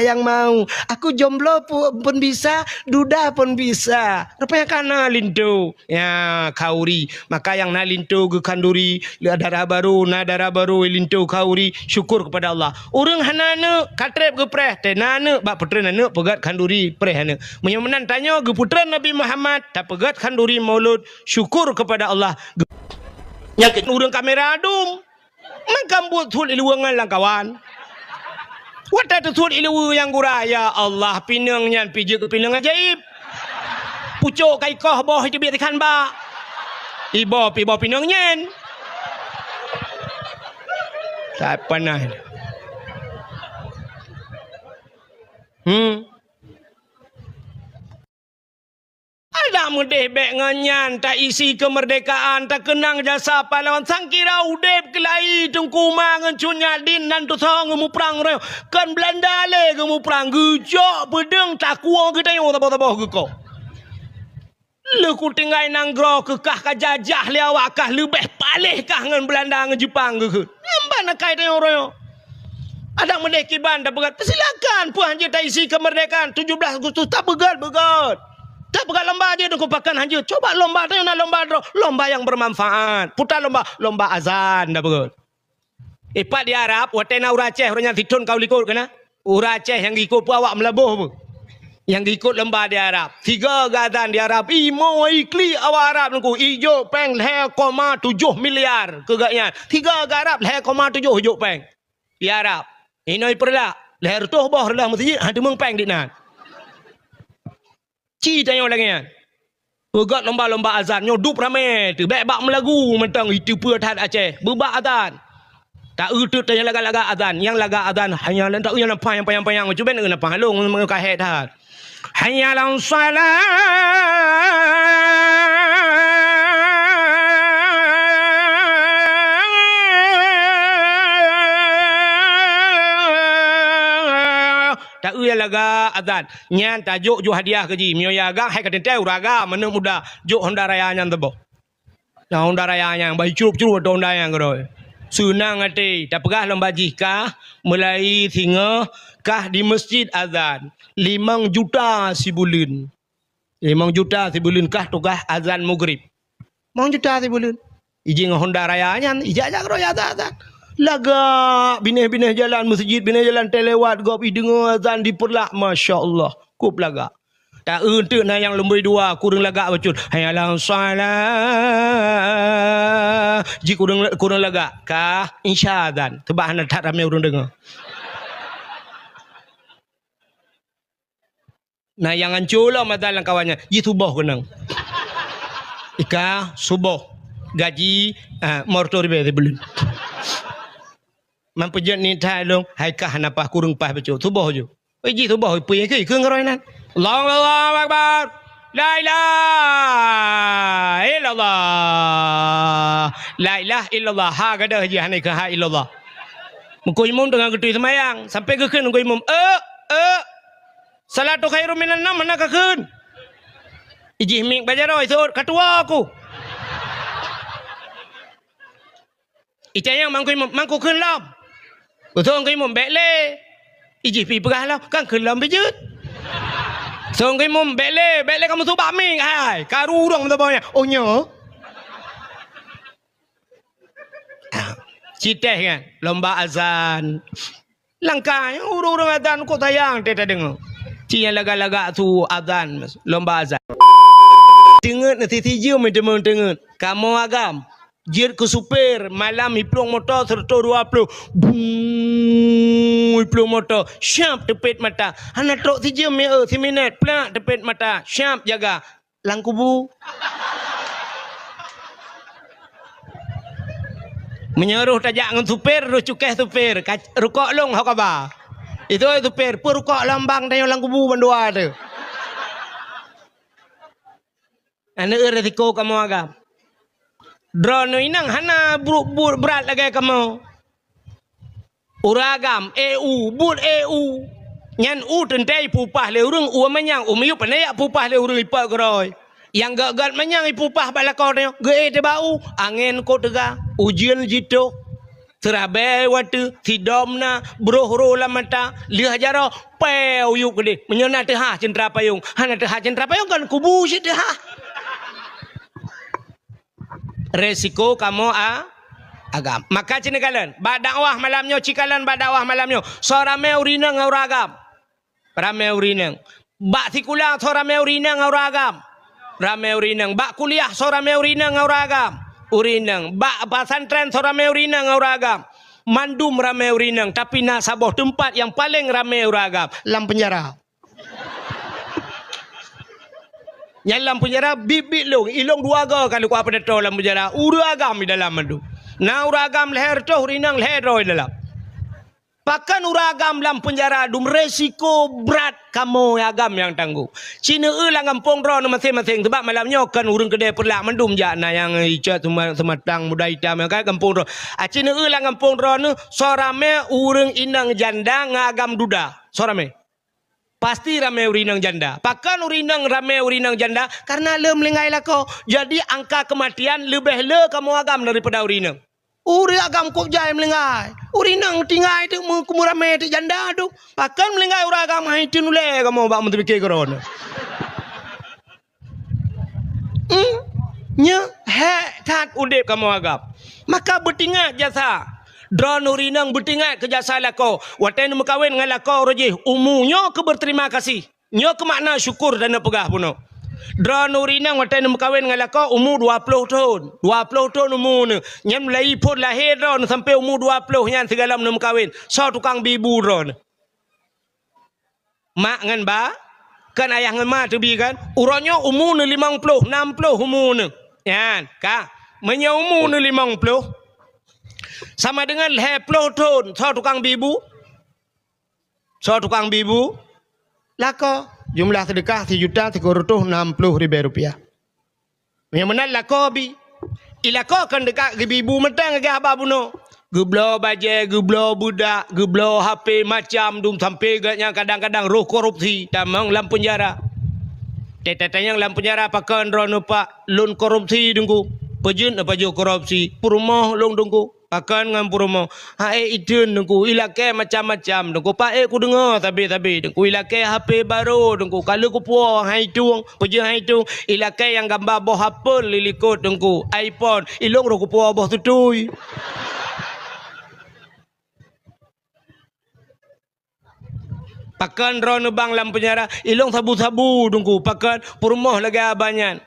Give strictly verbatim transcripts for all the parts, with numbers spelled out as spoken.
yang mau. Aku jomblo pu-, pun bisa, duda pun bisa. Rupanya kana linto. Ya, khauri. Maka nyang na linto geukhanduri, le dara barô, na dara barô, linto khauri, syukur kepada Allah. Ureuëng hana aneuk, ka treb geupreh, teuh na aneuk, bak peutreun aneuk, peugét khanduri, preh aneuk. Meunyoe meunan tanyoe geupeutreun Nabi Muhammad, tapeugét khanduri maulud, syukur kepada Allah. Nyang keu ureuëng kamera dum, makam buet thot ileue ngon lam kawan. Watée teuthot ileue nyang gura, ya Allah, pineung nyan pih jeuet keu pineung ajaéb. Pucôk ka ikoh boh iteubiet ikan bak. Iboh pih boh pineung nyan. Tak pernah. Hmm. Adak meudeh bék ngon nyan, taisi keumeurdekaan, takeunang jasa pahlawan, sangkira udeb keulayi Teungku Ma ngon Cut Nyak Dien nan tusoe geumuprang roh. Kon Beulanda lé geumuprang, geujok peudeueng takue geutanyoe saboh-saboh geukoh. Lheueh kutinggai nanggroe keu kah ka jajah lé awak kah leubeh paléh kah ngon Beulanda ngon Jeupang geukheun. Nyan ban akai tanyoe roh nyoe. Adak meudeh kiban tapeugét, peusilakan, peue han jeuet taisi keumeurdekaan tujoh blaih Agustus, tapeugét, beugét. Tapeugét lomba jeuet, Teungku, pakon han jeuet. Coba lomba tanyoe na lomba droe, lomba nyang bermanfaat. Puta lomba, lomba azan tapeugét. Ipat di Arab, watée na ureuëng Aceh, ureuëng nyan sithon ka u likot keunan. Ureuëng Aceh nyang geukot peue awak meulaboh peue. Nyang geukot lomba di Arab. Siga geuazan di Arab. Imo ikli awak Arab nungku. Ijok péng lhée koma tujoh miliar keu gobnyan. Siga geu Arab lhée koma tujoh ijok péng. Di Arab. Inoe ipeureulah. Lhée reutôh boh reulah meuseujid, han teumeung péng dinan. Ci tanyoe lagée nyan. Peugét lomba-lomba azan nyoe dup ramé teuh, bék bak meulagu mantong, iteupeue that Aceh. Beubak azan. Taeu teuk tanyoe lagak-lagak azan, nyang lagak azan, hanya lan taeu nyang nampak nyang panyang-panyang, cuba eu nampak lôn meukahé that. Hayya 'alas shalah. Taeu nyang lagak azan. Nyan tajok ju hadiah keu jih. Meunyoe ya agam, hai ka teuntée ureuëng agam, aneuk muda, jok Honda Raya nyan teuboh. Nah, Honda Raya nyan, bah icrup-crup atau Honda nyan keudroe. Seunang até, tapeugah lom bak jih kah, meulai singoh kah di meuseujid azan. Limong juta sibuleuen. Limong juta sibuleuen kah tugaih azan Maghrib. Limong juta sibuleuen. Iji ngon Honda Raya nyan, ijak-jak keudroe azan-azan. Lagak, binéh-binéh jalan meuseujid, binéh jalan teulewat, gob ideungoe azan dipeurlak, masya Allah. Kop lagak. Taeu teuk na nyang lumboi dua, kureueng lagak bacut. Hayya 'alas shalah. Ji kureueng, kureueng lagak. Kah, insya azan. Teubak hana that ramé ureuëng deungoe. Na nyang anco lom azan lam kawan nyan, ji suboh keunong. Ika suboh. Gaji, ah, mortor be sibuleuen. Man peujeuet ni that lôn, hai kah hana paih kureueng paih bacut. Suboh ju. Oi, ji suboh, peue nyang keu, keu ngeuroi nan. Allahu, Allahu Akbar. La ilaha illallah. La ilaha illallah. Ha gadôh ji hana keu ha illallah. Meungku imum teungoh geutui seumayang, sampai geukheun meungku imum, "Eh, eh, salatu khairum minan naum," hana kakheun. Ijih mieng bak jaroe, iseuôt, "Ka tuwoe aku." Itanyong meungku imum, "Man kukheun lom?" Useuôt meungku imum, "Bék lé." Ijih pi peugah lom, "Kan kheun lom beujeuet." Useuôt meungku imum, "Bék lé, bék lé kamoe subak mieng, hai, karu ureuëng meusaboh nyan." "Oh, nyoe?" Ci teh kan, lomba azan. Langkah, ureuëng-ureuëng azan kok sayang teh tadeungoe. Ci nyang lagak-lagak su azan, lomba azan. Teungeut na sisi jeuem teuma teungeut. Kamoe agam, jeuet keu supir, malam iplueng moto seratus dua puluh. Bung, iplueng moto, syap teupet mata. Hana trok sijeuem meu'eu, siminét, plak teupet mata, syap jaga. Lam kubu. Meunyoe roh tajak ngon supir, roh cukéh supir, ka-, rukok lôn ho kaba. Itu supir, peue rukok lom bang tanyoe lam kubu bandua tu. Aneuk resiko kamoe agam. Droeneuh inong hana bu-, bu-, brat lagée kamoe. Ureuëng agam, eh, u, buet, eh, u. Nyan u teuntée ipupah lé ureuëng, u manyang, u miyueb pane jak pupah lé ureuëng ipot keudroe. Nyang gét-gét manyang ipupah bak lakoe nyoe, geu-ék teuh bak u, angén kot teuga, ujeuen jitoh. Seurabée watée, sidom na, broh roh lam mata, lheueh jaroe, peu uyueb keudeh. Meunyoe na teuhah ceuntra payong, hana teuhah ceuntra payong kan kubu cit teuhah. Resiko kamoe a-, agam. Maka ci neukalon, bak dakwah malam nyoe, ci kalon bak dakwah malam nyoe. Soe ramé ureueng inong ngon ureueng agam? Ramé ureueng inong. Bak sikula soe ramé ureueng inong ngon ureueng agam? Ramé ureueng inong. Bak kuliah soe ramé ureueng inong ngon ureueng agam? Ureueng inong. Bak pesantren soe ramé ureueng inong ngon ureueng agam? Mandum ramé ureueng inong, tapi na saboh teumpat nyang paleng ramé ureueng agam, lam peunjara. Nyang lam peunjara biet-biet lôn, ilôn dua goe ka lôn kuat peudatoe lam peunjara, ureueng agam di dalam mandum. Na ureueng agam lhée reutôh, ureueng inong lhée droe di dalam. Pakon ureueng agam lam peunjara dum? Resiko brat kamoe agam nyang tanggong. Ci neueu lam gampông droeneuh maséng-maséng, sabab malam nyoe kon ureueng keudeh Peureulak mandum jak, na nyang icok seuma-, seumatang muda itam nyang ka gampông droe. A, ci neueu lam gampông droeneuh, soe ramé ureueng inong janda ngon agam duda? Soe ramé? Pasti ramé ureueng inong janda. Pakon ureueng inong ramé ureueng inong janda? Karena le meulinggai lakoe. Jadi angka keumatian leubeh le kamoe agam daripada ureueng inong. Ureueng agam kôb jai meulinggai. Ureueng inong tinggai teuk meu-, meurame teuk janda teuk. Pakon meulinggai ureueng agam hai teun ulée kamoe bak meuteupiké keudroe nyoe. Hmm? Nyoe hék that udeb kamoe agam. Maka beutingat jasa. Droeneuh ureueng inong beutingat keu jasa lakoe. Watée neumeukawen ngon lakoe uroe jih, umu nyoe keu beuterima kasih. Nyoe keuh makna syukur dan neupeugah bunoe. Droeneuh ureueng inong watée neumeukawen ngon lakoe umu dua ploh thon. Dua ploh thon umu neuh. Nyan mulai phon lahé droeneuh sampoe umu dua ploh nyan sigohlom neumeukawen. Soe tukang bi bu droeneuh? Mak ngon ba? Kan ayah ngon ma teubi kan? Uroe nyoe umu neuh limong ploh, nam ploh umu neuh. Nyan, ka. Meunyoe umu neuh limong ploh, sama deungon lhée ploh thon, soe tukang bi bu? Soe tukang bi bu? Lakoe. Jumlah seudeukah sijuta sikureueng reutôh nam ploh ribée rupiah. Meunyoe meunan lakoe bi. I lakoe kon teuka geubi bu mantong lagée haba bunoe. Geubloe bajée, geubloe beudak, geubloe H P macam dum sampoe geuh nyan kadang-kadang roh korupsi, tamong lam peunjara. Teutatanyong lam peunjara pakon droeneuh pak, lôn korupsi Teungku. Peujeuet neupajoh korupsi, peurumoh lôn Teungku. Pakon ngon peurumoh, hai iteun Teungku, ilakée macam-macam Teungku. Paék kudeungoe sabe-sabe Teungku, ilakée H P barô Teungku, ka lheueh kupuwoe hai tueng, peujeuet hai tueng, ilakée nyang gamba boh apel di likot Teungku, iPhone, ilôn roh kupuwoe boh tutui. Pakon droeneuh bang lam peunjara, ilôn sabu-sabu Teungku, pakon peurumoh lagée haba nyan.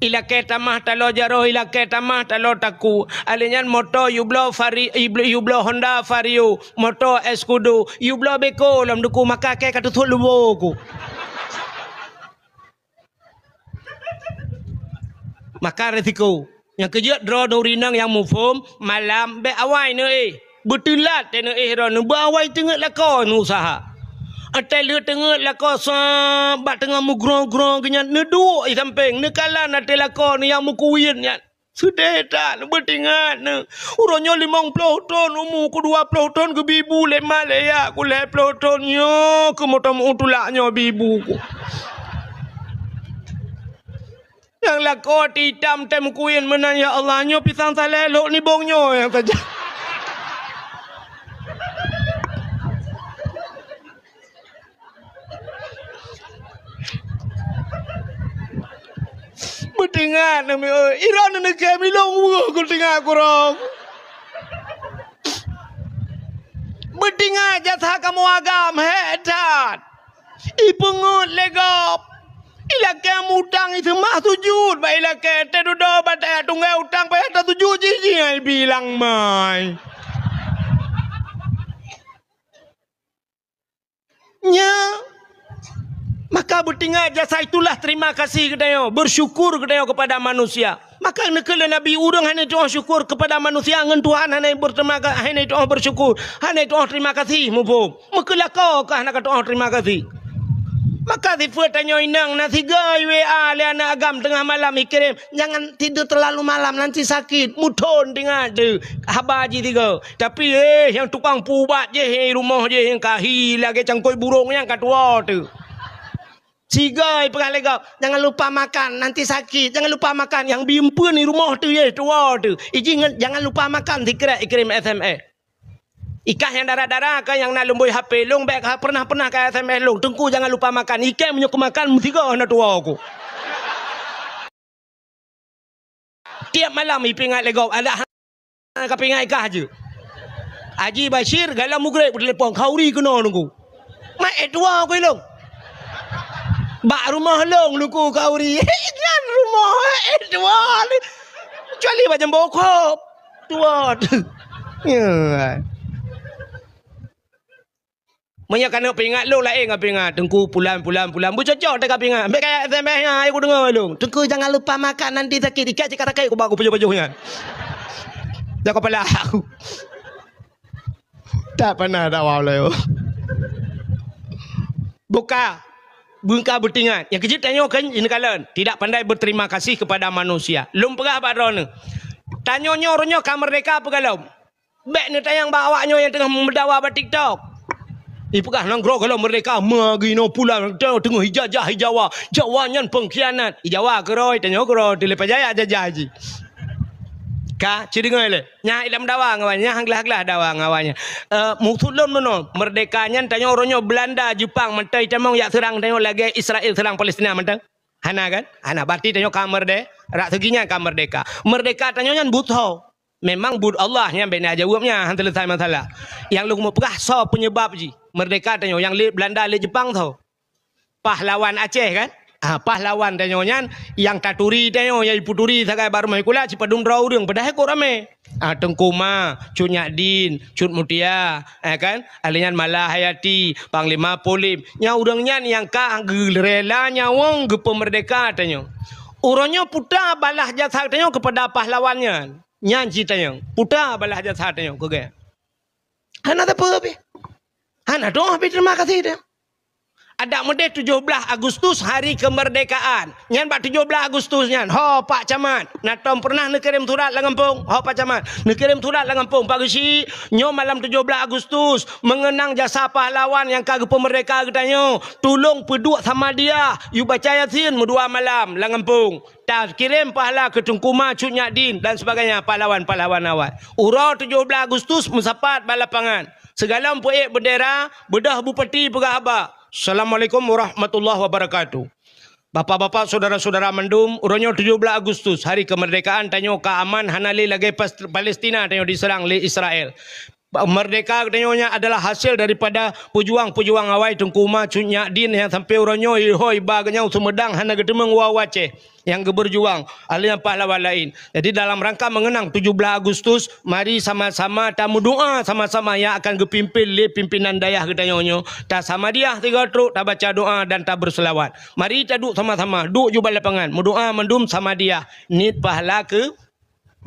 Ilakée tamah taloe jaroe, ilakée tamah taloe takue. Alèh nyan moto yubloe Vari-, yubloe, yubloe Honda Vario, moto Escudo, yubloe beko lom Teungku, maka kée ka teusut lubô ku. Maka resiko. Nyang keujeuet droeneuh ureueng inong nyang muphom, malam bék awai neuéh. Beuteulat teuh neuéh droeneuh, beuawai teungeut lakoe neuusaha. Até lheueh teungeut lakoe sa bak teungoh meugrong-grong geuh nyan, neuduek i sampéng, neukalon até lakoe neuh nyang meukuwien nyan. Seudeh that, beuteuingat neuh. Uroe nyoe limong ploh thon umu ku, dua ploh thon geubi bu lé ma lé ya ku, lhée ploh thon nyoe keuh meuteumèe tulak nyoe bi bu ku. Nyang lakoe teuitam tém kuwien meunan, ya Allah, nyoe pisang saleh lhok nibong nyoe nyang saja. Beuteuingat nami, oi, iron neukém ilong weueh ku teuingat kurong. Beuteuingat jasa kamoe agam hék that. Ipeungeuet lé gob. Ilakée mutang iseumah sujut bak ilakée, teududoe bak tayat tunggai utang payah tasujut jih, jih ai bilang mai. Nya, maka beuteuingat jasa itulah terima kasih geutanyoe, bersyukur geutanyoe kepada manusia. Maka neukheun lé Nabi, ureueng hana tu'oh syukur kepada manusia ngon Tuhan hana berterima ka-, hana tu'oh bersyukur, hana tu'oh terima kasih muphom. Meukeulakoe ka hana ka tu'oh terima kasih. Maka sifeuet tanyoe inong na sigoe i W A lé aneuk agam teungoh malam ikirém, jangan tidur terlalu malam, nanti sakit, muthon teuingat teuh haba jih sigoe. Tapi, eh, nyang tukang peuubat jih, eh, rumoh jih nyang ka hi lagée cangkôi burông nyang ka tuwoe teuh. Sigoe ipeugah lé gob, "Jangan lupa makan, nanti sakit. Jangan lupa makan." Nyang bi eumpeuen di rumoh teuh, yeh, tuwoe teuh. Ijih ngon, "Jangan lupa makan," sikrek ikirém S M S. Ikah nyang dara-dara ka nyang na lumbôi H P lôn, bèk ka pernah-pernah ka S M S lôn, "Teungku, jangan lupa makan." Ikah meunyoe keu makan, meusigoe na tuwoe ku. Tiep malam ipeuingat lé gob, adak hana kapeuingat ikah jeuet. Haji Bashir, galak mugreb telepon, "Khauri keunoe Teungku." Mak, eh, tuwoe ku ilôn. Bak rumoh lôn Teungku Khauri. Nyan rumoh, eh, tuwoe. Kecuali bak jambo kop. Tuwoe. Ya. Meunyoe keuneuk peuingat lôn laén ngon peuingat, "Teungku pulan, pulan, pulan." Beucocok teuka peuingat. Bèk kaya S M S nyan, ayo kudeungoe lôn. "Teungku jangan lupa makan, nanti sakit." Ikat cit ka sakét, kuba kupajoh-pajoh nyan. Dak kepala aku. Tak pernah dakwah lé. Buka. Beungka beutingat. Nyang keujeuet tanyoe kan, ini kalian tidak pandai berterima kasih kepada manusia. Lôn peugah bak droeneuh. Tanyoe nyoe, uroe nyoe ka meurdeka peue gohlom? Bèk neutanyong bak awak nyoe nyang teungoh meudawa bak TikTok. Ipeugah nanggroe gohlom meurdeka, meugi noe pulan teungoh ijajah i Jawa. Jawa nyan pengkhianat. I Jawa keudroe, tanyoe keudroe, teuleupah jaya jajah jih. Ka, ci deungoe lé. Nyan i lam dawa ngon awak nyan, nyan glah-glah dawa ngon awak nyan. Eh, maksud lôn meunoe, meurdeka nyan tanyoe uroe nyoe Belanda, Jepang, mantong itamong jak seurang tanyoe lagèe Israel seurang Palestina mantong. Hana kan? Hana, berarti tanyoe ka meurde-, rak seugi nyan ka meurdeka. Meurdeka tanyoe nyan buet soe? Memang buet Allah nyan bèk na jaweueb nyan, han seuleusai masalah. Nyang lôn keuneuk peugah soe peunyebab jih? Meurdeka tanyoe nyang lé Belanda, lé Jepang soe? Pahlawan Aceh kan? Ha, pahlawan tanyoe nyan nyang taturi tanyoe, nyang ipeuturi sagai bak rumoh sikula sipadum droe ureueng, padahai kok ramé. Ah, Teungku Ma, Cut Nyak Din, Cut Mutia, eh kan? Ahli nyan Mala Hayati, Panglima Polem. Nyang ureueng nyan nyang ka geurela nyawöng geupeumeurdeka tanyoe. Uroe nyoe puta balah jasa tanyoe keupada pahlawan nyan. Nyan cit tanyoe. Puta balah jasa tanyoe keu geuh. Hana teupeu pih. Hana dong pih terima kasih tanyoe. Adak meudeh tujoh blaih Agustus hari kemerdekaan. Nyan bak tujoh blaih Agustus nyan, ho Pak Camat, na tom pernah neukirém surat lam gampông? Ho Pak Camat, neukirém surat lam gampông, Pak Geuchik, nyoe malam tujoh blaih Agustus, mengenang jasa pahlawan nyang ka geupeumerdeka geutanyoe, tulông peuduek samadiyah, yue baca Yasin meudua malam lam gampông. Takirém pahala keu Teungku Ma, Cut Nyak Din dan sebagainya, pahlawan-pahlawan awai. Uroe tujoh blaih Agustus meusapat bak lapangan. Sigohlom peuék beundera, beudôh bupati peugah haba, "Assalamualaikum warahmatullahi wabarakatuh." Bapak-bapak, saudara-saudara mandum, uroe nyoe tujoh blaih Agustus, hari kemerdekaan tanyoe ka aman, hana lé lagée Pas-, Palestina tanyoe diserang lé Israel. Merdeka geutanyoe nyan adalah hasil daripada peujuang-peujuang awai Teungku Ma, Cut Nyak Din nyang sampai uroe nyoe ihôi ba geutanyoe Sumedang hana geuteumeung wa-wa Aceh nyang geubeujuang, ahli nyang pahlawan laén. Jadi dalam rangka mengenang tujoh blaih Agustus, mari sama-sama tameudoa sama-sama nyang akan geupimpin lé pimpinan dayah geutanyoe nyoe. Tasamadiyah sigoe trok, tabaca doa dan tabeuseulawat. Mari taduek sama-sama, duek ju bak lapangan, meudoa mandum samadiyah, niet pahala keu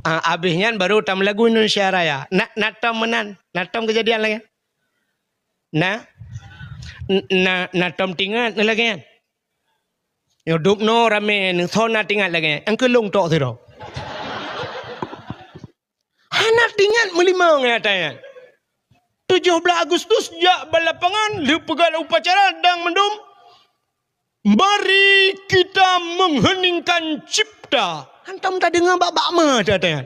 Ah, abéh nyan baru tameulagu Indonesia Raya. Na, na tom meunan, na tom keujadian lagée nyan? Na, n-, na, na tom tingat na lagée nyan? Nyoe dubnoe ramé neusoe na tingat lagée nyan. Nyang keu lôn tok sidroe. Hana tingat meulimong nyang ata nyan. Tujoh blaih Agustus jak bak lapangan, lheueh peugah upacara dang mandum. Mari kita mengheningkan cipta. Hantom tadeungoe bak-bak ma that-that nyan.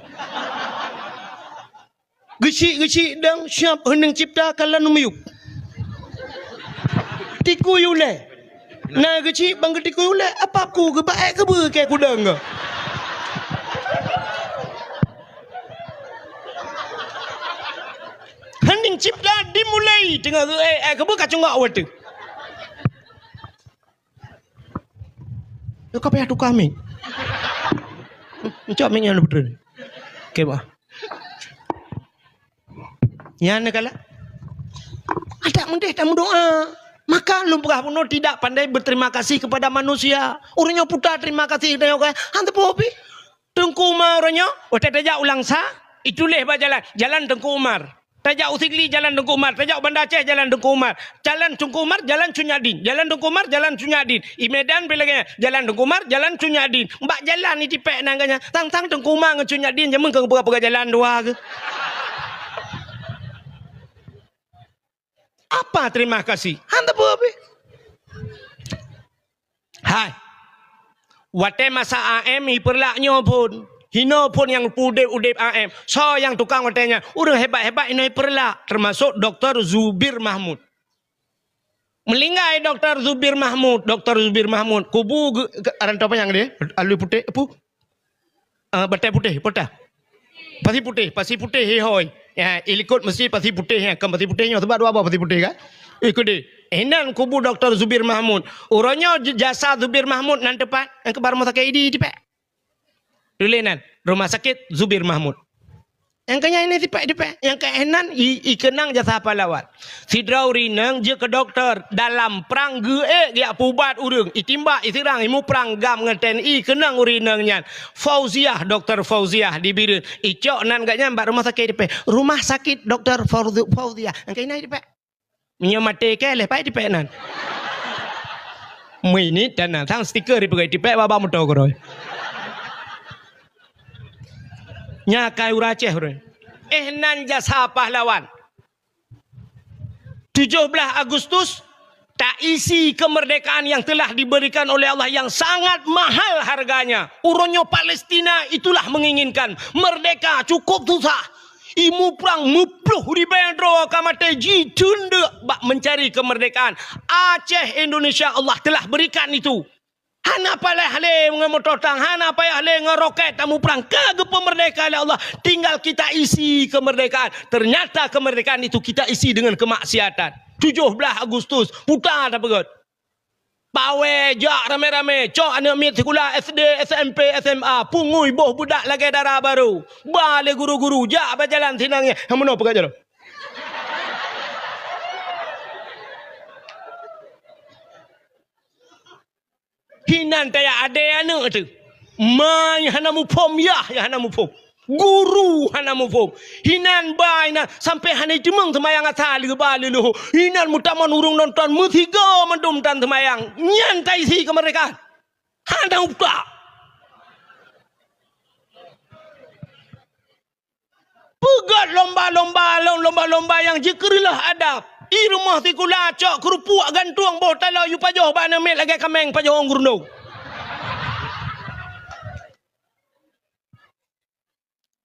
Geuchik-geuchik dang siab heuning cipta kalon miyueb. Tikui ulée. Na geuchik ban geutikui ulée, apa ku geuba ék keubeue keu kudang geuh. Heuning cipta dimulai teungoh geuék ék keubeue ka cunggok watée. Ka payah tukah mic. Encok mic nyan, Putri. Oke, bah. Nyan kala. Adak meudeh tameudoa. Maka lôn peugah bunoe tidak pandai berterima kasih kepada manusia. Ureuëng nyang puta terima kasih tanyoe kan. Han teupeu pih. Teungku Umar uroe nyoe, watée tajak u Langsa, ituléh bak jalan, Jalan Teungku Umar. Tajak u Sigli, Jalan Teungku Umar. Tajak u Banda Aceh, Jalan Teungku Umar. Jalan Teungku Umar, Jalan Cut Nyak Din. Jalan Teungku Umar, Jalan Cut Nyak Din. I Medan pih lagée nyan, Jalan Teungku Umar, Jalan Cut Nyak Din. Bak jalan itipék nan geuh nyan, sang-sang Teungku Umar ngon Cut Nyak Din jameun keu peugah-peugah jalan dua geuh. Apa terima kasih? Han teupeu pih. Hai. Watée masa A M ipeurlak nyoe phon. Hinoe phon nyang udeb-udeb A M. Soe nyang tukang watée nyan? Ureuëng hebat-hebat hinoe ipeurlak, teumasok Doktor Zubir Mahmud. Meulinggai Doktor Zubir Mahmud, Doktor Zubir Mahmud, kubu geu-, geu-, aran toh panyang deh, alui putéh, apu? Ah, batée putéh, peue teuh? Pasi putéh, pasi putéh, hei hôi. Ya, ilikot meuseujid pasi putéh, ya, kan pasi putéh nyoe, sabab dua boh pasi putéh kan? Ikut deh. Inan kubu Doktor Zubir Mahmud. Uroe nyoe j-, jasa Zubir Mahmud nan teupat, nyang keubar rumoh sakét Idi tipék. Tuléh nan, Rumah Sakit Zubir Mahmud. Nyang keu nyan ini tipék-tipék, nyang keu inan i, ikeunang jasa pahlawan. Sidroe ureuëng inong jeuet keu dokto, dalam prang geuék geujak peuubat ureuëng, itimbak, iseurang, imuprang GAM ngon T N I, keunong ureuëng inong nyan. Fauziah, Doktor Fauziah di Bireuen, icok nan geuh nyan bak rumoh sakét tipék. Rumah Sakit Doktor Fauzi-, Fauziah. Nyang keu inan tipék. Meunyoe maté keu lheueh pai tipék nan. Meuinit dan nan sang stiker dipeugét tipék bak moto keudroe. Nya kai ureuëng Aceh ureuëng. Eh, nan jasa pahlawan. Tujuh belas Agustus, taisi kemerdekaan yang telah diberikan oleh Allah yang sangat mahal harganya. Uroe nyoe Palestina itulah menginginkan merdeka, cukup susah. Imuprang meuploh ribée droe ka maté jitheun deuk bak mencari kemerdekaan. Aceh Indonesia Allah telah berikan itu. Hana payah lé ngon moto tang, hana payah lé ngon roket tamuprang. Ka geupeumerdeka lé Allah. Tinggal kita isi kemerdekaan. Ternyata kemerdekaan itu kita isi dengan kemaksiatan. Tujuh belas Agustus, puta tapeugét. Pawé jak ramé-ramé, cok aneuk miet sikula S D, S M P, S M A, pungui boh beudak lagée dara barô. Ba lé guru-guru, jak bak jalan sinan nyan. Nyang meunoe peugah jalan. Hinan taya adé aneuk teuh. Ma nyang hana muphom, yah nyang hana muphom. Guru hana muphom. Hinan ba inan sampai hana jiteumong seumayang asa leuba leuleuho. Hinan meutamong ureuëng nonton meusigoe mandum tan seumayang. Nyan taisi keumerdekaan. Hana utak. Peugét lomba-lomba, lom-, lomba-lomba nyang jikeureuloh adab. I rumoh sikula cok keurupuk gantueng boh taloe yue pajoh bak aneuk miet lagée kaméng pajoh ôn geureunong.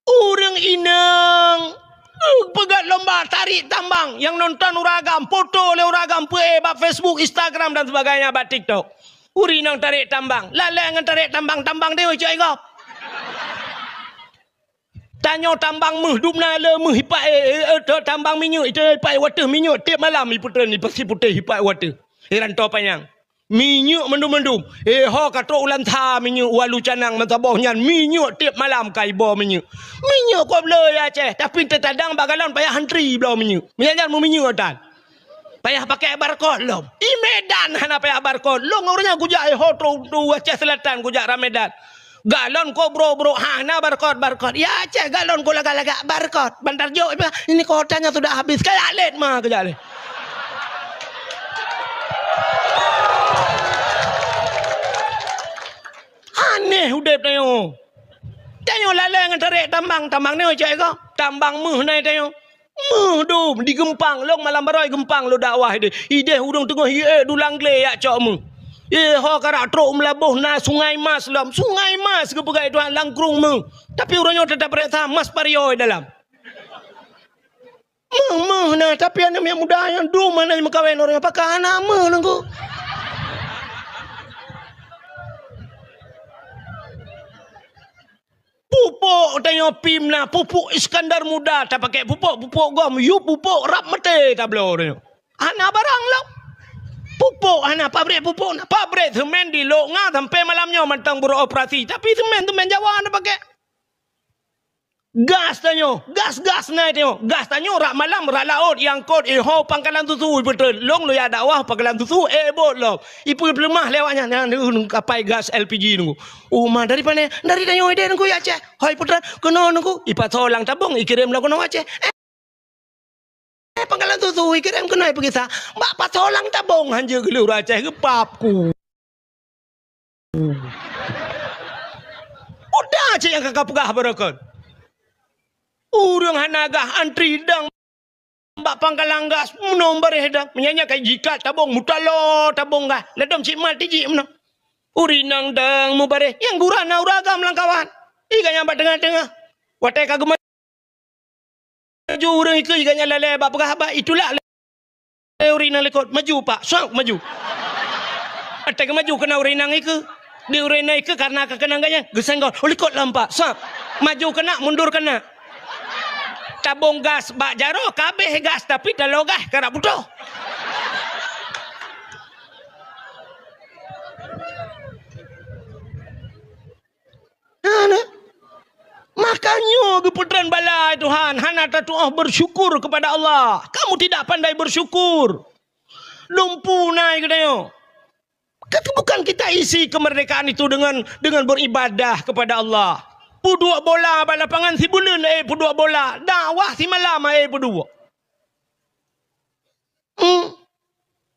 Ureuëng inong, uh, peugét lomba tarék tambang nyang nonton ureuëng agam, foto lé ureuëng agam peué bak Facebook, Instagram dan sebagainya, bak TikTok. Ureuëng inong tarék tambang, lalée ngon tarék tambang, tambang deungon cok inggop. Tanyoe tambang méuh dum na le méuh ipak, eh, eh, eh, tambang minyeuk, itu ipak wateuh minyeuk tiep malam ipeutrön, ipasi putéh ipak wateuh. Iranto panyang. Minyeuk mandum-mandum. Eh, ho ka trok ulansa minyeuk walu canang meusaboh nyan minyeuk tiep malam ka iboh minyeuk. Minyeuk kok bloe ya Aceh, tapi teutadang bak galon payah antri bloe minyeuk. Meunyan nyan meuminyeuk tan. Payah pakai barcode lom. I Medan hana payah barcode. Lôn ureuëng nyan kujak, eh, ho trok u Aceh Selatan kujak rang Medan. Galon ko brok-brok, hana barcode, barcode. Ya Aceh galon ko lagak-lagak barcode. Bantar jok ipa, ini kuotanya sudah habis. Kayak let ma kejak leh. Aneh udeb tanyoe. Tanyoe lalée ngon tarék tambang, tambang nyoe cok iko. Tambang méuh nai tanyoe. Méuh dum di Geumpang, lôn malam barô i Geumpang lôn dakwah ideh. Ideh ureuëng teungoh ié dulang glé yak cok méuh. Eh, ho karak trok meulaboh na Sungai Mas lom. Sungai Mas geupeugah Tuhan langkrung méuh. Tapi uroe nyoe teutap rek sa mas pario dalam. Méuh, méuh na, tapi aneuk miet muda nyang dum hana meukawen uroe nyoe pakon hana méuh nunggu. Pupuk tanyoe pim na, pupuk Iskandar Muda, tapakai pupuk, pupuk gom, yub pupuk rab maté tabloe tanyoe. Hana barang lom. Pupuk hana, pabrik pupuk na, pabrik semen di Lok Nga sampai malam nyoe mantong beroperasi, tapi semen, semen Jawa na pakai. Gas tanyoe, gas-gas na tanyoe, gas tanyoe rak malam, rak laôt, iangkot, iho pangkalan susu, ipeutreun. Lôn lôn jak dakwah pangkalan susu, eh, bot lom. Ipeuleumah lewat nyan, nyan, nyan, kapai gas L P G nunggu. Uma dari pane? Dari tanyoe ideh nunggu ya Aceh. Hoi putra, keunoe nunggu. Ipasoe lam tabong, ikirém lom keunoe Aceh. Eh, pangkalan susu, ikirém keunoe peugisa. Bak pasoe lam tabong hanjeuet geuleuh ureuëng Aceh geupap ku. Udah cit nyang ka peugah barokon. Ureuëng hana gah antri dang bak pangkalan gas, meunoe bareh dang. Meunyan nyan ka jikat tabong, mutaloe tabong gas. Ladom cit mat tijik meunoe. Ureueng inong dang mubareh, nyang gura na ureueng agam lam kawan. Iga nyang bak teungoh-teungoh. Watèe ka geumaju ureueng ikeue, iga nyang lalè bak peugah haba, itulak lé ureueng inong likot. Maju, Pak. Sap, maju. Watèe geumaju keunan ureueng inong ikeue. Di ureueng inong ikeue karena ka keunan gaya, geusenggol. Oh, likot lom, Pak. Sap. Maju keunan, mundur keunan. Tabong gas bak jaroe, ka abéh gas, tapi taloe gas, karap putôh. Hana. Makanya geupeutren bala, hai Tuhan, hana tatu'oh bersyukur kepada Allah. Kamu tidak pandai bersyukur. Dumpu nai geutanyoe. Kan bukan kita isi kemerdekaan itu dengan, dengan beribadah kepada Allah. Peuduek bola bak lapangan sibuleuen, eh, peuduek bola. Dakwah simalam, eh, peuduek. Hmm.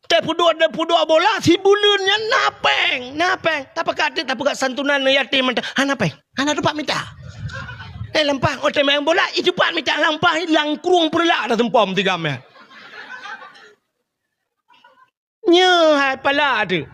Teupeudok, teupeudok bola sibuleuen nyan na péng, na péng. Tapakat teuk tapeugah santunan yatim mantong, hana péng, hana teumpat mita. Eh, lampah, oh, teumèe bola, i teumpat mita lampah, langkrueng peureulah dah seumpom tiga mèe. Nyoe hai pala teuk.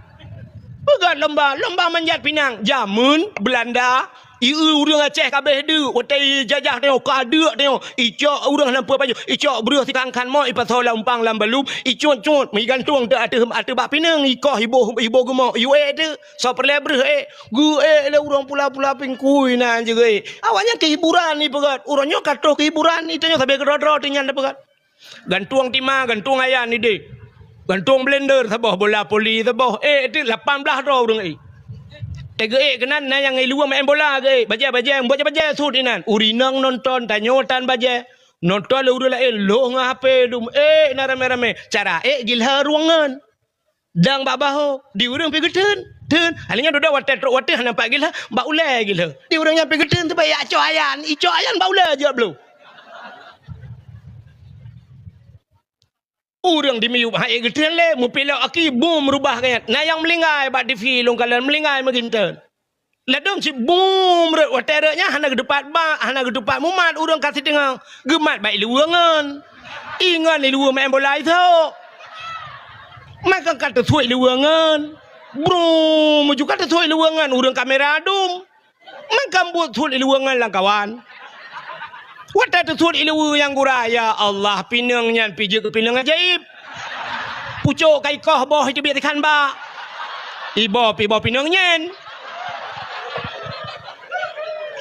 Peugah lomba, lomba manjat pinang. Jameun Beulanda, i ureueng Aceh ka abéh deuk, watèe jajah tanyoe, ka deuk tanyoe. Icok ureueng lam peue pajoh, icok breueh sikangkan mok, ipasoe lam umpang lam balum, icut-cut, meugantung teuk ateueh, ateueh bak pineung, ikoh iboh, iboh geumok, iwèe teuk, soe peureulèe breueh ék, geuék lé ureueng pula-pula pingkui nan jeuet. Awaknyan keuhiburan ipeugöt, uroe nyoe ka troh keuhiburan, i tanyoe sabe keudroe-droe teuh nyan tapeugöt. Gantueng tima, gantueng ayan idéh. Gantueng blender saboh, bola voli saboh. Eh, itu lapan blah droe ureueng ék. Teuga ék keunan, na nyang i luwa maén bola geuék. Bajèe-bajèe, bajèe-bajèe sut inan. Ureueng inong nonton, tanyoe tan bajèe. Nonton lé ureueng laén, lhôh ngon H P dum. Ék na ramé-ramé. Cara ék gilhé ruangan. Dang bak bahô, di ureueng pi geuteun, teun. Akhirnya dudoe watèe trok watèe hana pat gilhé, bak ulèe gilhé. Di ureueng nyan pi geuteun teubèe yak cok ayan, icok ayan bak ulèe jeuet bloe. Ureueng di miyueb hai geuteun lé, meupilok aki, bum, rubah geuh nyan. Na nyang meulinggai bak T V lôn kalon, meulinggai meuginteun. Ladôm cit bum rhot, watèe rhot nyan hana geutupat bak, hana geutupat mumat, ureueng ka siteungoh geumat bak iluweue ngon. Ingon iluweue maén bola isok. Maka ka teusuet iluweue ngon. Brum, meuju ka teusuet iluweue ngon, ureueng kamera dum. Maka buet suet iluweue ngon lam kawan. Watèe teusuet iluweue nyang gura, ya Allah, pineung nyan pi jeuet keu pineung ajaéb. Pucôk ka ikoh boh iteubiet ikan bak. Iboh pi boh pineung nyan.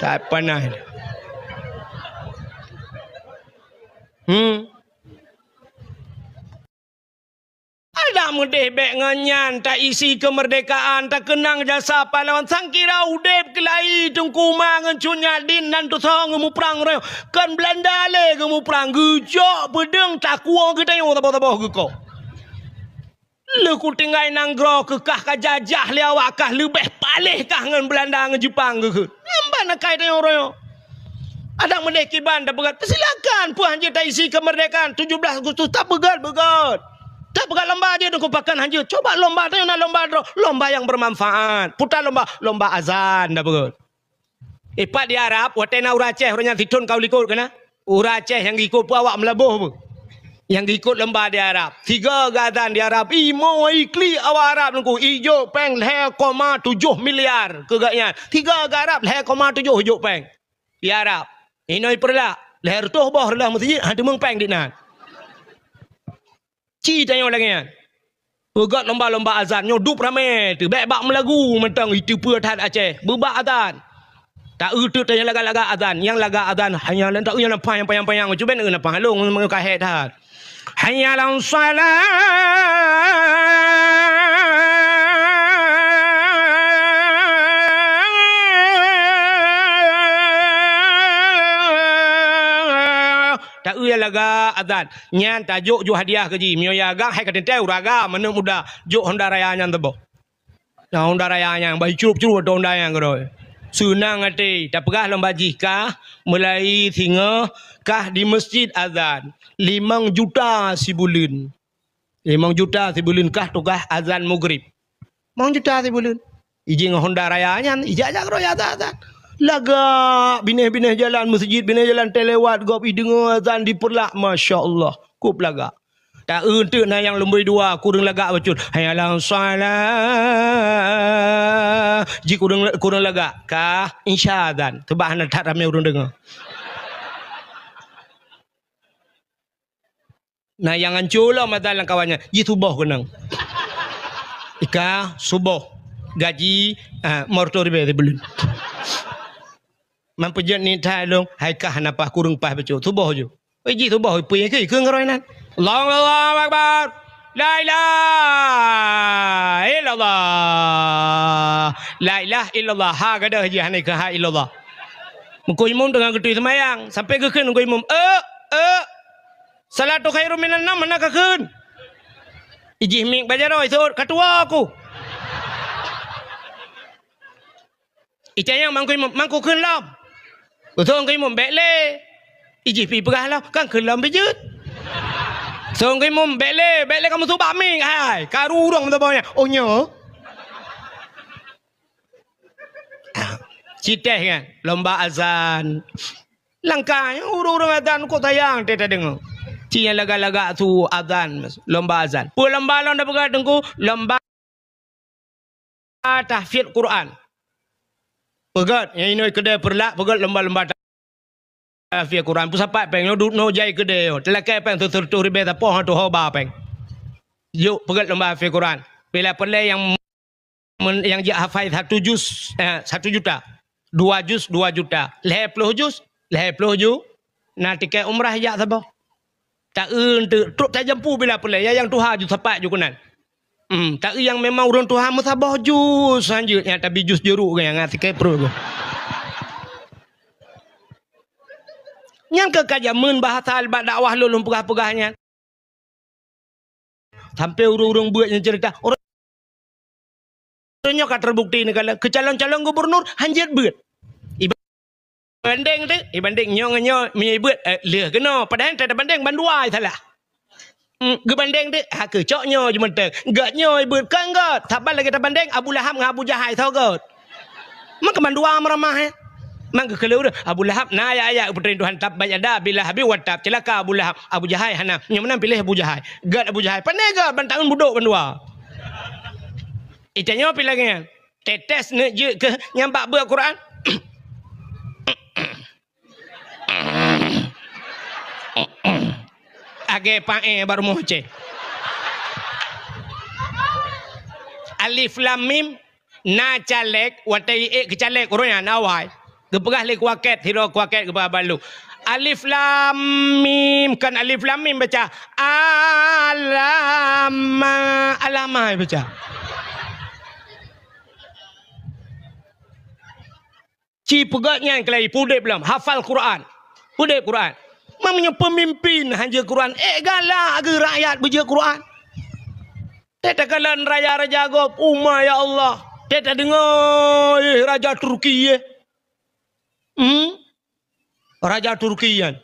Sapeue na. Hmm. Adak meudéh bèk ngon nyan, taisi keumeurdekaan, takeunang jasa pahlawan, sangkira udép keulayi Teungku Ma ngon Cut Nyak Dien nan tusoe geumuprang roh. Kon Beulanda lé geumuprang, geujok peudeueng takue geutanyoe saboh-saboh geukoh. Lheueh kutinggai nanggroe keu kah ka jajah lé awak kah, leubeh paléh kah ngon Beulanda ngon Jeupang geukheun. Nyan ban akai tanyoe uroe nyoe. Adak meudéh kiban tapeugöt, silakan, peue hanjeuet taisi keumeurdekaan tujuh belas Agustus, tapeugöt-peugöt. Tapeugöt lomba jeuet, Teungku, pakon hanjeuet. Coba lomba tanyoe na lomba droe, lomba nyang beumanfaat. Peue ta lomba, lomba azan tapeugöt. Ipat di Arab, watèe na ureueng Aceh, ureueng nyan sithon ka u likot keunan. Ureueng Aceh nyang geuikot peue awak meulaboh peue. Nyang geuikot lomba di Arab. Siga geuazan di Arab. Imo iklik awak Arab nungku. Ijok péng lhèe koma tujoh miliar keu gobnyan. Siga geuazan Arab lhèe koma tujoh ijok péng. Di Arab. Inoe ipeureulah. Lhèe reutôh boh reulah meuseujid, han teumeung péng dinan. Ci tanyoe lagèe nyan. Peugöt lomba-lomba azan nyoe dub ramè teuh, bèk bak meulagu mantong, iteupeue that Aceh. Beubak azan. Taeu teuk tanyoe lagak-lagak azan. Nyang lagak azan, hanya lan taeu nyang panyang-panyang. Cuba na panyang long, ka hék that. Hayya 'alas shalah. Taeu nyang lagak azan. Nyan tajok ju hadiah keu jih. Meunyoe ya agam, hai ka teuntèe ureueng agam, aneuk muda. Jok Honda Raya nyan teuboh. Nah, Honda Raya nyan, bah icrup-crup atau Honda nyan keudroe. Seunang até, tapeugah lom bak jih kah, mulai singoh kah di meuseujid azan. Limong juta sibuleuen. Limong juta sibuleuen kah tugaih azan Maghrib. Limong juta sibuleuen. Ijih ngon Honda Raya nyan, ijak-jak keudroe azan-azan. Lagak binéh-binéh jalan meuseujid, binéh jalan teuh lewat, gob ideungoe azan dipeurlak, masya Allah. Kop lagak. Ta-eu teuk na nyang lumbôi dua, kureueng lagak bacut. Hayya 'alas shalah. Ji kureueng, kureueng lagak. Kah, insya azan. Teubak hana that ramé ureueng deungoe. Na nyang hanco lom azan lam kawan nyan. Ji suboh keunong. Ika, suboh. Gaji, ah, morto ribèe sibuleuen. Man peujeuet ni that lôn, hai kah hana paih kureueng paih bacut. Suboh ju. Oi, ji suboh, peue nyang keu, keu ngeuroi nan. Allahu, Allahu Akbar. La ilaha illallah. La ilaha illallah. Ha gadôh ji hana keu ha illallah. Meunyoe imum teungoh geutui seumayang, sampai geukheun ngon imum, "Eh, eh. Salatu khairum minan naum," hana kakheun. Ijih mieng bak jaroe, sot, "Ka tuwoe ku." Itanyong mangkui mum, mangkui kheun lom. Usong kui mum, "Bèk lé." Ijih pi peugah lom, "Kan kheun lom bijeuet." Song kui mum, "Bèk lé, bèk lé kamoe subah mieng, hai." Karu ureueng meusaboh nyan. Oh, nyoe. Citeh kan, lomba azan. Langkah, ureueng-ureueng azan kok sayang teuh tadeungoe. Ci nyang lagak-lagak su azan, lomba azan. Peue lomba lom tapeugah Teungku? Lomba tahfiz Quran. Peugöt, nyang inoe keudè Peureulak, peugöt lomba-lomba tahfiz Quran. Peusapat péng, nyoe duek noe jai keudè nyoe. Teulakèe péng sireutôh ribèe sapoh han tuho ba péng. Jok, peugöt lomba tahfiz Quran. Bila peureulèe nyang men-, nyang jak hafai satu juz, eh, satu juta. Dua juz, dua juta. Lhèe ploh juz, lhèe ploh ju-, na tikèt umrah jak saboh. Ta-eu teuk, trok tajampu bila peureulèe, ya nyang tuha ju sapat ju keunan. Hmm, ta-eu nyang memang ureueng tuha meusaboh juz hanjeuet, nyang tabi juz jeuruk nyang ngat tikèt pruet geuh. Nyan keuh ka jameun bahasa bak dakwah lôn, lôn peugah-peugah nyan. Sampai ureueng-ureueng beuet nyang ceurita, ureueng nyoe ka teubukti neukalon keu calon-calon gubernur hanjeuet beuet. Ibandeng teuk, ibandeng nyoe ngon nyoe meunyoe beuet, eh, lheueh keunoe. Padahai tabandeng bandua salah. Hmm, geubandeng teuk, ha keucok nyoe jimeuntang. Gèt nyoe beuet kan gèt. Saban lagèe tabandeng Abu Lahab ngon Abu Jahai soe gèt. Man keuman dua meuramah, eh. Man geukheun lé ureueng, Abu Lahab na ayat-ayat geupeuteuntèe Tuhan, "Tabbat yada Abi Lahabin wa tab." Ceulaka Abu Lahab, Abu Jahai hana. Nyoe meunan piléh Abu Jahai. Gèt Abu Jahai. Pané gèt ban taeun budok bandua. Itanyoe pih lagèe nyan. Tetes neuk jeuet keu nyang bak beuet Quran. Agé paé bak rumoh Aceh. Alif Lam Mim. Na caleg, watèe ék keu caleg ureueng nyan na awai. Geupeugah lé kuakét, sidroe kuakét geupeugah bak lôn, "Alif Lam Mim," kon Alif Lam Mim baca. "Alama, alama," baca. Ci peugöt nyan keulai, peudép lom, hafal Quran. Peudép Quran. Meunyoe peumimpin hanjeuet Quran, ék galak geuh rakyat beujeuet Quran. Teuh takalon raja-raja gob, uma ya Allah. Teuh tadeungoe, eh, raja Turki, eh. Hmm? Raja Turki nyan.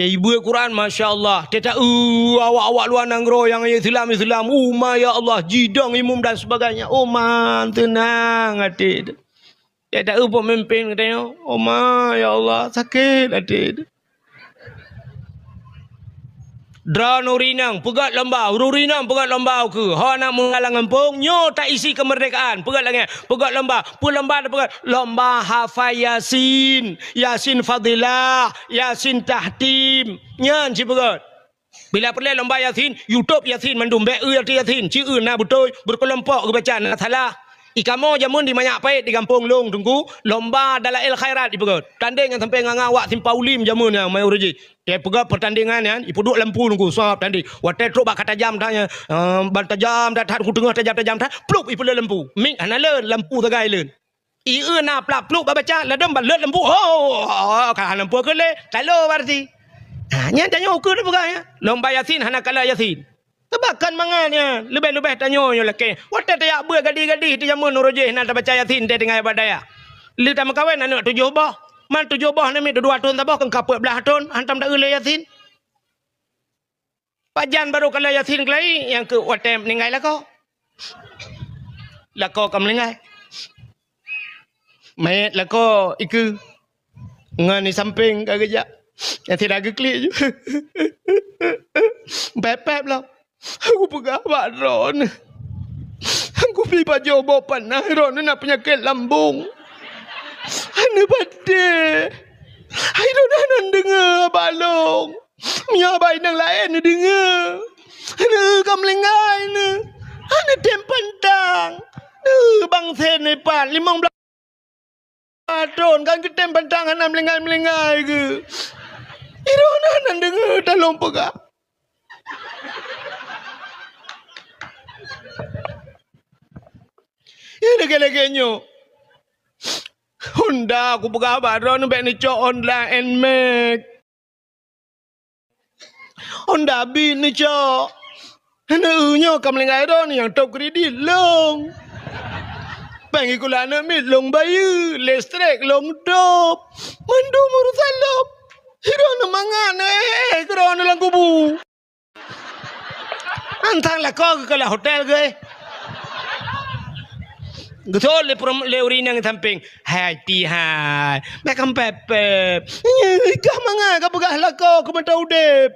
Teuh ibeuet Quran, masya Allah. Teuh ta-, eh, awak-awak luwa nanggroe nyang Islam-Islam, uma ya Allah, jidong imum dan sebagainya. Uma, teunang até. Teuh ta-, eh, peumimpin geutanyoe, uma ya Allah, sakét até. Droeneuh ureueng inong peugöt lomba, ureueng inong peugöt lomba ukeue. Ho na meuninggai lam gampông, nyoe taisi kemerdekaan. Peugöt lagèe nyan, peugöt lomba. Peue lomba tapeugöt? Lomba hafai Yasin, Yasin Fadilah, Yasin Tahtim. Nyan ci peugöt. Bila peureulèe lomba Yasin, YouTube Yasin mandum, bèk eu Yasin, ci eu na beutôi, beukeulompok geubaca na salah. I kamoe jameun di Manyak Pait di gampông lôn Teungku, lomba Dalail Khairat ipeugöt. Tandeng nyang sampoe ngon awak Simpang Ulim jameun nyan, mayoh jih. Ipeugöt peurtandingan nyan, ipeuduek lampu Teungku, sab tandeng. Watèe trok bak ka tajam that nyan, eh, ban tajam that, that, ku teungoh tajam-tajam that, plup ipeuleuet lampu. Mik hana leuet, lampu sagai leuet. I eu na plak plup babaca, ladôm ban leuet lampu. Oh, oh, oh, ka hana lampu keu lé, talo berarti. Ha, nyan tanyoe ukeue tapeugah nyan. Lomba Yasin hana kalon Yasin. Teubakon mangat nyan, leubeh-leubeh tanyoe nyoe lakèe. Watèe tajak beuet gadih-gadih di jameun uroe jih na tabaca Yasin teuh tinggai bak dayah. Lheueh tameukawen aneuk tujoh boh. Man tujoh boh aneuk miet dua thôn saboh, keu ka peuet blaih thôn, hantom ta-eu lé Yasin. Pajan barô kalon Yasin keulai, nyang keu watèe meuninggai lakoe. Lakoe ka meuninggai. Manyét lakoe ikeue. Ngon di sampéng ka geujak. Nyang sira geuklik ju. Pép-pép lom. Kupeugah bak droeneuh, kupi pajoh boh panas, droeneuh na peunyakét lambông. Hana patéh. Hai droeneuh hana deungoe bak lôn. Meunyoe bak inong laén neudeungoe, hana ka meulinggai neuh. Hana tem pantang. Neuh bang Sen ipat limong blaih thon kan geutem pantang hana meulinggai-meulinggai geuh. Droeneuh hana deungoe talôn peugah. Nyan lagèe-lagèe nyoe. Honda, kupeugah bak droeneuh bèk neucok Honda Nmax. Honda Beat neucok. Hana eu nyoe ka meulinggai droeneuh nyang top kredit lôn. Péng sikula aneuk miet lôn bayeue, listrik lôn top. Mandum urusan lôn. Droeneuh mangat neuh, eh, eh, droeneuh lam kubu. Antang lakoe geukalon hotel geuh. Geusot lé peurum-, lé ureueng inong sampéng. Hai, tihai. Meukampepep. Nyoe kah mangat ka peugah lakoe keu mata udép.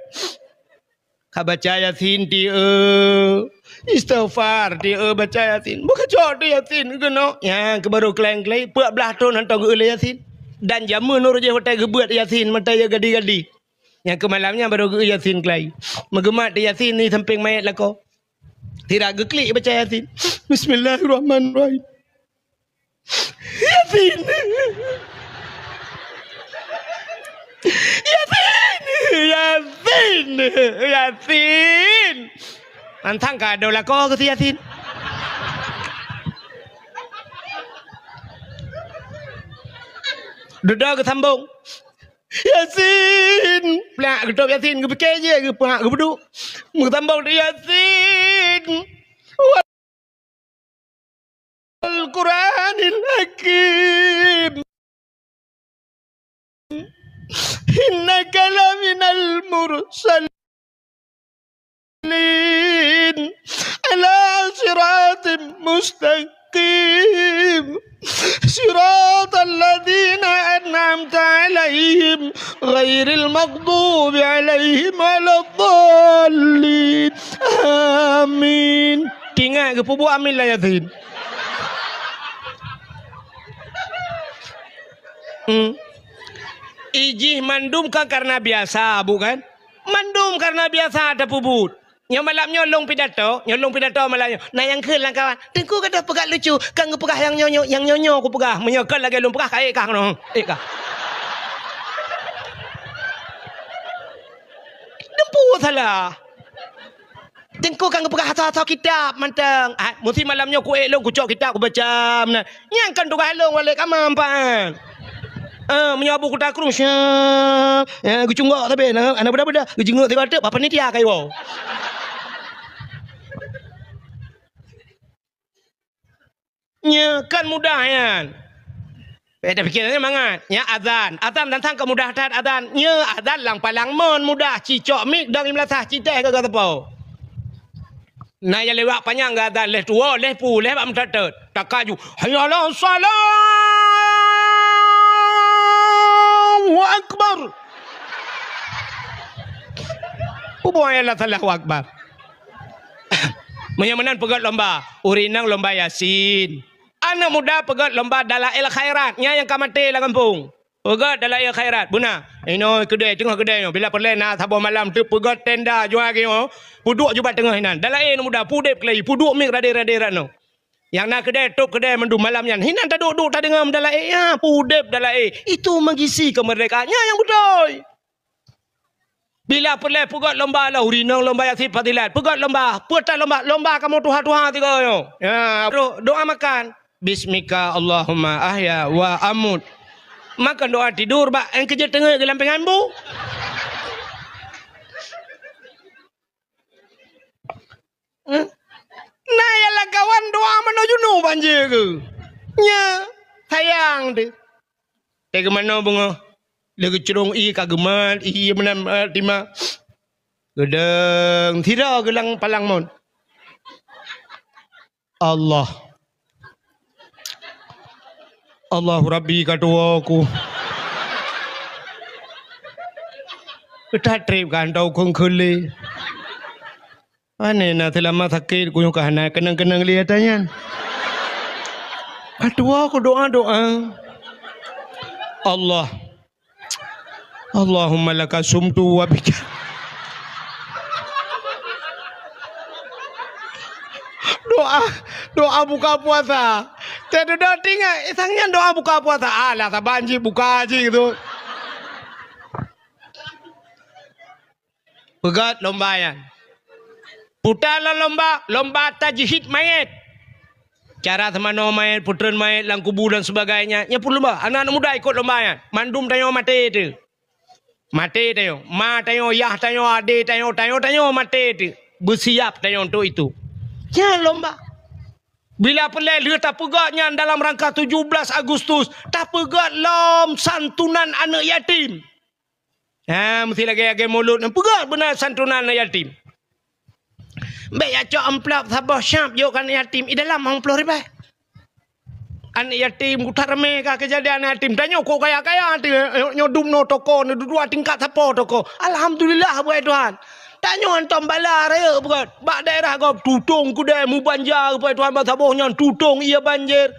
Ka baca Yasin, tieu. Istighfar, tieu, baca Yasin. Bukacok tu Yasin keunoe. Nyang keu barô kleng-kleng, peuet blaih thon hantom geu-eu lé Yasin. Dan jameun uroe jih watèe geubeuet Yasin, mata ya gadi-gadi. Nyang keu malam nyan barô geu-eu Yasin keulai. Meugeumat di Yasin di sampéng manyét lakoe. Sira geuklik baca Yasin. Bismillahirrahmanirrahim. Yasin. Yasin. Yasin. Yasin. Mantang ka adoe lakoe keu si Yasin. Dudoe geusambong. Yasin! Plak, geutôb Yasin, geupike jih, geupeuhak, geupeuduek. Meusambong di Yasin. Wal Qur'anil Hakim. Innaka laminal mursalin. المرسلين على صراط مستقيم صراط الذين أنعمت عليهم غير المغضوب عليهم ولا الضالين آمين. Tingat geupeubuet amin lam Yasin. Hmm. Ijih mandum kan karena biasa, bukan? Mandum karena biasa tapeubuet. Nyoe malam nyoe lôn pidato, nyoe lôn pidato malam nyoe. Na nyang kheun lam kawan, "Teungku ka peugah lucu, ka geupeugah nyang nyoe nyoe, nyang nyoe nyoe kupeugah. Meunyoe kon lagèe lôn peugah, ka ék kah keunoe. Ék kah." Teungku salah. Teungku ka geupeugah asoe-asoe kitab mantong. Ah, meusi malam nyoe ku ék lôn kucok kitab kubaca meunan. Nyan kan tugaih lôn walek amam, Pak. Ah, meunyoe Abu Kuta Krueng, syah, ya, geucunggok sabe, na, aneuk beda-beda, geujeungok tiga teuk, bak panitia kayu. Nyoe kan mudah nyan. Eh, tapi kira mangat. Nyan azan. Azan tantang kemudah that azan. Nyoe azan lam palang mon mudah. Cicok mik dong imlasah citeh ke gateupeu. Na nyang lewat panyang gata leh tuwoe, leh pu, leh bak meuteut-teut. Takaju, "Hayya 'alas shalah! Allahu Akbar!" Peue buet nyang Allahu Akbar? Meunyoe meunan peugöt lomba, ureueng inong lomba Yasin. Aneuk muda peugöt lomba dalail khairat, nyan nyang ka maté lam gampông. Peugöt dalail khairat, beuna. Inoe keudè, teungoh keudè nyoe. Bila peureulèe na saboh malam teupeugöt tenda juai geuh nyoe, peuduek ju bak teungoh inan. Dalail muda, peuudép keulayi, peuduek miek radé-radé rot nyoe. Nyang na keudè, tôp keudè mandum malam nyan. Hinan taduek-duek tadeungoe dalail, ya, peuudép dalail. Itu mengisi kemerdekaan. Nyan nyang beutôi. Bila peureulèe peugöt lomba lah, ureueng inong lomba Yasin fadilat. Peugöt lomba, peue that lomba, lomba kamoe tuha-tuha sigoe nyoe. Ya, terus doa makan. Bismika Allahumma ahya wa amut. Makan doa tidur bak, eh, keujeuet teungeut geuh lam pingan bu. Eh? Na nyang lam kawan doa manoe junub ban jih keuh. Nyan, sayang teuh. Teuh geumanoe beungoh. Lé geucrông ié ka geumat, ié meunan, eh, tima. Geudong, sidroe geulang palang mon. Allah. Allahu Rabbi ka tuwoe ku. Keutat treb ka hantom kheun-kheun lé. Pane na seulama sakét, kuyoh ka hana keunong-keunong lé ata nyan. Ka tuwo ku doa-doa. Allah. Allahumma laka sumtu wa bika. Doa, doa buka puasa. Teududoe tingat, sang nyan doa buka puasa. Alah, saban jih buka jih tu. Peugöt lomba nyan. Puta lom lomba, lomba tajhid mayét. Cara seumanoe mayét, peutreun mayét lam kubu dan sebagainya. Nyan peureulomba. Aneuk-aneuk muda ikot lomba nyan. Mandum tanyoe maté teuh. Maté tanyoe. Ma tanyoe, yah tanyoe, adé tanyoe, tanyoe, tanyoe maté teuh. Beusiap tanyoe untuk itu. Nyan lomba. Bila peureulée lheueh tapeugöt nyan dalam rangka tujuh belas Agustus, tapeugöt lom santunan aneuk yatim. Ha, meusti lagée-lagée mulod nyan peugah beuna santunan aneuk yatim. Bék jak cok amplop saboh syap jok keu aneuk yatim, i dalam limong ploh ribée. Aneuk yatim kutak ramé ka keujadian aneuk yatim. Tanyoe kok kaya-kaya até nyoe dumnoe toko, nyoe dua tingkat sapo toko. Alhamdulillah, buet Tuhan. Tanyoe hantom bala rayeuk buet. Bak daerah gob tutong keudée mubanja, buet Tuhan, bak saboh nyan tutong ié banjir.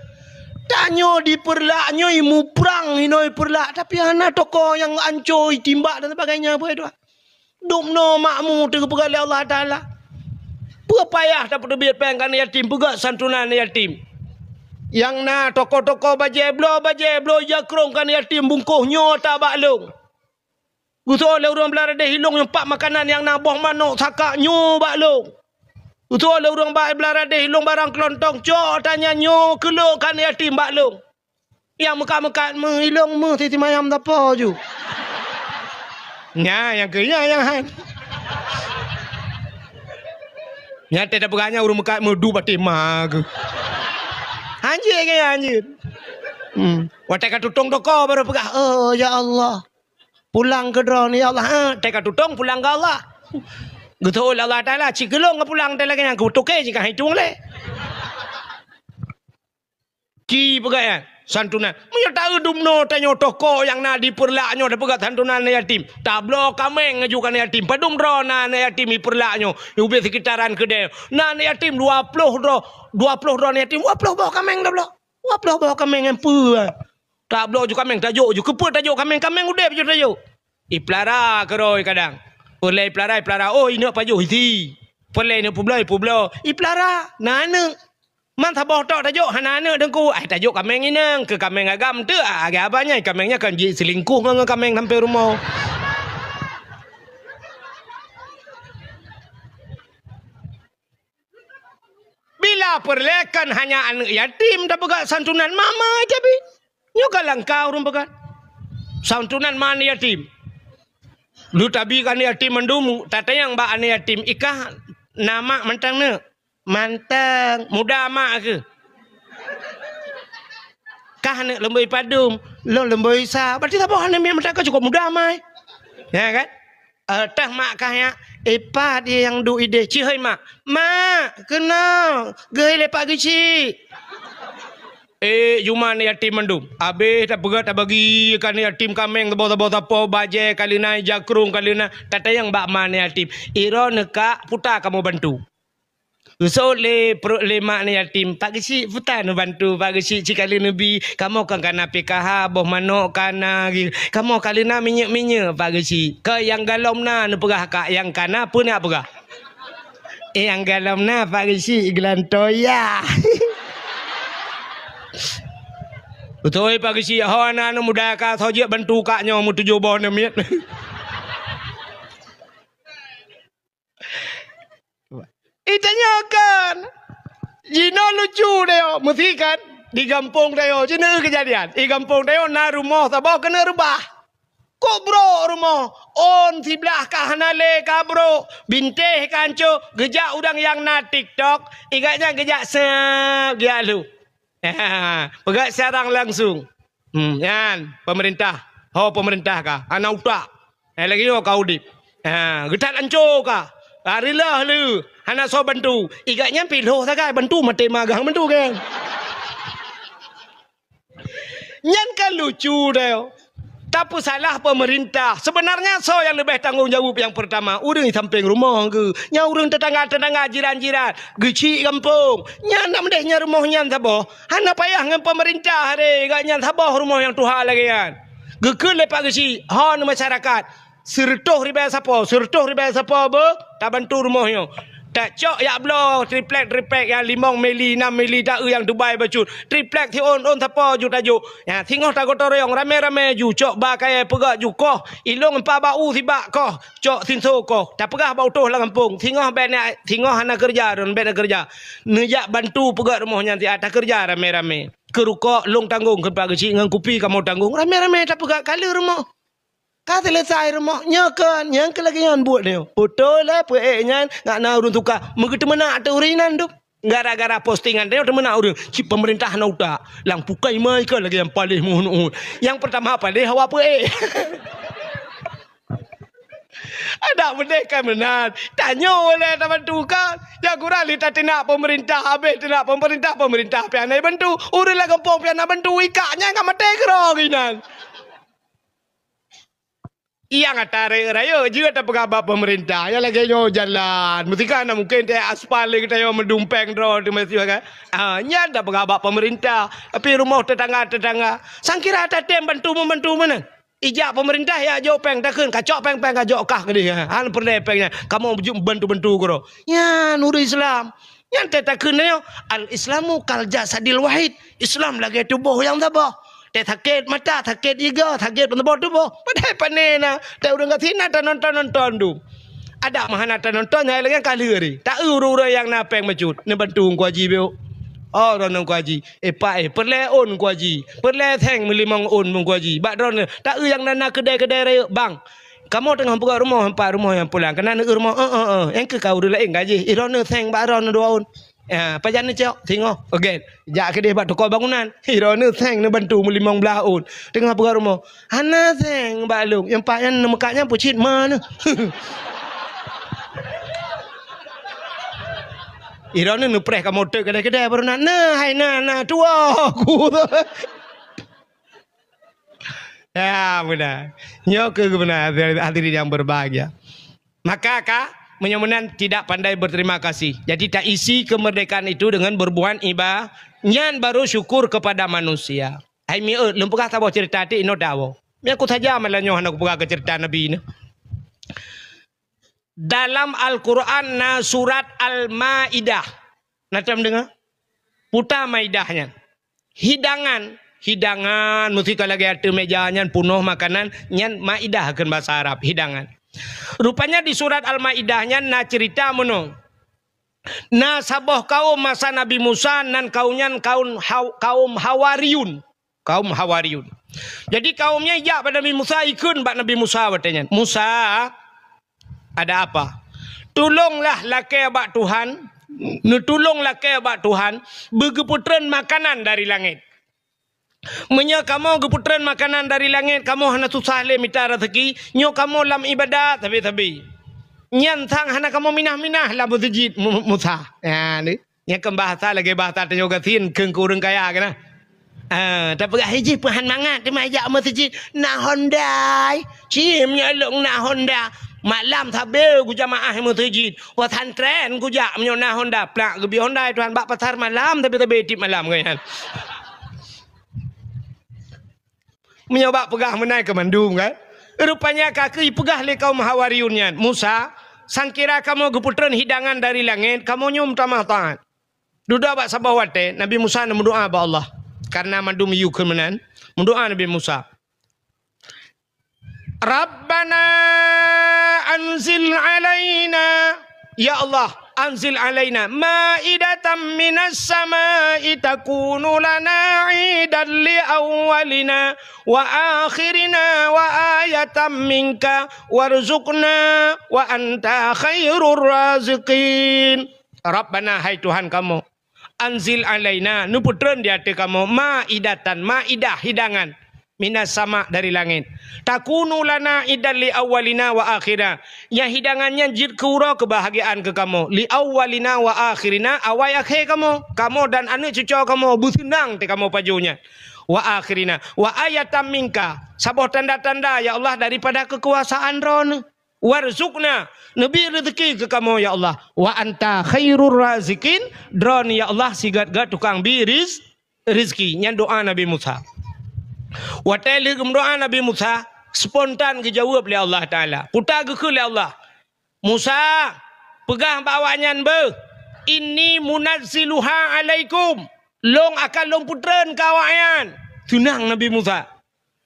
Tanyoe di Peureulak nyoe muprang inoe Peureulak, tapi hana toko nyang anco itimbak dan sebagainya, peue tu. Dumnoe makmu teupeugah lé Allah Taala. Peue payah tapeuteubiet péng keu aneuk yatim, peugah santunan aneuk yatim. Nyang na toko-toko bajée bloe, bajée bloe jakrong keu aneuk yatim bungkôh nyoe ata bak lôn. Geusoe lé ureuëng beuladeh ilong nyang pak makanan nyang na boh manok sakak nyoe bak lôn. Geusoe lé ureuëng bak beuladeh ilong barang keulontong cok ata nyan nyoe keu lôn keu aneuk yatim bak lôn. Nyang meukat-meukat meuh ilong meuh siti mayam tapo ju. Nya nyang keu nya nyang han. Nyang teuh tapeugah nyan ureuëng meukat meuh duek baté ma geuh. Hanjeuet keu nyan hanjeuet. Hmm. Watée ka tutong toko baru peugah, "Oh ya Allah." Pulang keu Droeneuh ya Allah. Ha, teuka tutong pulang keu Allah. Geuteuôt lé Allah Taala, ci keu lôn geupulang teuh lagée nyan, keutoke jih ka hai tueng lé. Ci peugah nyan, santunan. Meunyoe taeu dumnoe tanyoe toko nyang na di Peureulak nyoe tapeugah santunan yatim. Tabloe kaméng laju keu aneuk yatim. Padum droe na aneuk yatim di Peureulak nyoe. Ubé sekitaran keudée. Na aneuk yatim dua ploh droe, dua ploh droe aneuk yatim, dua ploh boh kaméng tabloe. Dua ploh boh kaméng nyan peue? Tabloe ju kaméng, tajok ju. Keupeue tajok kaméng? Kaméng udeb ju tajok. Ipeulara keudroe kadang. Peureulée ipeulara, ipeulara. Oh, ineuk pajoh isi. Peureulée ineuk peubloe, ipeubloe. Ipeulara, na aneuk. Man saboh tok tajok, hana aneuk teungku. Ai, tajok kaméng inong, keu kaméng agam teuk. Ah, agam abah nyan, kaméng nyan kan jiselingkuh ngon, ngon kaméng sampoe rumoh. Bila peureulée kan hanya aneuk yatim tapeugah santunan mama tapi. Nyoe ka langka ureuëng peugah. Santunan ma aneuk yatim. Lheueh tabi keu aneuk yatim mandum, tatanyong bak aneuk yatim, "Ikah na mak mantong neuk?" "Mantong." "Muda mak keuh?" "Kah neuk leumboi padum?" "Lôn leumboi sa." Berarti saboh aneuk miet mantong ka cukôp muda mai. Ya kan? Eh, teuh mak kah nyak, "Eh, pat ie nyang duek ideh?" "Cit hôi mak." "Mak, keunoe, geuhôi lé Pak Geuchik." Eh, juma aneuk yatim mandum. Abéh tapeugah tabagi keu aneuk yatim kaméng saboh-saboh sapo, bajée ka leunan, jakrong ka leunan, tatanyong bak ma aneuk yatim, "Iroe neukak, peue ta kamoe bantu?" Geuseuôt lé pruet lé mak aneuk yatim, "Pak Geuchik, peue ta neubantu Pak Geuchik, ci ka lheueh neubi, kamoe kan ka na P K H, boh manok ka na, kamoe ka lheueh na minyeuk-minyeuk Pak Geuchik. Keu nyang galom na neupeugah kak, nyang ka na peue neuk peugah?" "Eh, nyang galom na Pak Geuchik, geulantoe ya." Beutôi Pak Geuchik, ho na aneuk muda ka, soe jeuet bantu kak nyoe meutujoh boh aneuk miet. Itanyokan. Jinoe lucu tanyoe, meusi kan? Di gampông tanyoe, jinoe keujadian. Di gampông tanyoe na rumoh saboh keuneuk reubah. Kok brok rumoh, ôn siblah ka hana lé ka brok, bintéh ka hanco, geujak ureuëng nyang na TikTok, igat nyan geujak seup, geujak lheueh. Peugah siarang langsung. Hmm, nyan, pemerintah. Ho pemerintah ka, hana utak. Eh, lagée nyoe ka udeb. Ha, geutat lanco ka. Ha, rilah lé, hana soe bantu. Igat nyan pih lhoh sagai, bantu maté magang bantu kan. Nyan kan lucu deh. Tapeusalah peumeurintah. Seubeunarnya soe nyang leubeh tanggong jaweueb nyang peurtama? Ureuëng di sampéng rumoh geuh. Nyang ureuëng teutangga-teutangga, jiran-jiran, geuchik gampông. Nyan na meudeh nyan rumoh nyan saboh. Hana payah ngon peumeurintah, hare gak nyan saboh rumoh nyang tuha lagée nyan. Geukheun lé Pak Geuchik, ho neuh masyarakat. Sireutôh ribée sapo, sireutôh ribée sapo beuh tabantu rumoh nyoe. Tacok jak bloe triplek-triplek nyang limong mili, nam mili, ta-eu nyang Dubai bacut. Triplek siôn-ôn sapo ju tajok. Nyan singoh tagotong royong ramé-ramé ju cok ba kayée peugöt ju koh. Ilong empa bak u sibak koh, cok sinso koh. Tapeugah bak utôh lam gampông, singoh bék na, singoh hana keureuja, droen bék na keureuja. Neujak bantu peugöt rumoh nyan siat, takeureuja ramé-ramé. Keu rukok lôn tanggong, keu Pak Geuchik ngon kupi kamoe tanggong, ramé-ramé tapeugöt ka lheueh rumoh. Ka seuleusai rumoh nyoe kon, nyang keu lagée nyan buet nyoe. Beutôi lé peuék nyan ngat na ureuëng tuka. Meugeuteumeuna ateueh ureuëng inan tu. Gara-gara postingan nyoe teumeunak ureuëng. Cit peumeurintah na utak. Lam pukai mai kon lagée nyang paléh muhun-uhun. Nyang peurtama paléh awak peuék. Adak meudeh kan meunan. Tanyoe lé tabantu kan. Nyang kurang lé tateunak peumeurintah, habéh teunak peumeurintah, peumeurintah pian na bantu. Ureuëng lam gampông pian na bantu, ikak nyan ka maté keudroe inan. Nyang ata rayeuk-rayeuk jeuet tapeugah bak peumeurintah. Nyang lagée nyoe jalan. Meutika na mungken teuh aspal lé geutanyoe meudum péng droe teuh meusiwa kan. Ah, nyan tapeugah bak peumeurintah. Tapi rumoh tetangga-tetangga. Sangkira tatem bantu membantu meunan. Ijak peumeurintah ya jok péng takheun, kacok péng-péng kajok kah keudeh. Han peureulée péng nyan. Kamoe beujeuet bantu-bantu keudroe. Nyan ureuëng Islam. Nyan teuh takheun nyoe, "Al-Islamu kal jasadil wahid." Islam lagée tuboh nyang saboh. Teuh sakét mata, sakét iga, sakét saboh tuboh. Padahai pané na, teuh ureuëng gasien na tanonton-nonton tu. Adak meuhana tanonton, hai lagée ka lheueh ri. Ta-eu ureuëng-ureuëng nyang na péng bacut, neubantu Teungku Haji bék. Oh, droeneuh Teungku Haji. Eh, pak, eh, peureulée ôn Teungku Haji. Peureulée seng meulimong ôn Teungku Haji. Bak droeneuh, ta-eu nyang na, na keudai-keudai rayeuk, bang. Kamoe teungoh peugöt rumoh, empat rumoh nyang pulang. Keunan eu rumoh, eh, eh, eh. Nyang keu ka ureuëng laén ka jih. Ih droeneuh seng bak droeneuh dua ôn. Ah, pajan neucok, singoh, oke. Jak keudeh bak toko bangunan. Ih droeneuh seng neubantu meulimong blaih ôn. Teungoh peugöt rumoh. Hana seng bak lôn. Nyang pat nyan neumeukat nyan peucit ma neuh. Ih droeneuh neupreh kamoe teuk keudai-keudai baru na. Nah, hai na, na, tuwoe ku. Ya, benar. Nyoe keuh benar, hadirin yang berbahagia. Maka ka, meunyoe meunan tidak pandai berterima kasih. Jadi, taisi kemerdekaan itu dengan berbuat iba-, nyan baru syukur kepada manusia. Hai miet, lôn peugah saboh cerita ti inoe dawoe. Meunyoe ku saja malam nyoe hana kupeugah keu cerita Nabi ni. Dalam Al-Quran na surat Al-Maidah. Na tom deungoe? Puta Maidah nyan. Hidangan, hidangan, meusti ka lagée ateueh meja nyan punoh makanan, nyan maidah kheun basa Arab, hidangan. Rupanya di surat Al-Maidah nyan na cerita meunoe. Na saboh kaum masa Nabi Musa, nan kaum nyan kaum Haw-, kaum Hawariyun. Kaum Hawariyun. Jadi kaum nyan ijak bak Nabi Musa, ikheun bak Nabi Musa watée nyan, "Musa, ada apa? Tulonglah lakée bak Tuhan, neutulong lakée bak Tuhan, beugeupeutreun makanan dari langét. Meunyoe kamoe geupeutreun makanan dari langét, kamoe hana susah lé mita raseuki, nyoe kamoe lam iébadat sabe-sabe. Nyan sang hana kamoe minah-minah lam meuseujid Mu-, Musa." Nyan deh. Nyang keu bahasa lagée bahasa tanyoe gasien keu ureuëng kaya keunan. Ah, tapeugah, "Hijih peuhan mangat teuma jak meuseujid na Honda. Cim nyoe lôn na Honda." Malam sabe gujamaah meuseujid. Pesantren gujak meunyoe na Honda. Plak geubri Honda tuhan bak pasar malam sabe-sabe tiep malam keunan. Meunyoe bak peugah meunan keu mandum kan. Rupanya ka keuh ipeugah lé kaum Hawariyun nyan, "Musa, sangkira kamoe geupeutreun hidangan dari langét, kamoe nyoe meutamah taát." Dudoe bak saboh watée, Nabi Musa neumeudoá bak Allah. Karena mandum yue kheun meunan, meudoá Nabi Musa, "Rabbana anzil alaina," ya Allah, "anzil alaina maidatan minas sama'i takunu lana idan li awwalina wa akhirina wa ayatan minka warzuqna wa anta khairur raziqin." Rabbana, hai Tuhan kamoe, "anzil alaina," neupeutreun di ateueh kamoe, "maidatan," maidah, hidangan, "minas sama," dari langét, "takunu lana idan li awwalina wa akhirina," nyang hidangan nyan jeuet keu uroe keubahgiaan keu kamoe, "li awwalina wa akhirina," awai akhé kamoe, kamoe dan aneuëk cucoe kamoe beuseunang teuh kamoe pajoh nyan. wa akhirina, wa ayatan minka, saboh tanda-tanda, ya Allah, daripada keukuasaan Droeneuh. Warzuqna, neubi reuzeuki keu kamoe, ya Allah. Wa anta khairur raziqin, Droeneuh, ya Allah, sigét-gét tukang bi riz-, rizki. Nyan doa Nabi Musa. Watée lheueh geumeudoa Nabi Musa, spontan geujaweueb lé Allah Taala. Peue geukheun lé Allah, "Musa, peugah bak awaknyan beuh, 'Inni munazziluha 'alaikum,' Lôn akan Lôn peutreun keu awaknyan." Seunang Nabi Musa.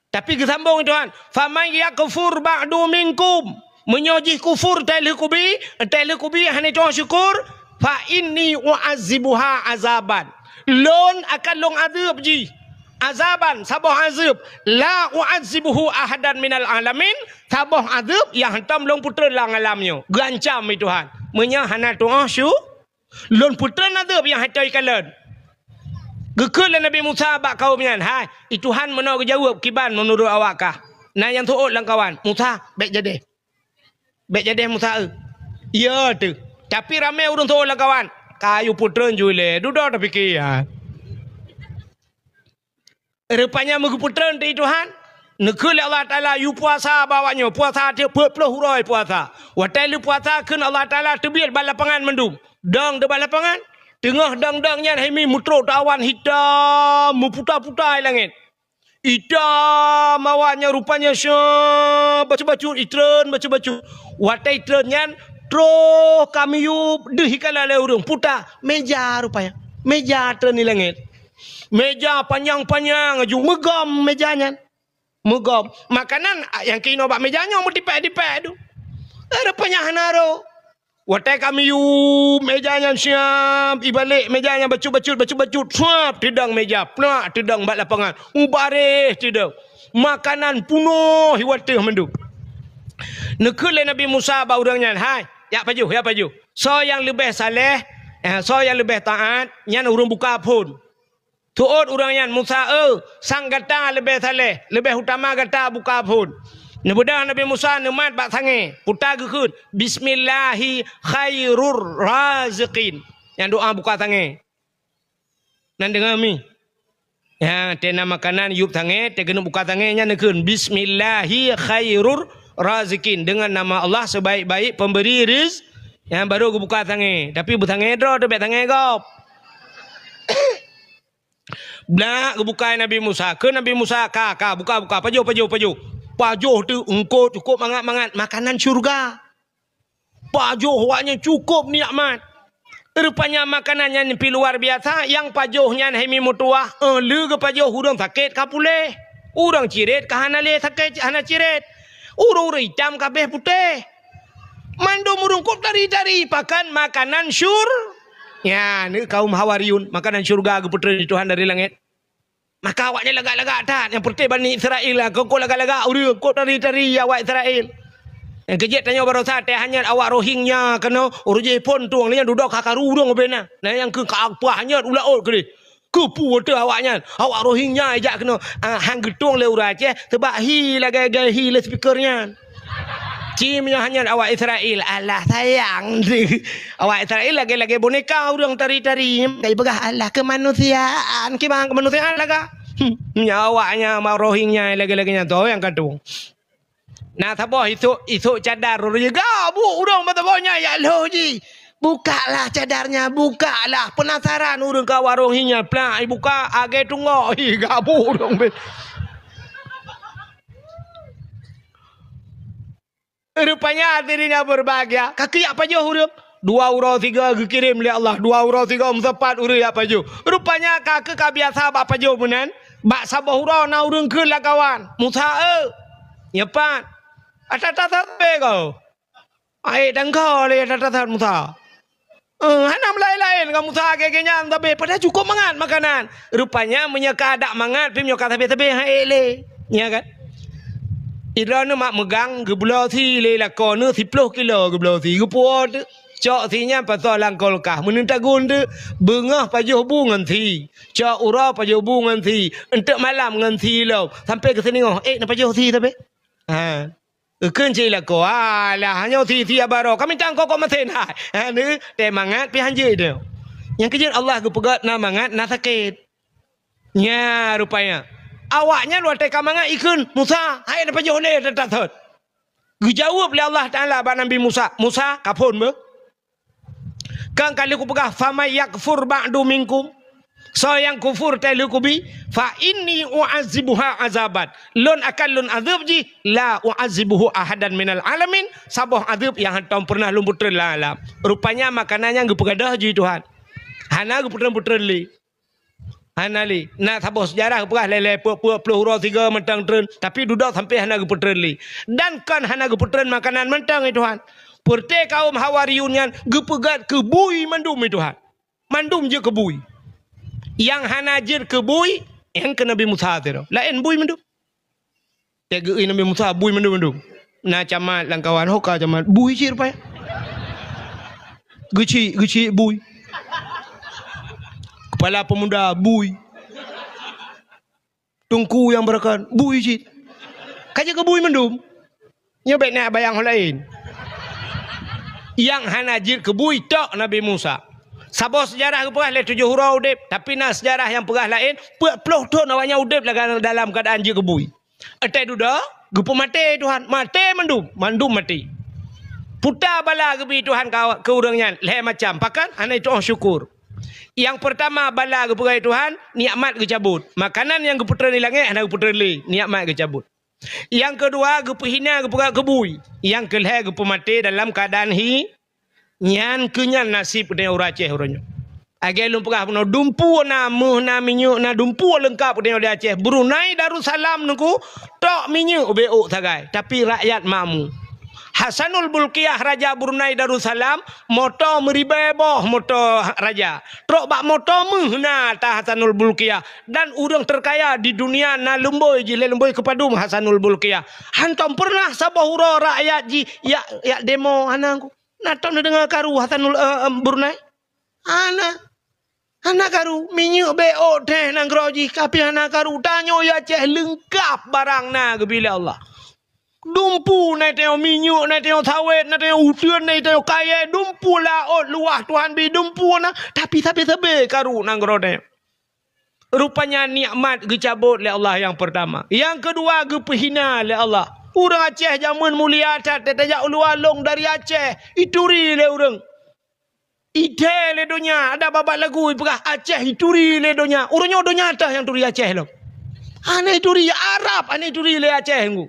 Tapi geusambông Tuhan, "Faman yakfur ba'du minkum," meunyoe jih kufur teuh lheueh kubi, teuh lheueh kubi hana tu'oh syukur, "fa inni u'adzibuha azaban," Lôn akan Lôn azeueb jih, azaban, saboh azeueb, "la u'adzibuhu ahadan minal alamin," saboh azeueb nyang hántom Lôn peutreun lam alam nyoe. Geuancam lé Tuhan, meunyoe hana tu'oh syu-, Lôn peutreun azeueb nyang hántom ikalon. Geukheun lé Nabi Musa bak kawöm nyan, "Hai, i Tuhan meunoe geujaweueb kiban meunurot awak kah?" Na nyang seuôt lam kawan, "Musa, bék jadeh. Bék jadeh Musa, eu." "Iya teuh. Tapi ramé ureuëng seuôt lam kawan." "Ka yue peutreun ju ilée, dudoe tapike, ya." Rupanya meugeupeutreun teuh Tuhan, neukheun lé Allah Taala yue puasa bak awak nyoe, puasa tiep peuet ploh uroe puasa. Watée lheueh puasa kheun Allah Taala teubiet bak lapangan mandum. Dong di bak lapangan, teungoh dong-dong nyan hai mi meutrok awan hitam meuputa-puta i langét. Hitam awak nyan rupanya, syeh, bacut-bacut, itreun bacut-bacut. Watée itreun nyan, troh ka miyueb deuh ikalon lé ureuëng, puta, meja rupanya. Meja treun i langét. Meja panyang-panyang laju meugom meja nyan. Meugom. Makanan, a, nyang keunoe bak meja nyoe meutipék-tipék tu. Eh, rupanya hana rôh. Watée ka miyueb meja nyan siab, ibalek meja nyan bacut-bacut, bacut-bacut, suab, teudong meja, plak, teudong bak lapangan. Mubareh teudong. Makanan punoh i watée mandum. Neukheun lé Nabi Musa bak ureuëng nyan, "Hai, jak pajoh, jak pajoh. Soe nyang leubeh saleh, eh, soe nyang leubeh taát, nyan ureuëng buka phon." Seuôt ureuëng nyan, "Musa, eu, sang gata leubeh saleh, leubeh utama gata buka phon." Neubeudôh Nabi Musa neumat bak sangée, puta geukheun, "Bismillahi khairur raziqin." Nyan doa buka sangée. Nan deungoe mi. Ya, tena makanan yueb sangée, teugeuneuek buka sangée nyan neukheun, "Bismillahi khairur raziqin." Dengan nama Allah sebaik-baik pemberi riz-, nyan baru geubuka sangée. Tapi beusangée droe teuh, bék sangée gob. Blak geubuka Nabi Musa. Keu Nabi Musa, "Ka, ka, buka, buka. Pajoh, pajoh, pajoh." Pajoh teuh eungkôt cukôp mangat-mangat. Makanan syurga. Pajoh awak nyan cukôp nikmat. Rupanya makanan nyan pih luar biasa. Nyang pajoh nyan hai mi meutuwah. Eh, lé geupajoh ureuëng sakét ka puléh. Ureuëng cirét ka hana lé sakét, hana cirét. Ureuëng-ureuëng itam ka béh putéh. Mandum ureuëng kôb tari-tari pakan makanan syur-, ya, ni kaum Hawariyun, makanan syurga geupeutreun lé Tuhan dari langét. Maka awaknyan lagak-lagak that, nyang peureté Bani Israel lah, keu lagak-lagak ureuëng kôb tari-tari awak Israel. Nyang keujeuet tanyoe barosa teuh hanyot awak Rohingya keunoe, ureuëng jih phon tueng, lé nyan dudoe ka karu ureuëng ubena. Nah, nyang keu ka pah hanyot u laôt keudeh. Keupeue teuh awaknyan? Awak Rohingya ijak keunoe, ah, han geutueng lé ureuëng Aceh, teubak hi lagée-lagée hi lé speaker nyan. Ci meunyoe hanyot awak Israel, alah sayang. Awak Israel lagée-lagée boneka ureuëng tari-tari. Kai peugah alah keumanusiaan, kiban keumanusiaan laga. Hmm, nyan awaknyan ma Rohingya lagée-lagée nyan tu nyang ka tueng. Na saboh isok, isok cadar ureuëng, gabuk ureuëng meusaboh nyan jak lhôh jih. "Bukaklah cadarnya, bukaklah." Penasaran ureuëng ka warong hi nyan, plak, ibuka, agée tunggok, hi, gabuk ureuëng bit. Rupanya hadirin yang berbahagia, ka keuyak pajoh ureuëng. Dua uroe sigoe geukirém lé Allah, dua uroe sigoe meusapat ureuëng yak pajoh. Rupanya ka keu ka biasa bak pajoh meunan, bak saboh uroe na ureuëng kheun lakawan, "Musa, eu, nyoe pat, ata-ata sabe kau." Aé dangka lé ata-ata Musa. Eh, hana meulaén-laén ngon Musa lagée nyan sabe, padahai cukôp mangat makanan. Rupanya meunyoe ka adak mangat, pih meunyoe ka sabe-sabe, han ék lé. Nya kan? Idroeneuh mak meugang geubloe sie lé lakoe neuh siploh kilo geubloe sie, geupuwoe teuk. Cok sie nyan pasoe lam kulkas, meuneuk tagun teuk, beungoh pajoh bu ngon sie. Cok uroe pajoh bu ngon sie, eunteuk malam ngon sie lom, sampoe keu seuningoh, ék neupajoh sie sabe. Ha. Eukheun cit lakoe, "Alah, nyoe sie-sie baroe, kami tangkok kok meusén hai." Ha, ni, tée mangat pih han jeuet nyoe. Nyang keujeuet Allah geupeugét na mangat, na sakét. Nya rupanya. Awaknyan watée ka mangat ikheun, "Musa, hai na pajoh lé tatat thot." Geujaweueb lé Allah Taala bak Nabi Musa, "Musa, ka phon beuh?" Kan ka lheueh kupeugah, "Faman yakfur ba'du minkum." Soe nyang kufur teuh lheueh kubi, "Fa inni u'adzibuha azaban." Lôn akan lôn azeueb jih, "La u'adzibuhu ahadan minal alamin." Saboh azeueb nyang hántom peureunah lôn peutreun lam alam. Rupanya makanan nyan geupeugadôh jih Tuhan. Hana geupeutreun-peutreun lé. Hana lé. Na saboh seujarah geupeugah lé-lé peuet-peuet ploh uroe sigoe mantong treun, tapi dudoe sampoe hana geupeutreun lé. Dan kon hana geupeutreun makanan mantong, ya Tuhan. Peureuté kaum Hawariyun nyan geupeugét keu bui mandum, ya Tuhan. Mandum jeuet keu bui. Nyang hana jeuet keu bui, nyang keu Nabi Musa sidroe. Laén bui mandum. Teugeui Nabi Musa bui mandum-mandum. Na camat lam kawan, "Ho ka camat, bui cit rupanya." Geuchik, geuchik bui. Kepala pemuda bui. Teungku nyang beurakan bui cit. Ka jeuet keu bui mandum. Nyoe bék na bayang ho laén. Nyang hana jeuet keu bui tok Nabi Musa. Saboh seujarah geupeugah lé tujoh uroe udeb, tapi na seujarah nyang peugah laén, peuet ploh thon awaknyan udeb lam, dalam keuadaan jeuet keu bui. Watée dudoe, geupeumaté Tuhan, maté mandum, mandum maté. Peue bala geubi Tuhan ka, keu ureuëng nyan, lhée macam. Pakon? Hana jituoh syukur. Nyang peurtama bala geupeugah Tuhan, nikmat geucabot. Makanan nyang geupeutreun di langét hana geupeutreun lé, nikmat geucabot. Nyang keudua geupeuhina, geupeugét keu bui. Nyang keulhée geupeumaté dalam keuadaan hi, Nyan keuh nyan naseb geutanyoe ureuëng Aceh uroe nyoe. Lagée lôn peugah bunoe, dumpeue na, méuh na, minyeuk na, dumpeue leungkab geutanyoe di Aceh. Brunei Darussalam Teungku, tok minyeuk ubé ôk sagai, tapi rakyat makmu. Hasanul Bolkiah raja Brunei Darussalam, moto meuribée boh moto raja. Trok bak moto méuh na ata Hasanul Bolkiah, dan ureuëng terkaya di dunia na lumboi jih lé lumboi keupadum Hasanul Bolkiah. Hántom peureunah saboh uroe rakyat jih jak, jak demo hana. Na tom neudeungoe karu Hasanul, eh, em, Brunei? Hana. Hana karu. Minyeuk bé ôk teuh nanggroe jih, tapi hana karu. Tanyoe di Aceh leungkab barang na geubi lé Allah. Dumpeue na tanyoe, minyeuk na tanyoe, sawét na tanyoe, uteuen na tanyoe, kayée, dumpeue laôt luwah Tuhan bi, dumpeue na, tapi sabe-sabe karu nanggroe tanyoe. Rupanya nikmat geucabot lé Allah nyang peurtama. Nyang keudua geupeuhina lé Allah. Ureuëng Aceh jameun mulia that, tajak u luwa lôn dari Aceh, ituri lé ureuëng. Idhée lé donya, ada babah lagu ipeugah Aceh ituri lé donya. Uroe nyoe donya teuh nyang turi Aceh lom. Hana ituri Arab, hana ituri lé Aceh nggu.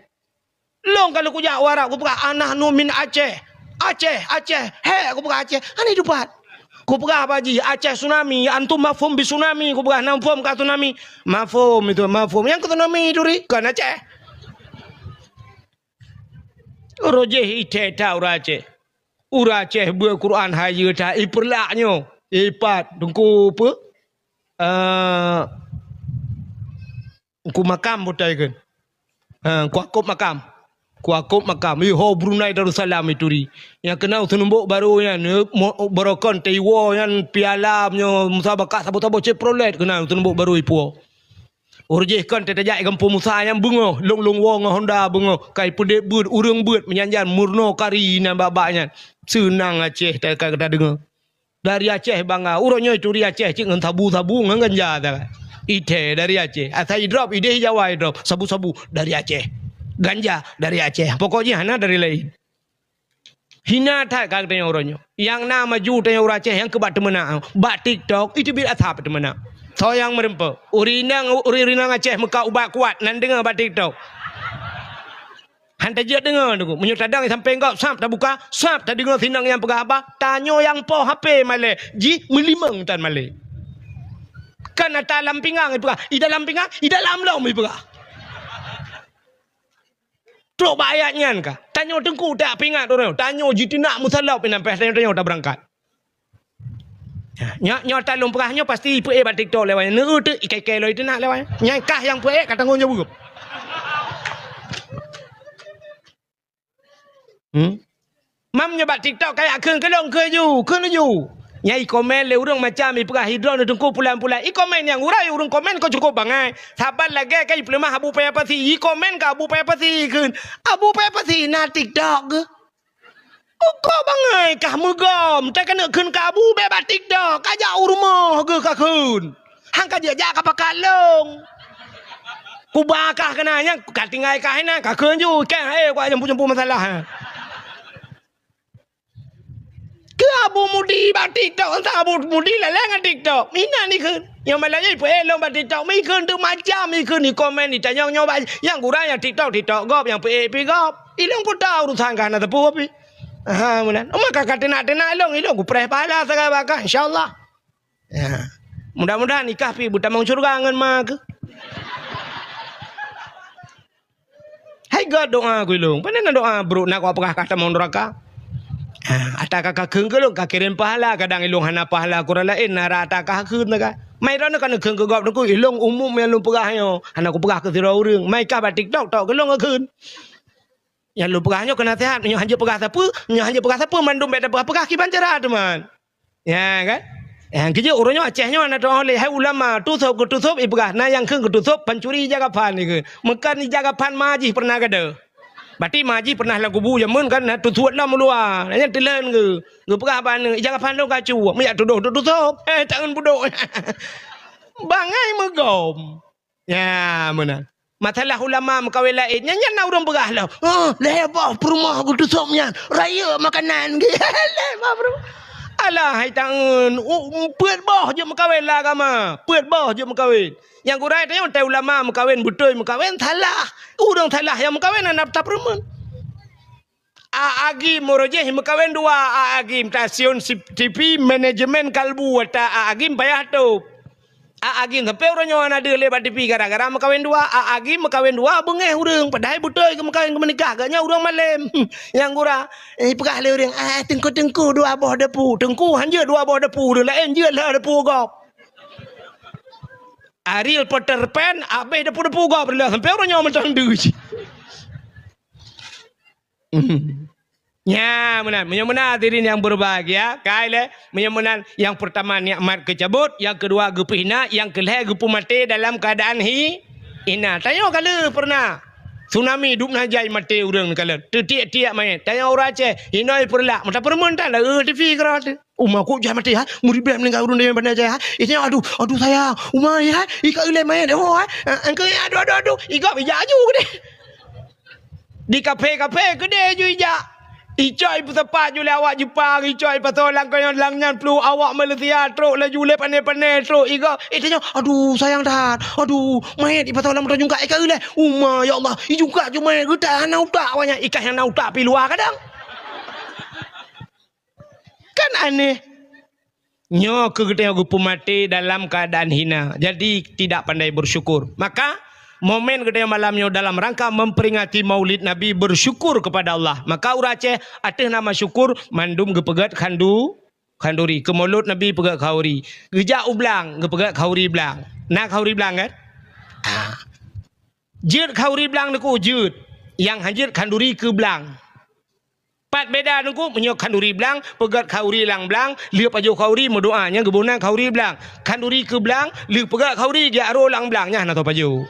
Lôn ka lheueh kujak u Arab, kupeugah, "Ana nu min Aceh." "Aceh, Aceh." "Hék," kupeugah, "Aceh." Hana dipat. Kupeugah bak jih, "Aceh tsunami, antum mafhum bi tsunami?" Kupeugah, "Hana mafhum ka tsunami." "Mafhum itu, mafhum." Nyang keu tsunami turi, kon Aceh. Roh jih ithée that ureuëng Aceh. Ureuëng Aceh beuet Quran hayeue that, ipeurlak nyoe. Ipat, Teungku peue? Eh, Teungku Makam beutai kheun. Ha, Teungku Yakub Makam. Teungku Yakub Makam. Iho Brunei Darussalam ituri. Nyang keunan u Seunumbok Barô nyan, eh, mo-, barokon teuiwoe nyan piala meunyoe musabaqah saboh-saboh Chevrolet keunan u Seunumbok Barô ipuwoe. Uroe jih kon teuh tajak i gampông Musa nyan beungoh, lôn-lôn woe ngon Honda beungoh. Ka ipeudeb beuet, ureuëng beuet meujan-jan meurunoe kari nan bak-bak nyan. Seunang Aceh ta-, ka tadeungoe. Dari Aceh bangga. Uroe nyoe ituri Aceh cit ngon sabu-sabu ngon ganja sagai. Ithée dari Aceh. Asai idrop, ideh Jawa idrop. Sabu-sabu dari Aceh. Ganja dari Aceh. Pokok jih hana dari laén. Hina that ka geutanyoe uroe nyoe. Nyang na maju tanyoe ureuëng Aceh nyang keu bak teumeunak. Bak TikTok, iteubiet asab teumeunak. Soe nyang meureumpok? Ureuëng inong, ureuëng inong Aceh meukat ubat kuat, nan deungoe bak TikTok. Han tajeuet deungoe, Teungku. Meunyoe tadong sampéng gob, sab tabuka, sab tadeungoe sinong nyang peugah haba, tanyoe nyang po H P malée, jih meulimong tan malée. Kan ata lam pingang ipeugah, i dalam pingang, i dalam lom ipeugah. Trok bak ayat nyan ka. Tanyoe Teungku tak pingat ureuëng. Tanyoe jiteunak meusalop inan pih tanyoe, tanyoe tabeurangkat. Nyoe, nyoe ata lôn peugah nyoe pasti ipeuék bak TikTok lewat nyan. Neu teuk ikai-kai lom iteunak lewat nyan. Nyang kah nyang peuék ka tanggong jaweueb. Hmm? Mam nyoe bak TikTok kayak kheun keulong keu ju, kheun ju. Nyang ikomen lé ureuëng macam ipeugah idroe Teungku pulan-pulan. Ikomen nyang urai ureuëng komen kok cukup bangai. Saban lagée ka ipeuleumah Abu Paya Pasi. Ikomen ka Abu Paya Pasi kheun. Abu Paya Pasi na TikTok geuh. Uko bangai kah meugom, teukeunok kheun ka Abu bék bak TikTok, kajak u rumoh geuh ka kheun. Han ka jeuet jak ka pakat lông. Kuba kah keunan nyang ka tinggai kah inan ka kheun ju, keng hai, kuat jampu-jampu masalah. Keu Abu Mudi bak TikTok, entah Abu Mudi lalai ngon TikTok. Mina ni kheun. Nyang malam nyan ipeu lông bak TikTok, mi kheun tu macam, mi kheun di komen, di tanyong nyoe bak nyang gura nyang TikTok, TikTok gob, nyang peuék pi gob. Ilông peuta urusan kah na teupeu pi. Aha, meunan. Maka ka teunak-teunak ilông, ilông kupreh pahala sagai bak kah, insyaallah. Ya. Mudah-mudahan nikah pi beutamong syurga ngon ma keuh. Hai gét doa keu ilông. Pane na doa brok na kau peugah ka tamong neuraka. Ha, ata ka kakheun keu lông ka kirém pahala, kadang ilông hana pahala keu ureueng laén, na rata ka kheun ka. Mai droeneuh ka neukheun keu gob teungku, ilông umum nyang lôn peugah nyoe, hana kupeugah keu sidroe ureueng. Mai kah bak TikTok tok keu lông kakheun. Nyang lôn peugah nyoe keu naseuhat, nyoe hanjeuet peugah sapeue, nyoe hanjeuet peugah sapeue, mandum bèk tapeugah-peugah kiban cara teuma. Ya kan? Nyang keujeuet uroe nyoe Aceh nyoe na tu'oh lé, hai ulama, tusôb keu tusôb ipeugah, na nyang kheun keu tusôb pancuri ija kapan ikheun. Meukan ija kapan ma jih pernah gada. Berarti ma jih pernah lam kubu jameun kan na tusôb lom u luwa. Nyan teuleuen geu. Geupeugah bak aneuk, ija kapan lôn ka cuek, meujak tudoh tusôb. Eh, tangan budok. Bangai meugom. Ya, meunan. Masalah ulama meukawen laén nyan, nyan na ureueng peugah lom. "Oh, lhèe boh peurumoh geutusôb nyan, rayeuk makanan." Lhèe boh peurumoh. Alah, hai tangeun, u-, peuet boh jeuet meukawen lam agama. Peuet boh jeuet meukawen. Nyang gurèe tanyoe tai ulama meukawen beutôi meukawen salah. Ureueng salah nyang meukawen hana tapeurumeun. A Agim Murojeh meukawen dua, A Agim stasiun si-, T V manajemen kalbu ata A Agim payah tôb. A Agim sampoe uroe nyoe hana deuh lé bak T V gara-gara meukawen dua. A Agim meukawen dua beungéh ureueng, padahai beutôi geumeukawen geumeunikah geuh nyan ureueng malém. Nyang gura, eh, peugah lé ureueng, "Ah, teungku-teungku dua boh depu." Teungku hanjeuet dua boh depu, ureueng laén jeuet lhèe depu gob. Ariel Peter Pan habéh depu-depu gob lheueh sampoe uroe nyoe mantong deuh. Nya, meunan. Meunyoe meunan hadirin yang berbahagia, kai lé, meunyoe meunan yang pertama nikmat keucabot, yang kedua geupeuhina, yang kelhèe geupeumaté dalam keadaan hi-, hina. Tanyoe ka lheueh pernah. Tsunami dub na jai maté ureueng ka lheueh. Teutiek-tiek manyét. Tanyoe ureueng Aceh, hinoe peureulak. Mata peurumeun tan, eh, T V keurah teuh. Uma kok jai maté, ha? Murit bèe meuninggai ureueng di bandar jai, ha? Itu, aduh, aduh sayang. Uma, ya, ha? Ika ulèe manyét, oh, ha? Eh, engkau, aduh, aduh, aduh. Ika bijak aju keudéh. Di kafe-kafe keudéh ju ijak. Icok ipeusapat ju lé awak Jepang, icok ipasoe lam keunyang lam nyan pluek awak Malaysia trok laju lé pané-pané trok iga. Eh, tanyoe, aduh, sayang that. Aduh, manyét ipasoe lam moto jungkat, eh, ka lé. Uma, ya Allah, ijungkat ju manyét geutak hana utak awak nyan, ikah nyang na utak pi luwa kadang. Kan aneh. Nyoe keuh geutanyoe geupeumaté dalam keadaan hina. Jadi, tidak pandai bersyukur. Maka, momen geutanyoe malam nyoe dalam rangka memperingati Maulid Nabi, bersyukur kepada Allah. Maka, ureueng Aceh ateueh nama syukur mandum geupeugét khandu-, khanduri. Keu Maulud Nabi peugét khauri. Geujak u blang, geupeugét khauri blang. Na khauri blang, kan? Ah. Jeuet khauri blang, Teungku, jeuet. Nyang hanjeuet khanduri keu blang. Pat beda, Teungku, meunyoe khanduri blang, peugét khauri lam blang, lheueh pajoh khauri meudoa, nyan geuboh nan khauri blang. Khanduri keu blang, lheueh peugét khauri, geujak rô lam blang, nyan hana soe pajoh.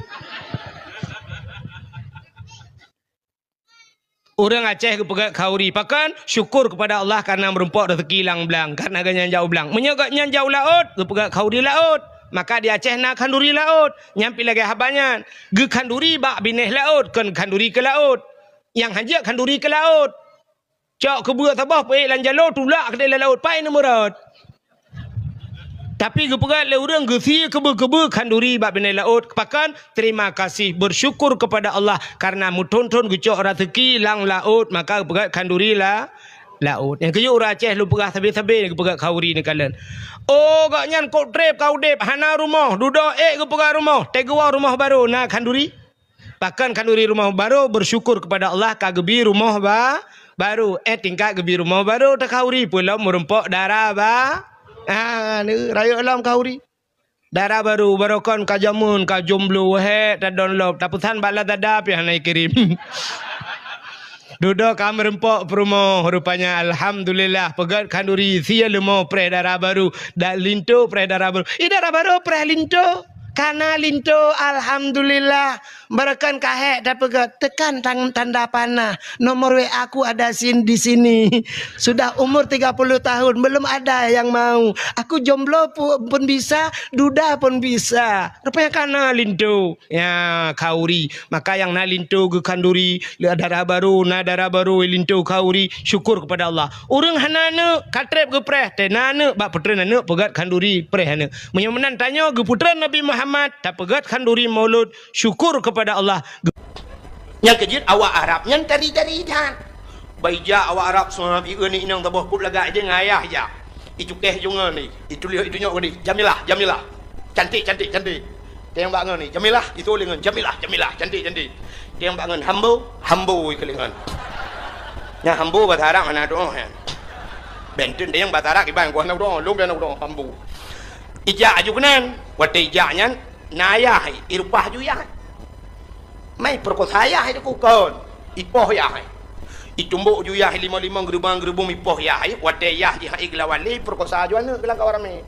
Ureueng Aceh geupeugét khauri, pakon? Syukur kepada Allah karena meurumpok rezeki lam blang, karena gobnyan jak u blang. Meunyoe gobnyan jak u laôt, geupeugét khauri laôt. Maka di Aceh na khanduri laôt, nyan pi lagèe haba nyan. Geukhanduri bak binéh laôt, kon khanduri keu laôt. Nyang hanjeuet khanduri keu laôt. Cok keubeue saboh peuék lam jaloe, tulak keudéh lam laôt, pai neumeurot. Tapi geupeugah lé ureueng geusie keubeue-keubeue khanduri bak binéh laôt, pakon? Terima kasih, bersyukur kepada Allah karena meuthon-thon geucok raseuki lam laôt, maka geupeugah khanduri la-, laôt. Nyang keujeuet ureueng Aceh lôn peugah sabe-sabe geupeugah khauri neukalon. Oh, gobnyan kok trép ka udép, hana rumoh, dudoe ék geupeugah rumoh, teugeuwoe rumoh barô, na khanduri? Pakon khanduri rumoh barô, bersyukur kepada Allah ka geubi rumoh ba-, barô. Eh, tingkat geubi rumoh barô, takhauri peue lom meurumpok dara ba-, ah, ni, rayeuk lom khauri. Dara barô, barokon ka jameun, ka jomblo, wahé, tadon lom, tapeusan bak Lazada, pih hana ikirém. Dudoe ka meurumpok peurumoh, rupanya alhamdulillah, peugét khanduri, sie leumo preh dara barô, dak linto preh dara barô. Ih, dara barô preh linto. Kana linto, alhamdulillah. Barokan kahek tapeugah, tekan tang-, tanda panah. Nomor W A ku ada sin-, di sini. Sudah umur tiga puluh tahun, belum ada yang mau. Aku jomblo pu-, pun bisa, duda pun bisa. Rupanya kana linto. Ya, khauri. Maka nyang na linto geukhanduri, le dara barô, na dara barô linto khauri, syukur kepada Allah. Ureuëng hana aneuk, ka treb geupreh, teuh na aneuk, bak peutreun aneuk, peugöt khanduri, preh aneuk. Meunyoe meunan tanyoe geupeutreun Nabi Muhammad, tapeugöt khanduri maulud, syukur kepada Allah. Nyang keujeuet awak Arab nyan tari-tari that. Bak ijak awak Arab, seumalam ieu ni inong taboh kup lagak ide ngayah jak. Icukéh jungan ni, ituliok itunyok ni, Jamilah, Jamilah. Cantik, cantik, cantik. Teuh bak ngon ni, Jamilah, itu lé ngon, Jamilah, Jamilah, cantik, cantik. Teuh bak ngon, Hambo, Hambo ikeu lé ngon. Nya Hambo bahasa Arab hana doh nyan. Benten teuh bahasa Arab iban ku hana doh, lôn hana doh, Hambo. Ijak aju keunan, watèe ijak nyan, na ayah, irupah ju yah. Mai peurekosa yah itu kon, ipoh yah. Itumbok ju yah limong-limong geurubong-geurubong ipoh yah, watèe yah jihai geulawan lé peurekosa ju aneuk geulang kawan ramé.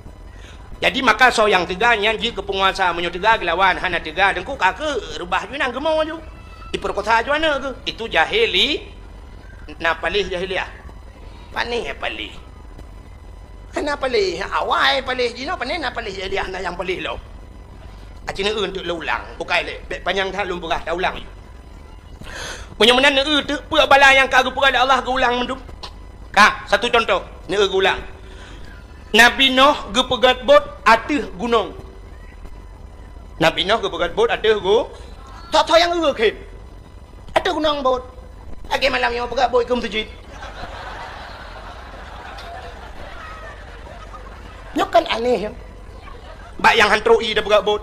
Jadi maka soe nyang teuga nyan jeuet keu peunguasa, meunyoe teuga geulawan, hana teuga deungku ka keu reubah ju nang geumo ju. Ipeurekosa ju aneuk geuh, itu jahili, na paléh jahiliah. Panéh paléh. Hana paléh, awai paléh jinoe, panéh na paléh jahiliah na nyang paléh lom. Aci neueu teuk lôn ulang, bukai lé, bèk panyang that lôn peugah, taulang ju. Meunyoe meunan neueu teuk peue bala nyang ka geupeugah lé Allah geuulang mandum. Ka, satu contoh, neueu geuulang. Nabi Noh geupeugöt bot ateueh gunong. Nabi Noh geupeugöt bot ateueh gu-, tho-tho nyang eu khem. Ateueh gunong bot. Lagèe malam nyoe peugöt bot keu meuseujid. Nyoe kan aneh, ya. Bak nyang han trok ie tapeugöt bot.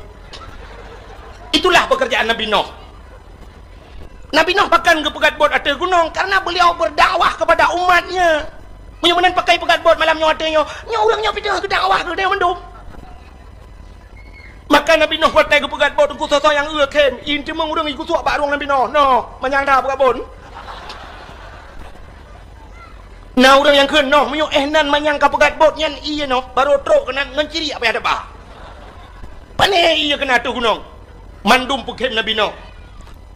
Itulah pekerjaan Nabi Noh. Nabi Noh pakon geupeugöt bot ateueh gunong karena beliau berdakwah kepada umatnya. Meunyoe meunan pakon peugöt bot malam nyoe ateueh nyoe, nyoe ureueng nyoe pih teuh geudakwah keu geutanyoe mandum. Maka Nabi Noh watèe geupeugöt bot teungku soe-soe nyang eu khem, ie teumeung ureueng igusok bak rueng Nabi Noh. Noh, manyang that peugöt bot. Na ureueng nyang kheun noh, meunyoe éh nan manyang ka peugöt bot nyan ie noh, barô trok keunan ngon ciriek payah taba. Pané ie keunan ateueh gunong. Mandum peukhem Nabi Noh.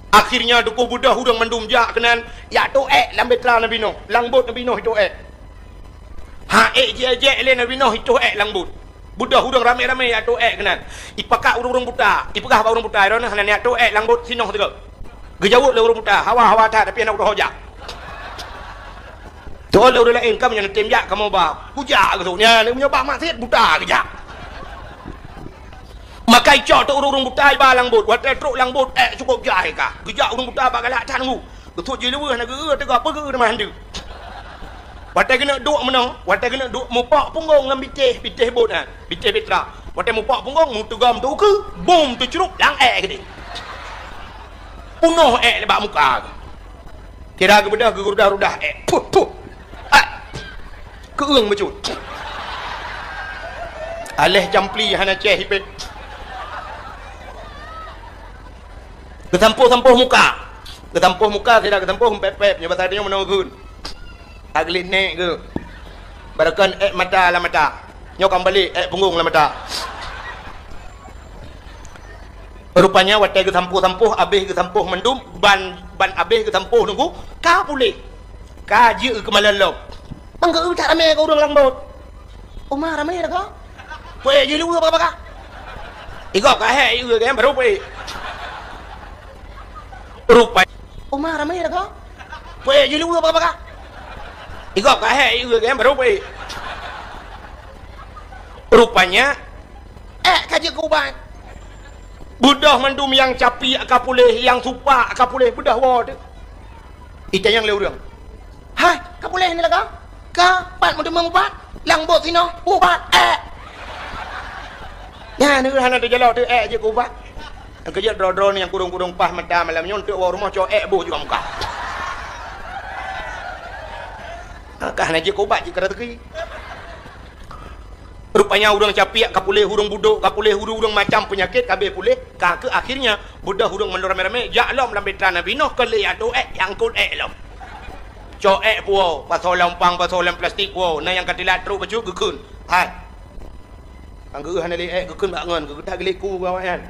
Akhirnya teungku beudôh ureueng mandum jak keunan, jak tôk èk lam beutra Nabi Noh, lam bot Nabi Noh itôk èk. Ha èk jijak lé Nabi Noh itôk èk lam bot. Beudôh ureueng ramé-ramé jak tôk èk keunan. Ipakak ureueng-ureueng buta, ipeugah bak ureueng buta, "Droeneuh hana neujak tôk èk lam bot sinoh sigoe." Geujaweueb lé ureueng buta, "Hawa, hawa that, tapi hana kutoh jak." Teuh lé ureueng laén, "Kamoe nyan neutem jak, kamoe ba." Kujak geusok nyan, meunyoe bak maksiet buta geujak. Maka icok teuk ureueng-ureueng buta iba lam bot. Watèe trok lam bot, èk cukôp jai ka. Geujak ureueng buta bak galak that nunggu. Geusut jih luweuh na geu-eu teuga peugeu teuma handeuk. Watèe geuneuk duek meunoe, watèe geuneuk duek mupok punggong lam bitéh, bitéh bot nyan, bitéh beutra. Watèe mupok punggong, meuteugom teuh ukeue, bom teucrup lam èk geude. Punoh èk bak muka. Kira geubeudôh geurudah-rudah èk. Puh, puh. Ah. Keueung meucut. Aléh campli hana cèh ipét. Geusampôh-sampôh muka. Geusampôh muka, sira geusampôh pép-pép, nyoe basa tanyoe meunoe geun. Aglit nèk geuh. Barokan èk mata lam mata. Nyoe ka meubalek èk punggong lam mata. Rupanya watèe geusampôh-sampôh, abéh geusampôh mandum, ban, ban abéh geusampôh nunggu, ka puléh. Ka jeuet keu malon lom. Ban geu-eu that ramé keu ureueng lam bot. Uma ramé dah ka. Pue jih luweue baka-baka. Igop ka hék ieu gém baru pue. Rupa. Uma ramé dah ka. Pue jih luweue baka-baka. Igop ka hék ieu gém baru pue. Rupanya, eh, ka jeuet keu ubat. Beudôh mandum nyang capiek ka puléh, nyang supak ka puléh, beudôh woe teuh. Itanyong lé ureueng, "Hai, ka puléh ni lagoe? Ka, pat meuteumé ubat? Lam bot sinoe, ubat, eh!" Nyan, hana teujalok teuh, eh, jeuet keu ubat. Nyang keujeuet droe-droe ni nyang kurong-kurong paih mata malam nyoe, eunteuk woe rumoh cok eh boh juga muka. Ka hana jeuet keu ubat, jeuet keu raseuki. Rupanya ureueng capiek ka puléh, ureueng budok ka puléh, ureueng-ureueng macam peunyakét ka abéh puléh, ka keuh akhirnya beudôh ureueng mandum ramé-ramé jak lom lam beutra Nabi Nuh keu lé atô ék, jak eungkôt ék lom. Cok ék puwoe, pasoe lam umpang, pasoe lam plastik puwoe, na nyang ka teulat trok bacut geukheun. Hai. Nyang geuh hana lé ék geukheun bak ngon, geugeutak geuléku bak awaknyan.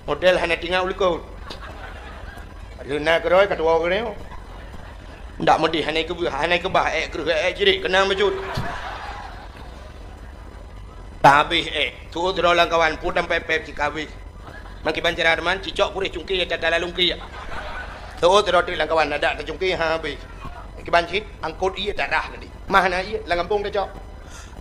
Model hana tinggai u likot. Leuna keudroe ka tuwoe keunoe. Ndak meudeh hana keu-, hana keubah ék kreueh ék cirik keunan bacut. Ka habéh ék. Tuwoe droe lam kawan, pue tampéb-péb cit ka habéh. Meukiban cara teuma, cicok puréh cungké tatalalungké. Tuwoe droe teuk lam kawan, adak tacungké ha habéh. Kiban cit, angkot ié tarah tadi. Mah na ié lam gampông tacok.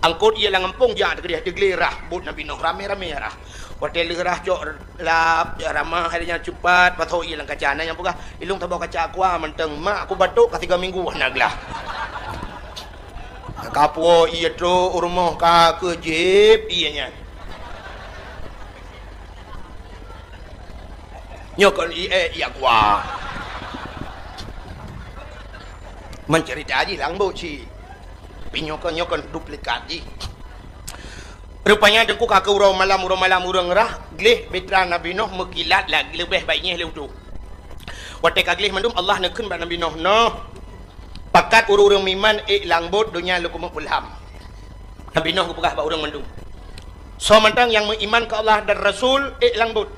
Angkot ié lam gampông jak teukeudeh teuglé rah, buet Nabi Nuh ramé-ramé rah. Watée lheueh rah cok lap, cok ramah, hai nyan cupat, pasoe ié lam kaca. Na nyang peugah, "Ilong taboh kaca aqua mantong, mak, aku batuk ka tiga minggu hana glah." Ka puwoe ié trok u rumoh ka keuh jieb ié nyan. Nyoe kon ié, ié aqua. Mencerita jih lambot cit. Tapi nyoe kon, nyoe kon duplikat jih. Rupanya teungku ka keu uroe malam, uroe malam ureuëng rah, gleh bahtera Nabi Nuh meukilat lagée leubeh baik nyeh lé utoe. Watée ka gleh mandum, Allah neukheun bak Nabi Nuh, "Nuh, pakat ureuëng-ureuëng meuiman ék lambot donya lôn keumeung peulham." Nabi Nuh geupeugah bak ureuëng mandum, "Soe mantong nyang meuiman keu Allah dan Rasul ék lambot.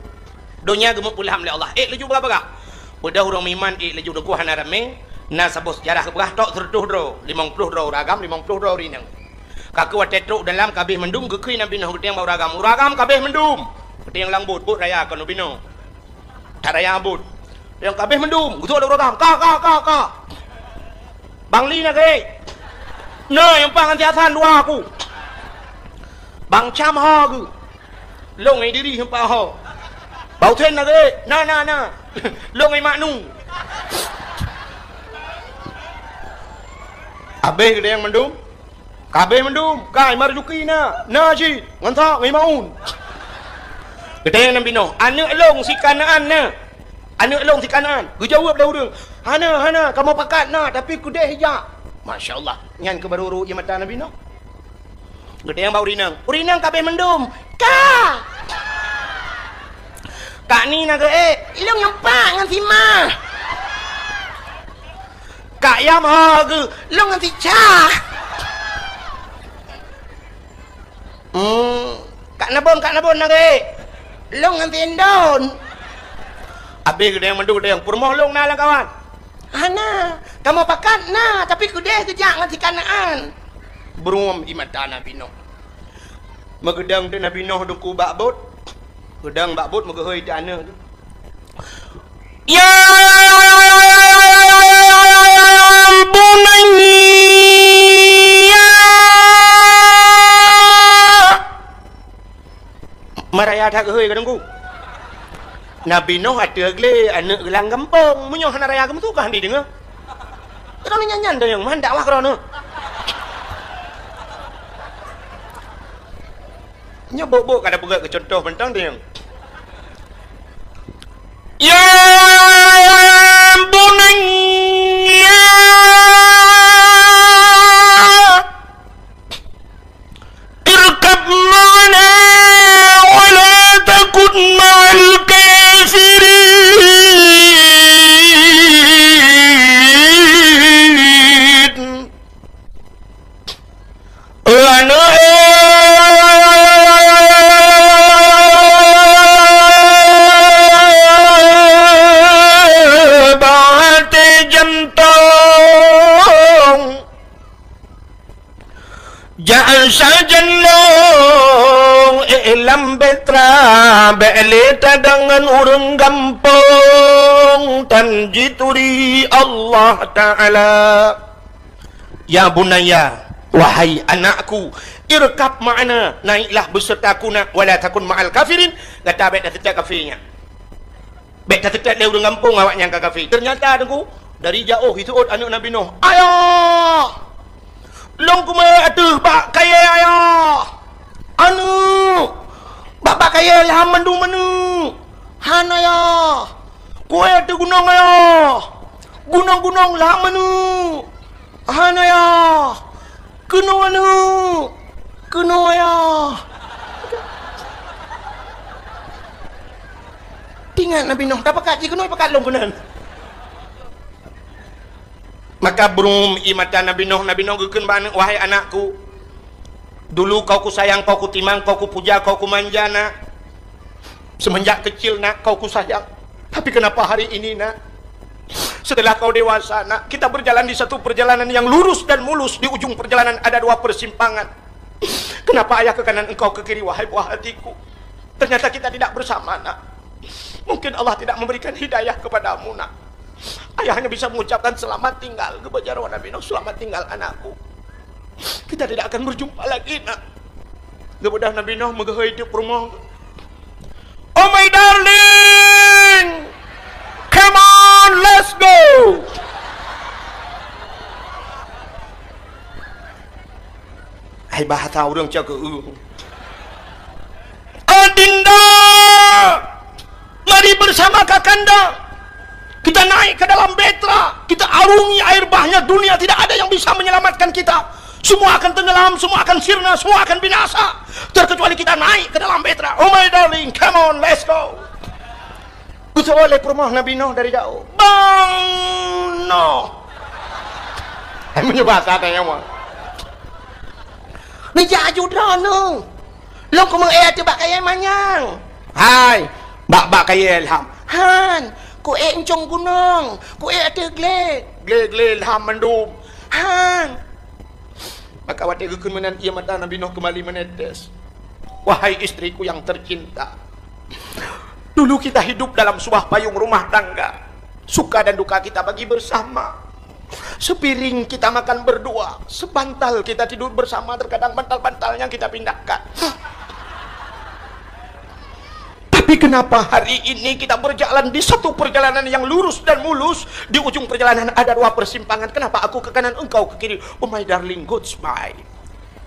Donya geumeung peulham lé Allah, ék laju bagah-bagah." Beudôh ureuëng meuiman ék laju, teungku hana ramé, na saboh seujarah geupeugah tok seureutôh droe, limong ploh droe ureuëng agam, limong ploh droe ureuëng inong. Ka keuh watée trok dalam ka habéh mandum, geukheun Nabi Nuh geutanyong bak ureuëng agam, "Ureuëng agam ka habéh mandum?" Geutanyong lambot, "Buet raya kon Nabi Nuh." That raya buet. Nyang ka habéh mandum, geutrok lé ureuëng agam, "Ka, ka, ka, ka. Bang Li na geuék. Na nyang paih ngon si Hasan dua aku. Bang Cam ho geuh. Lôn ngon Idris nyang paih ho. Bang Husen na geuék. Na, na, na. Lôn ngon Mak Nu." Habéh geutanyong mandum. Ka habéh mandum, kai Marzuki na, na cit, ngon sa ngon Maun. Geutanyong Nabi Nuh, "Aneuëk lôn si Kanaan na? Aneuëk lôn si Kanaan?" Geujaweueb lé ureuëng, "Hana, hana, kamoe pakat na, tapi keudeh jak." Masya Allah, nyan keuh barô rhot ié mata Nabi Nuh. Geutanyong bak ureuëng inong, "Ureuëng inong ka habéh mandum?" "Ka." "Kak Ni na geuék?" "Ilong nyang pat ngon si Ma." "Kak Yam ho geuh?" "Lôn ngon si Ca." "Hmm, Kak Nabon, Kak Nabon na geuék?" "Lôn ngon si Indon." Habéh geutanyong mandum, geutanyong, "Peurumoh lôn na lam kawan?" "Hana, kamoe pakat na, tapi keudeh geujak ngon si Kanaan." Brum ié mata Nabi Nuh. Meugeudong teuk Nabi Nuh teungku bak bot. Geudong bak bot meugeuhôi teuk aneuëk. "Ya bunayya." Meuraya that geuhôi ka teungku. Nabi Nuh ateueh glé aneuëk geulang gampông. Meunyoe hana raya geumeusu ka han jideungoe. Droeneuh nyan-nyan dayeueng, man dakwah droeneuh. Nyoe bok-bok ka tapeugét keu cuntoh mantong dayeueng. Ya bunayya. Irkab ma'ana wa la takun ma'al kafirin. Aneuëk, bak até jantong. Jak sajan lôn, eh, lam bahtera, bék lé tadong ngon ureuëng gampông, tan jituri Allah Ta'ala. Ya bunayya, wahai anakku, irkab ma'ana, naiklah beserta aku nak, wala takun ma'al kafirin, gata bék taseutôt kafé nyan. Bék taseutôt lé ureuëng gampông awaknyan ka kafé. Teunyata teungku, dari jaôh jiseuôt aneuëk Nabi Nuh, "Ayah! Lôn keumeung ateueh bak kayée, Ayah! Aneuëk! Bak, bak kayée lham mandum aneuëk! Han, Ayah! Kuée ateueh gunong, Ayah! Gunong-gunong lham aneuëk! Han, Ayah! Keunoe aneuëk! Keunoe, Ayah!" Teuingat Nabi Nuh, tapakat jih keunoe pakat lôn keunan. Maka brum ié mata Nabi Nuh, Nabi Nuh geukheun bak aneuëk, "Wahai anakku, Dulu kau kusayang, kau kutimang, kau kupuja, kau kumanja, nak. Semenjak kecil, nak, kau kusayang. Tapi kenapa hari ini, nak, setelah kau dewasa, nak, kita berjalan di satu perjalanan yang lurus dan mulus, di ujung perjalanan ada dua persimpangan. Kenapa ayah ke kanan, engkau ke kiri, wahai buah hatiku? Ternyata kita tidak bersama, nak. Mungkin Allah tidak memberikan hidayah kepadamu, nak. Ayah hanya bisa mengucapkan selamat tinggal kepada Nabi Nuh, selamat tinggal anakku. Kita tidak akan berjumpa lagi, nak. Geubeudôh Nabi Nuh meugeuhôi teuk peurumoh. Oh my darling, come on, let's go. Hai bahasa ureuëng cakeueng. Adinda, mari bersama kakanda. Kita naik ke dalam bahtera, kita arungi air bahnya, dunia tidak ada yang bisa menyelamatkan kita. Semua akan tenggelam, semua akan sirna, semua akan binasa. Terkecuali kita naik ke dalam bahtera. Oh my darling, come on, let's go. Geuseuôt lé peurumoh Nabi Nuh dari jauh. Bang Nuh. Hai, meunyoe bahasa tanya mah. Neujak aju droeneuh. Lôn kumeu'ék ateueh bak kayée manyang. Hai, bak, bak kayée lham. Han, ku'ék euncong gunong, ku'ék ateueh glé. Glé-glé lham mandum. Han. Maka watée geukheun meunan, ie mata Nabi Nuh kembali menetes. Wahai istriku yang tercinta, dulu kita hidup dalam sebuah payung rumah tangga. Suka dan duka kita bagi bersama. Sepiring kita makan berdua, sebantal kita tidur bersama, terkadang bantal-bantalnya kita pindahkan. Tapi kenapa hari ini kita berjalan di satu perjalanan yang lurus dan mulus, di ujung perjalanan ada dua persimpangan? Kenapa aku ke kanan, engkau ke kiri? Oh my darling, goodbye.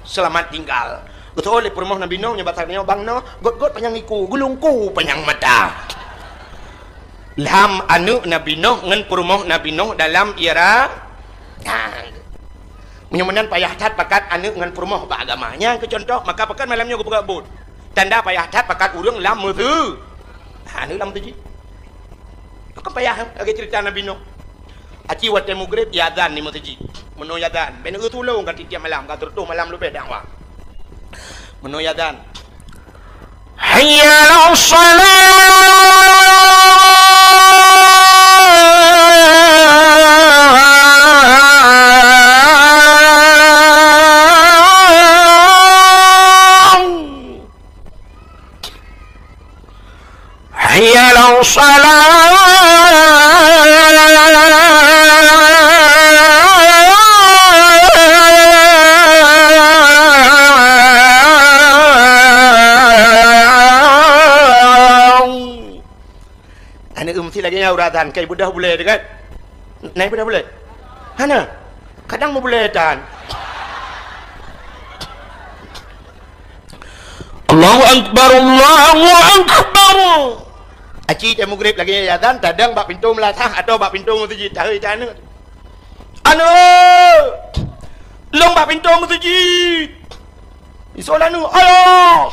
Selamat tinggal. Geuseuôt lé peurumoh Nabi Nuh, nyoe bak tanyoe, Bang Nuh, got-got panyang iku, geulungku panyang mata. Lham aneuëk Nabi Nuh ngon peurumoh Nabi Nuh dalam ira. Nah, meunyoe meunan payah that pakat aneuëk ngon peurumoh bak agama. Nyan keu contoh, maka pakon malam nyoe geupeugah buet. Tanda payah that pakat ureuëng lam meuseu-, ha, aneuëk lam meuseujid. Pakon payah, lagée ceurita Nabi Nuh. Aci watée mugreb, iazan di meuseujid. Meunoe iazan, bèk neueu tulông ka tiep-tiep malam, ka seureutôh malam leubeh dakwah. Meunoe iazan. Hayya 'alas shalah. Hayya 'alas shalah. Aneuëk meusti lagée nyan uroe azan, kai beudôh bulée teuh kan? Na beudôh bulée? Hana. Kadang meubulée tan. Allahu Akbar, Allahu Akbar. Aci teuh mugreb lagée nyan azan, tadong bak pintoe meulasah atau bak pintoe meuseujid, tahôi teuh aneuëk. Aneuëk! Lông bak pintoe meuseujid! Isoe aneuëk, "Ayah!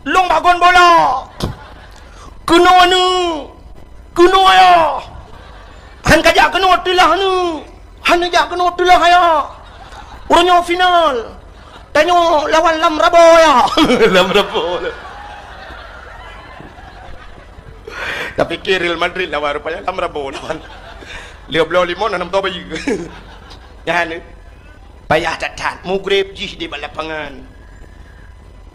Lông bak gon bola!" Keunoe aneuëk! Keunoe ayah! Han kajak keunoe teulah aneuëk! Han neujak keunoe teulah ayah! Uroe nyoe final! Tanyoe lawan Lam Rabo ayah! Lam Rabo. Tapike Real Madrid lawan, rupanya Lam Rabo lawan. Lheueh bloe limong, na nam toh bayeue. Nyan, payah that-that, mugreb jih di bak lapangan.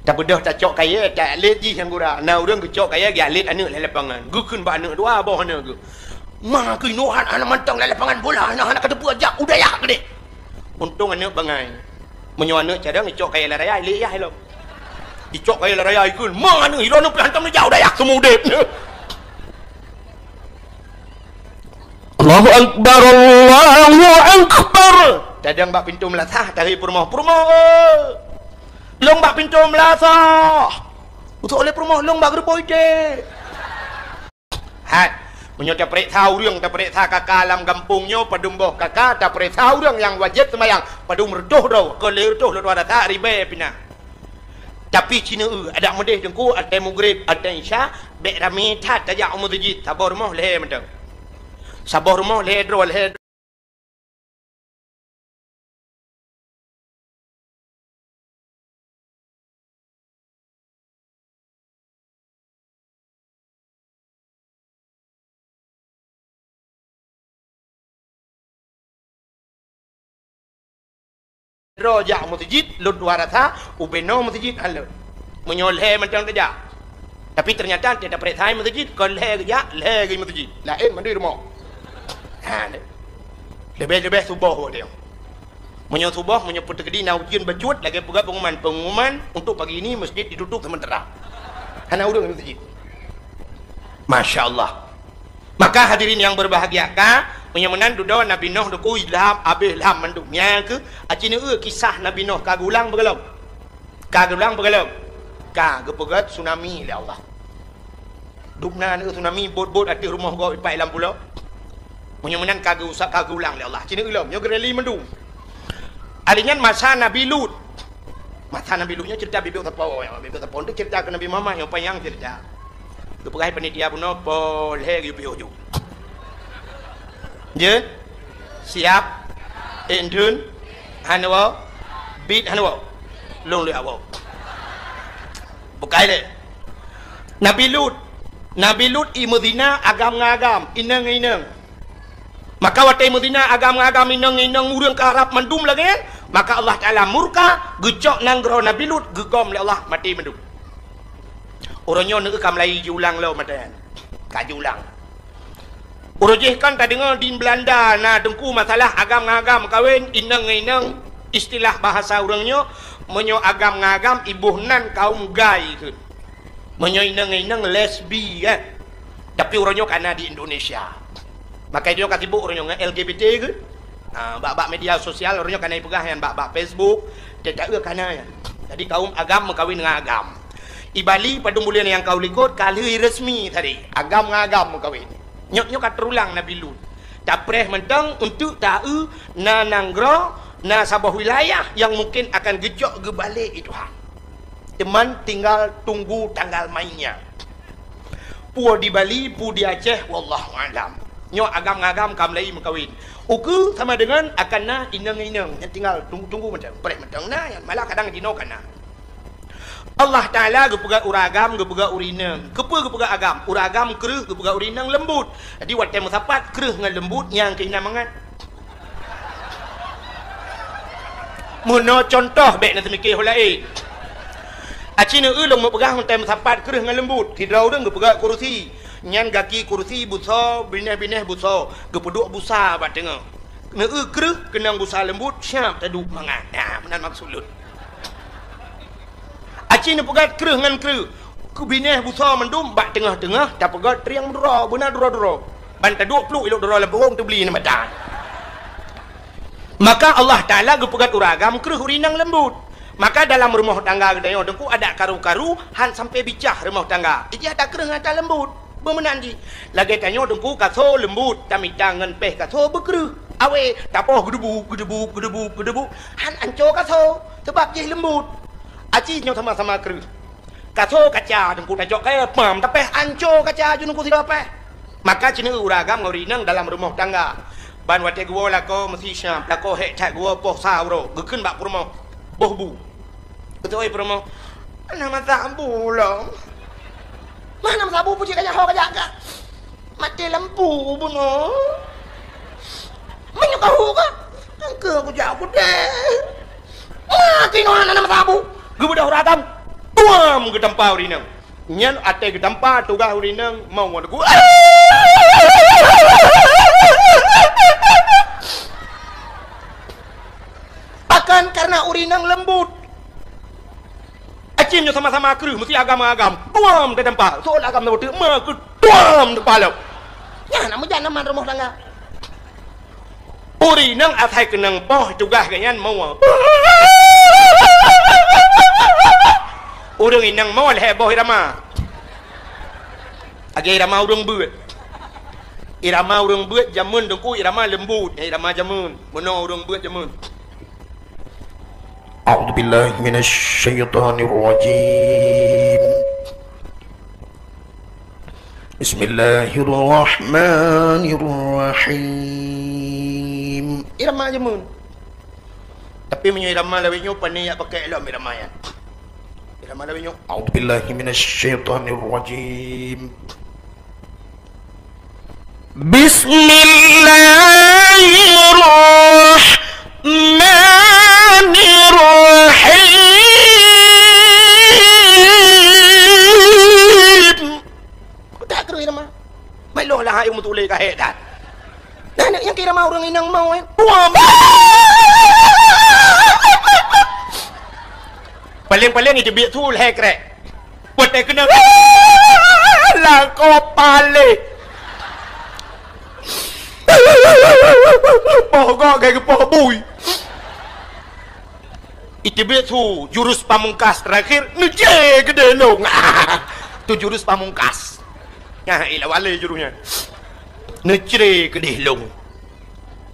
Tabeudôh tacok kayée, ta-, lét jih nyang gura. Na ureuëng geucok kayée, geualét aneuëk lam lapangan. Geukheun bak aneuëk dua boh aneuëk geuh. Ma keunoe hana mantong lam lapangan bola, hana, hana kateupeue jak u dayah keudeh. Untông aneuëk bangai. Meunyoe aneuëk cadang, icok kayée lam raya, ilét yah ilong. Icok kayée lam raya, ikheun, "Ma aneuëk, ilong nyoe pih hantom neujak u dayah seumudeb." Allahu Akbar, Allahu Akbar. Tadong bak pintoe meulasah, tahôi peurumoh, "Peurumoh, eh! Lông bak pintoe meulasah!" Geuseuôt lé peurumoh, "Lông bak geureuboh ideh!" Hat, meunyoe tapeuriksa ureuëng, tapeuriksa kaka lam gampông nyoe, padum boh kaka, tapeuriksa ureuëng nyang wajéb seumayang, padum reutôh droe, kon lhée reutôh lôn tuan rasa ribée pih na. Tapi ci neueu, adak meudeh teungku, watée mugreb, watée isya, bék ramé that tajak u meuseujid, saboh rumoh lhée mantong. Saboh rumoh lhée droe, lhée Droe jak meuseujid, lôn dua rasa, ubenoe meuseujid hana lôn. Meunyoe lhèe mantong teujak. Tapi ternyata teuh tapareksa meuseujid, kon lhèe geujak, lhèe geuh meuseujid. Laén mandum rumoh. Ha, leubeh-leubeh suboh watèe nyoe. Meunyoe suboh, meunyoe peuteukedi na ujeuen bacut, lagèe peugah pengumuman, pengumuman untuk pagi ini masjid ditutup sementara. Hana ureueng meuseujid. Masya Allah. Maka hadirin yang berbahagia, ka, meunyoe meunan dudoe Nabi Nuh dikeue ilham, abéh ilham mandum. Nyan keuh, aci neueu kisah Nabi Nuh ka geulang beugalom. Ka geulang beugalom. Ka geupeugöt tsunami lé Allah. Dubna neueu tsunami, bot-bot ateueh rumoh gob ipat lam pulo. Meunyoe meunan ka geuusak, ka geulang lé Allah. Aci neueu lom, nyoe geureli mandum. Alèh nyan masa Nabi Lut. Masa Nabi Lut nyoe cerita bibit sapo, ya, bibit sapo tu cerita keu Nabi Muhammad nyang panyang cerita. Geupeugah panitia bunoe, "Poh lhèe geuyue piôh ju." Jeuet? Siap? Indun? Hana woe? Bit hana woe? Lôn lé awoe. Bukai lé. Nabi Lut. Nabi Lut i meuzina agam ngon agam, inong ngon inong. Maka watèe meuzina agam ngon agam, inong ngon inong, ureueng ka rab mandum lagèe nyan, maka Allah Taala murka, geucok nanggroe Nabi Lut, geugom lé Allah, maté mandum. Uroe nyoe neueu ka mulai jiulang lom mata nyan. Ka jiulang. Uroe jih kan tadeungoe di Belanda na teungku masalah agam ngon agam meukawen, inong ngon inong, istilah bahasa ureueng nyoe, meunyoe agam ngon agam iboh nan kaum gay kheun. Meunyoe inong ngon inong lesbi kan. Tapi uroe nyoe ka na di Indonesia. Maka nyoe ka sibuk uroe nyoe ngon L G B T kheun. Ha, bak-bak media sosial uroe nyoe ka na ipeugah nyan, bak-bak Facebook, teuka ka na nyan. Jadi kaum agam meukawen ngon agam. I Bali padum buleuen nyang ka u likot ka lheueh resmi tadi, agam ngon agam meukawen. Nyoe, nyoe ka teurulang Nabi Lut. Tapreh mantong untuk taeu na nanggroe, na saboh wilayah nyang mungken akan geucok geubalek lé Tuhan. Teuma tinggal tunggu tanggal mainnya. Peue di Bali, peue di Aceh, wallahu a'lam. Nyoe agam ngon agam ka mulai meukawen. Ukeue sama deungon akan na inong ngon inong. Nyan tinggal tunggu-tunggu mantong. Preh mantong na, nyan malah kadang jinoe ka na. Allah Taala geupeugah ureueng agam, geupeugah ureueng inong. Keupeue geupeugah agam? Ureueng agam kreueh, geupeugah ureueng inong leumbut. Jadi watèe meusapat kreueh ngon leumbut nyang keuh na mangat. Meunoe contoh, bèk na teumikir ho laén. Aci neueu lôn meupeugah mantong meusapat kreueh ngon leumbut. Sidroe ureueng geupeugah kursi. Nyan gaki kursi busoe, binéh-binéh busoe, geupeuduek busa bak teungoh. Neueu kreueh keunong busa leumbut, siap taduek mangat. Nah, meunan maksud lôn. Aci neupeugah kreueh ngon kreueh. Keu binéh busoe mandum bak teungoh-teungoh tapeugah triang meuduro, beuna duro-duro. Ban taduek pluek ilok duro lam pohong teubli na mata. Maka Allah Taala geupeugah ureueng agam kreueh ureueng inong leumbut. Maka dalam rumoh tangga geutanyoe teungku adak karu-karu han sampai bicah rumoh tangga. Ijih ata kreueh ngon ata leumbut. Beumeunan jih. Lagèe tanyoe teungku kasoe leumbut, tamita ngon péh kasoe beukreueh. Awé, tapoh geudebu, geudebu, geudebu, geudebu. Han anco kasoe, sabab jih leumbut. Aci nyoe sama-sama kreueh. Kasoe kaca teungku tacok kayèe, pam tapéh anco kaca ju teungku sidroe péh. Maka ci neueu ureueng agam ngon ureueng inong dalam rumoh tangga. Ban watèe geuwoe lakoe meusi siap, lakoe hék that geuwoe poh sa uroe, geukheun bak peurumoh, boh bu. Geutôi peurumoh, "Hana meusabu lom." "Hana meusabu, peue cit ka jak ho ka jak ka? Maté lampu bunoe. Meunyoe ka hu ka, engkeu kujak u keudè." "Maté nyoe hana meusabu." Geubeudôh ureueng agam, tuam geutampa ureueng inong. Nyan watèe geutampa tugaih ureueng inong mau ngon lagu. Akan karena ureueng inong leumbut. Aci nyoe sama-sama kreueh, meusi agam-agam. Tuam teutampa. Soe agam na beutôi, ma keu tuam teutampa lom. Nyan na meujan aman rumoh tangga. Ureueng inong asai keunong poh tugaih geuh nyan mawa. Ureueng inong mawa lhèe boh irama. Lagèe irama ureueng beuet. Irama ureueng beuet jameun teungku irama leumbut, irama jameun. Meunoe ureueng beuet jameun. A'udzubillahi minasyaitonirrajim. Bismillahirrahmanirrahim. Irama jameun. Tapi meunyoe irama lawét nyoe, pane jak pakai lom irama nyan. Irama lawét nyoe, a'udzubillahi minasyaitonirrajim. Bismillahirrahmanirrahim. Bismillahirrahmanirrahim. Ku tak keureuh nama. Baik lôn lah, ayeueng meutuléh ka hék that. Nah, nyang kira mah ureueng inong mau, eh. Wah, bah! Paléng-paléng iteubiet su lhèe krek. Watèe keunoe, lakoe paléh. Poh gok gai geupoh bui. Iteubiet su jurus pamungkas terakhir, neucre keudéh lôn. Tu jurus pamungkas. Nah, ilah wale jurus nyan. Neucre keudéh lôn.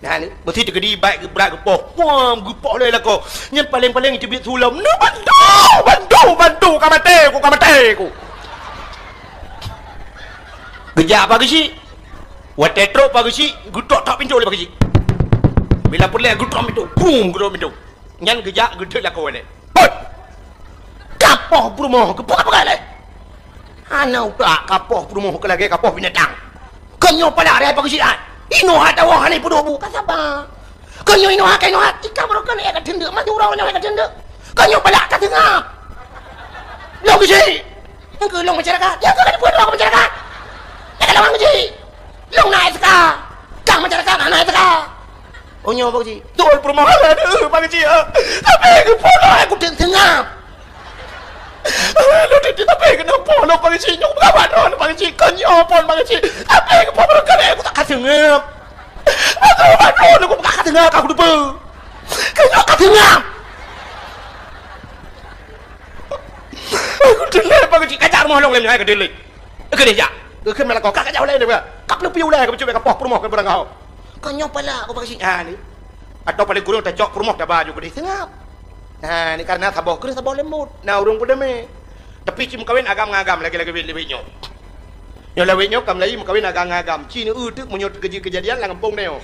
Nah, ni, meusti teukeudi bak geubrat geupoh. Puam, geupoh lé lakoe. Nyan paléng-paléng iteubiet su lom. Neubantu, bantu, bantu, ka maté ku, ka maté ku. Geujak Pak Geuchik. Watèe trok Pak Geuchik, geutok-tok pintoe lé Pak Geuchik. Bila peureulèe geutok pintoe, brum, geutok pintoe. Nyan geujak geudeuk lakoe lé. Peuet! Kapoh peurumoh keupeue-peue lé? Hana utak kapoh peurumoh keu lagèe kapoh binatang. Keu nyoe palak raya Pak Geuchik ai. Inoe hatawa hana peuduek bu ka saba. Keu nyoe inoe hai, keu inoe hai, tika baroe keuneuk ka teundeuk, maju uroe nyoe ka teundeuk. Keu nyoe palak ka seungab. Lôn Geuchik. Nyang keu lôn masyarakat, nyang keu ka dipeudong masyarakat. Nyang keu lôn Geuchik. Lôn na S K. Kang masyarakat hana S K. Oh, nyoe Pak Geuchik. Betul, perumahan ada, Pak Geuchik, ah. Tapi geupeue lôn, aku tak seungab. Lôn teuntèe tapi kenapa lôn Pak Geuchik? Nyoe peugah droe Pak Geuchik. Kon nyoe pun Pak Geuchik. Tapi geupeue lôn kali aku tak ka seungab. Aku peugah droe aku tak ka seungab, aku lupa. Kon nyoe ka seungab. Aku teulhèe Pak Geuchik, kajak rumoh lôn lé nyoe, hai keudéh lé. Keudéh jak. Keu kheun meulakoe, ka kajak ulèe nyoe. Ka peuleupi ulèe, ka peucok bak kapoh peurumoh keu beurangkaho. Kon nyoe palak, Pak Geuchik. Ha, ni. Atawa paléng kureueng tacok peurumoh taba ju keudéh seungab. Ha, ni karena saboh kreueh saboh leumbot. Na ureueng peudamé. Tapi ci meukawen agam ngon agam lagèe-lagèe wét lé wét nyoe. Nyoe lawét nyoe ka meulayeue meukawen agam ngon agam. Ci neu-eu teuk meunyoe teukeujeuet keujadian lam gampông nyoe.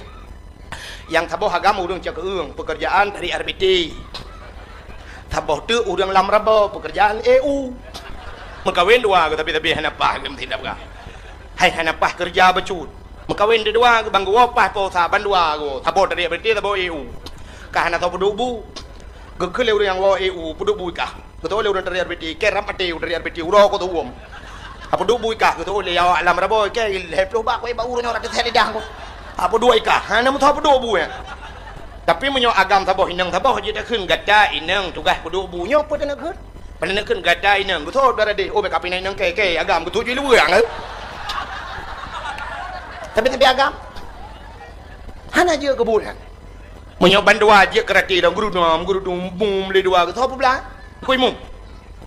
Nyang saboh agam ureueng cak keueung, peukeurjaan tarék R B T. Saboh teuk ureueng lam raba, peukeurjaan E U. Meukawen dua geuh, tapi-tapi hana paih geuh meusidab gah. Hai hana paih keureuja bacut. Meukawen dua geuh, ban geuwoe paih po sa, ban dua geuh. Saboh tarék R B T, saboh E U. Ka hana soe peuduek bu. Geukheun lé ureueng nyang woe E U, peuduek bu kah. Geutôh lé ureueng tarék R B T, kèe rab maté ureueng tarék R B T, uroe ko teuwôm. Apa duek bui kah geutôh lé awak lam rabo, kèe lhèe ploh bak, keu bak ureueng nyoe rot teuthèe lidang ko. Apa duek kah, hana meusoe peuduek bui, eh. Tapi meunyoe agam saboh inong saboh jeuet takheun gata inong tugaih peuduek bui nyoe peue taneuk kheun? Peue taneuk kheun gata inong, geutôh dara deh, oh, bèk kapinai inong kèe, kèe agam geutôh jih luweue, eh. Tapi, tapi agam hana jeuet keu buet nyan. Meunyoe bandua jeuet keu rati dong, geurudum, geurudum, bum, lé dua, geutôh peublah. Kui mum.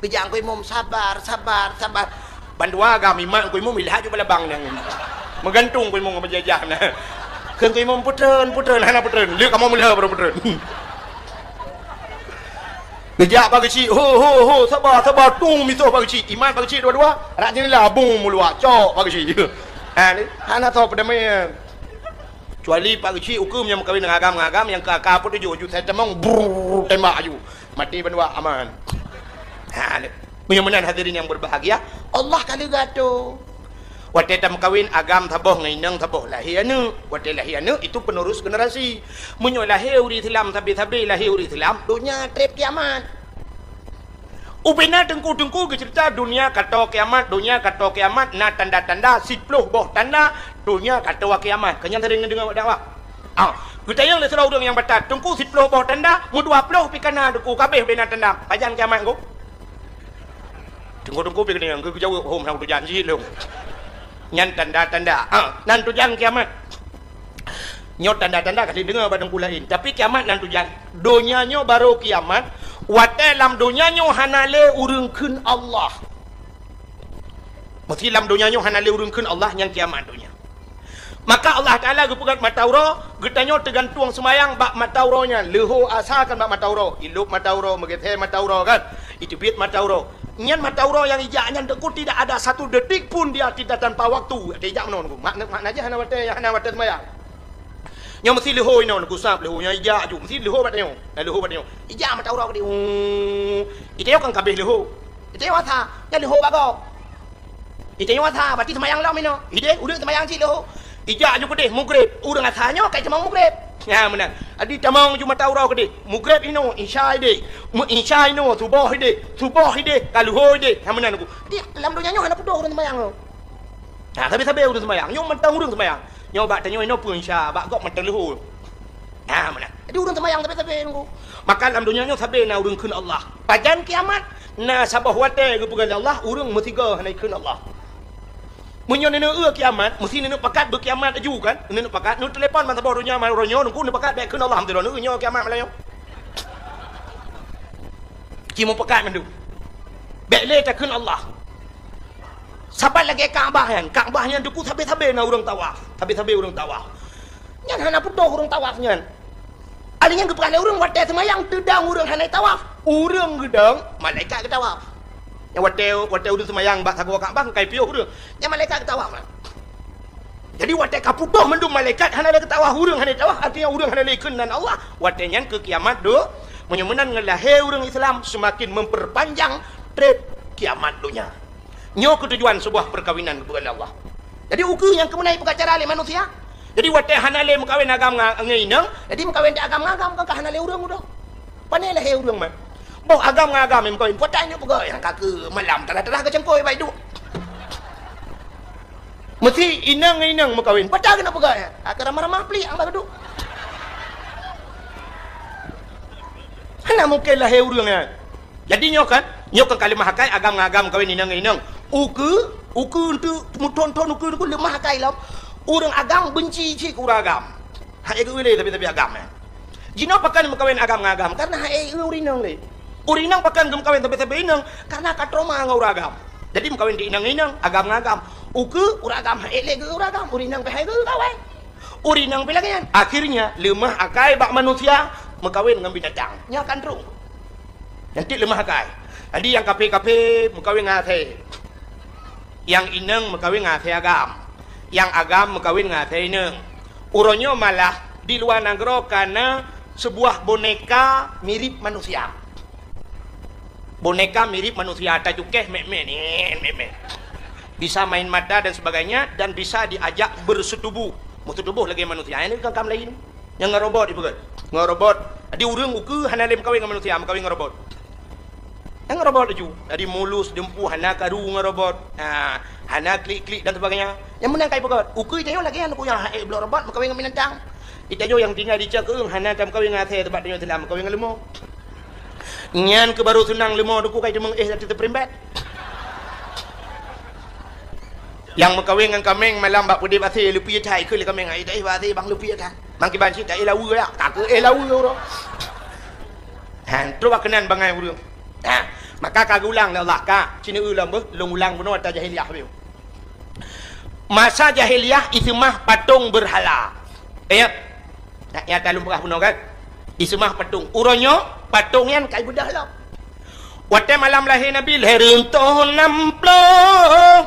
Geujak Teungku Imum, sabar, sabar, sabar. Bandua agam imat Teungku Imum ilhak ju balabang nyan. Meugantung Teungku Imum ngon peujajah na. Kheun Teungku Imum, "Peutreun, peutreun," hana peutreun. Lheueh kamoe meulheueh baru peutreun. Geujak Pak Geuchik, "Ho, ho, ho, sabar, sabar, tueng misoh Pak Geuchik." Imat Pak Geuchik dua-dua, rak jeunela bum meuluak, cok Pak Geuchik. Ha, ni, hana soe peudamé. Kecuali Pak Geuchik ukeue meunyoe meukawen ngon agam, ngon agam nyang keu aka peutujoh ju sai tamong, brrrr, tembak aju. Maté bandua aman. Ha, ni. Meunyoe meunan hadirin yang berbahagia, Allah ka leuga tu. Watèe tameukawen agam saboh ngon inong saboh lahé aneuk. Watèe lahé aneuk itu penerus generasi. Meunyoe lahé ureueng Islam sabe-sabe lahé ureueng Islam, donya trép kiamat. Ubena teungku-teungku geuceurita donya ka toe kiamat, donya ka toe kiamat na tanda-tanda, siploh boh tanda donya ka toe kiamat. Keu nyan sering neudeungoe bak dakwah. Ah, geutanyong lé sidroe ureueng nyang batat, "Teungku, siploh boh tanda, meudua ploh pih ka na Teungku, ka abéh ubena tanda. Pajan kiamat, Teungku?" Teungku-teungku pih geutanyong, geujaweueb, "Hom, hana tujan jih lôn." Nyan tanda-tanda. Ah, nan tujan kiamat. Nyoe tanda-tanda ka lheueh deungoe bak teungku laén. Tapi kiamat nan tujan. Donya nyoe barô kiamat, watèe lam donya nyoe hana lé ureueng kheun Allah. Meusé lam donya nyoe hana lé ureueng kheun Allah, nyan kiamat donya. Maka Allah Taala geupeugah mata uroe, geutanyoe teugantueng seumayang bak mata uroe nyan. Leuho asa kan bak mata uroe, ilop mata uroe, meugeusé mata uroe kan, iteubiet mata uroe. Nyan mata uroe nyang ijak nyan teungku tidak ada satu detik pun dia tidak tanpa waktu. Ijak meunoe teungku. Mak-, makna jih hana watèe, hana watèe seumayang. Nyoe meusé leuho inoe, neugusab leuho, nyoe ijak ju, meusé leuho bak tanyoe. Nah, leuho bak tanyoe. Ijak mata uroe keudéh. Uu. Itanyoe kan ka abéh leuho. Itanyoe asa, nyan leuho bak gob. Itanyoe asa, berarti seumayang lom inoe. Idéh, udép seumayang cit leuho. Ijak ju keudeh, mugreb. Ureuëng asa nyoe kai tamong mugreb. Nyan meunan. Adi tamong ju mata uroe keudeh. Mugreb inoe, isya ideh. Meu isya inoe, suboh ideh. Suboh ideh, ka leuhô ideh. Nyan meunan ku. Di lam donya nyoe hana putôh ureuëng seumayang. Ha, sabe-sabe ureuëng seumayang. Nyoe mantong ureuëng seumayang. Nyoe bak tanyoe inoe peue isya, bak gob mantong leuhô. Ha, meunan. Jadi ureuëng seumayang sabe-sabe nunggu. Maka lam donya nyoe sabe na ureuëng kheun Allah. Pajan kiamat, na saboh watée geupeugah lé Allah, ureuëng meusigoe hana kheun Allah. Meunyoe neuneuk eu kiamat, meusti neuneuk pakat beu kiamat laju kan? Neuneuk pakat, neutelepon ban saboh donya, uroe nyoe nunggu neupakat bék kheun Allah, alhamdulillah, neueu nyoe kiamat malam nyoe. Ci meupakat mandum. Bék lé takheun Allah. Saban lagée Ka'bah nyan, Ka'bah nyan duku sabe-sabe na ureuëng tawaf, sabe-sabe ureuëng tawaf. Nyan hana putôh ureuëng tawaf nyan. Alèh nyan geupeugah lé ureuëng watée seumayang teudong ureuëng hana tawaf. Ureuëng geudong, malaikat geutawaf. Nyang watée, watée ureuëng seumayang bak sagoe Ka'bah kai piôh ureuëng. Nyang malaikat geutawaf. Jadi watée ka putôh mandum malaikat hana lé geutawaf ureuëng hana tawaf, artinya ureuëng hana lé kheun nan Allah. Watée nyan keu kiamat do, meunyoe meunan ngon lahé ureuëng Islam seumaken memperpanjang treb kiamat donya. Nyoe keutujuan sebuah perkawinan geupeugah lé Allah. Jadi ukeue nyang keumeunai peukacara lé manusia. Jadi watée hana lé meukawen agam ngon inong, jadi meukawen di agam ngon agam, kan ka hana lé ureuëng udoe. Pane lahé ureuëng man. Boh agam ngon agam meukawen, peue tanyoe peugah nyang ka keu malam teulah-teulah keu cangkôi bai duek. Meusti inong ngon inong meukawen, peue tanyoe peugah nyang ka keu ramah-ramah plik ang bak duek. Hana mungken lahé ureuëng nyan. Jadi nyoe kan, nyoe kan ka leumah akai agam ngon agam meukawen inong ngon inong. Ukeue, ukeue untuk meuthon-thon ukeue tu leumah akai lom. Ureuëng agam benci cit keu ureuëng agam. Hak geuilée tapi-tapi agam nyan. Jinoe pakon meukawen agam ngon agam karena hak ureuëng inong lé. Ureuëng inong pakon geumeukawen sabe-sabe inong karena ka trauma ngon ureuëng agam. Jadi meukawen di inong ngon inong, agam ngon agam. Ukeue ureuëng agam hak lé geu ureuëng agam, ureuëng inong pih hak geukawen. Ureuëng inong pih lagée nyan. Akhirnya leumah akai bak manusia meukawen ngon binatang. Nyan kan trueng. Nyan cit leumah akai. Jadi nyang kaphé-kaphé meukawen ngon asèe. Nyang inong meukawen ngon asèe agam. Nyang agam meukawen ngon asèe inong. Uroe nyoe malah di luwa nanggroe ka na sebuah boneka mirip manusia. Boneka mirip manusia, tacukéh mèk-mèk, nèk, mèk-mèk. Bisa main mata dan sebagainya dan bisa diajak bersetubuh. Meusetubuh lagée manusia. Nyan kan kam laén. Nyang ngon robot ipeugah. Ngon robot. Jadi ureuëng ukeue hana lé meukawen ngon manusia, meukawen ngon robot. Nyang ngon robot laju. Jadi mulus, dumpeue, hana karu ngon robot. Ha, hana klik-klik dan sebagainya. Nyang meunan kai peugah. Ukeue tanyoe lagée nyan, ukeue nyang hak bloe robot meukawen ngon binatang. Di tanyoe nyang tinggai di Cakeueng hana tameukawen ngon asèe, teumpat tanyoe Islam meukawen ngon leumo. Nyan keuh baru seunang leumo duku kai teumeung éh laju teuperimbet. Nyang meukawen ngon kaméng malam bak peudeh basi leupie that, ikheun lé kaméng, "Ai, taéh basi bang leupie that." Bang kiban cit taéh laweue ya, ka keu éh laweue uroe. Ha, trok bak keunan bangai ureuëng. Ha, maka ka geulang lé Allah ka, ci neueu lom beuh, lôn ulang bunoe ata jahiliyah beuh. Masa jahiliyah iseumah patong beurhala. Ingat? Nak nyata lôn peugah bunoe kan? Iseumah patong. Uroe nyoe patong nyan kai beudôh lom. Watée malam lahé Nabi, lhèe reutôh nam ploh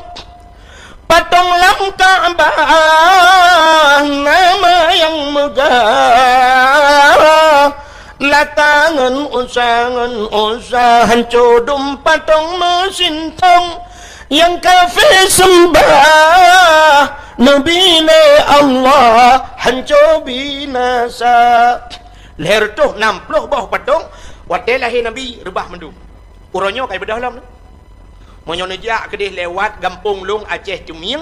patong lam Ka'bah, nama nyang meugah. Lata ngon Uza, ngon Uza, hanco dum patong meusintong. Nyang kafé seumbah Nabi lé Allah hanco binasa. Lhèe reutôh nam ploh boh patong watée lahé Nabi reubah mandum. Uroe nyoe kai beudôh lom. Meunyoe neujak keudeh lewat gampông lôn Aceh Ceumieng,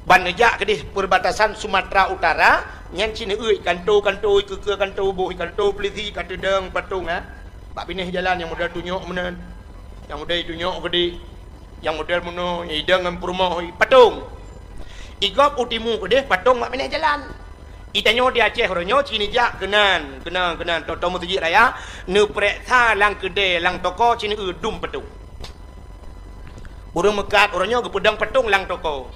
ban neujak keudeh perbatasan Sumatera Utara, nyan ci neueu kanto-kanto, ikeue-keue kanto, boh kanto peulisi ka teudong patong, ha. Bak binéh jalan nyang model tunyok meunan, nyang model tunyok keudeh. Nyang model meunoe, nyang idong ngon peurumoh, patong. Igob u timu keudeh patong bak binéh jalan. Itanyoe di Aceh uroe nyoe ci neujak keunan, keunan, keunan, toe-toe meuseujid raya, neupeureksa lam keudè, lam toko ci neueu dum patong. Ureuëng meukat uroe nyoe geupeudong patong lam toko.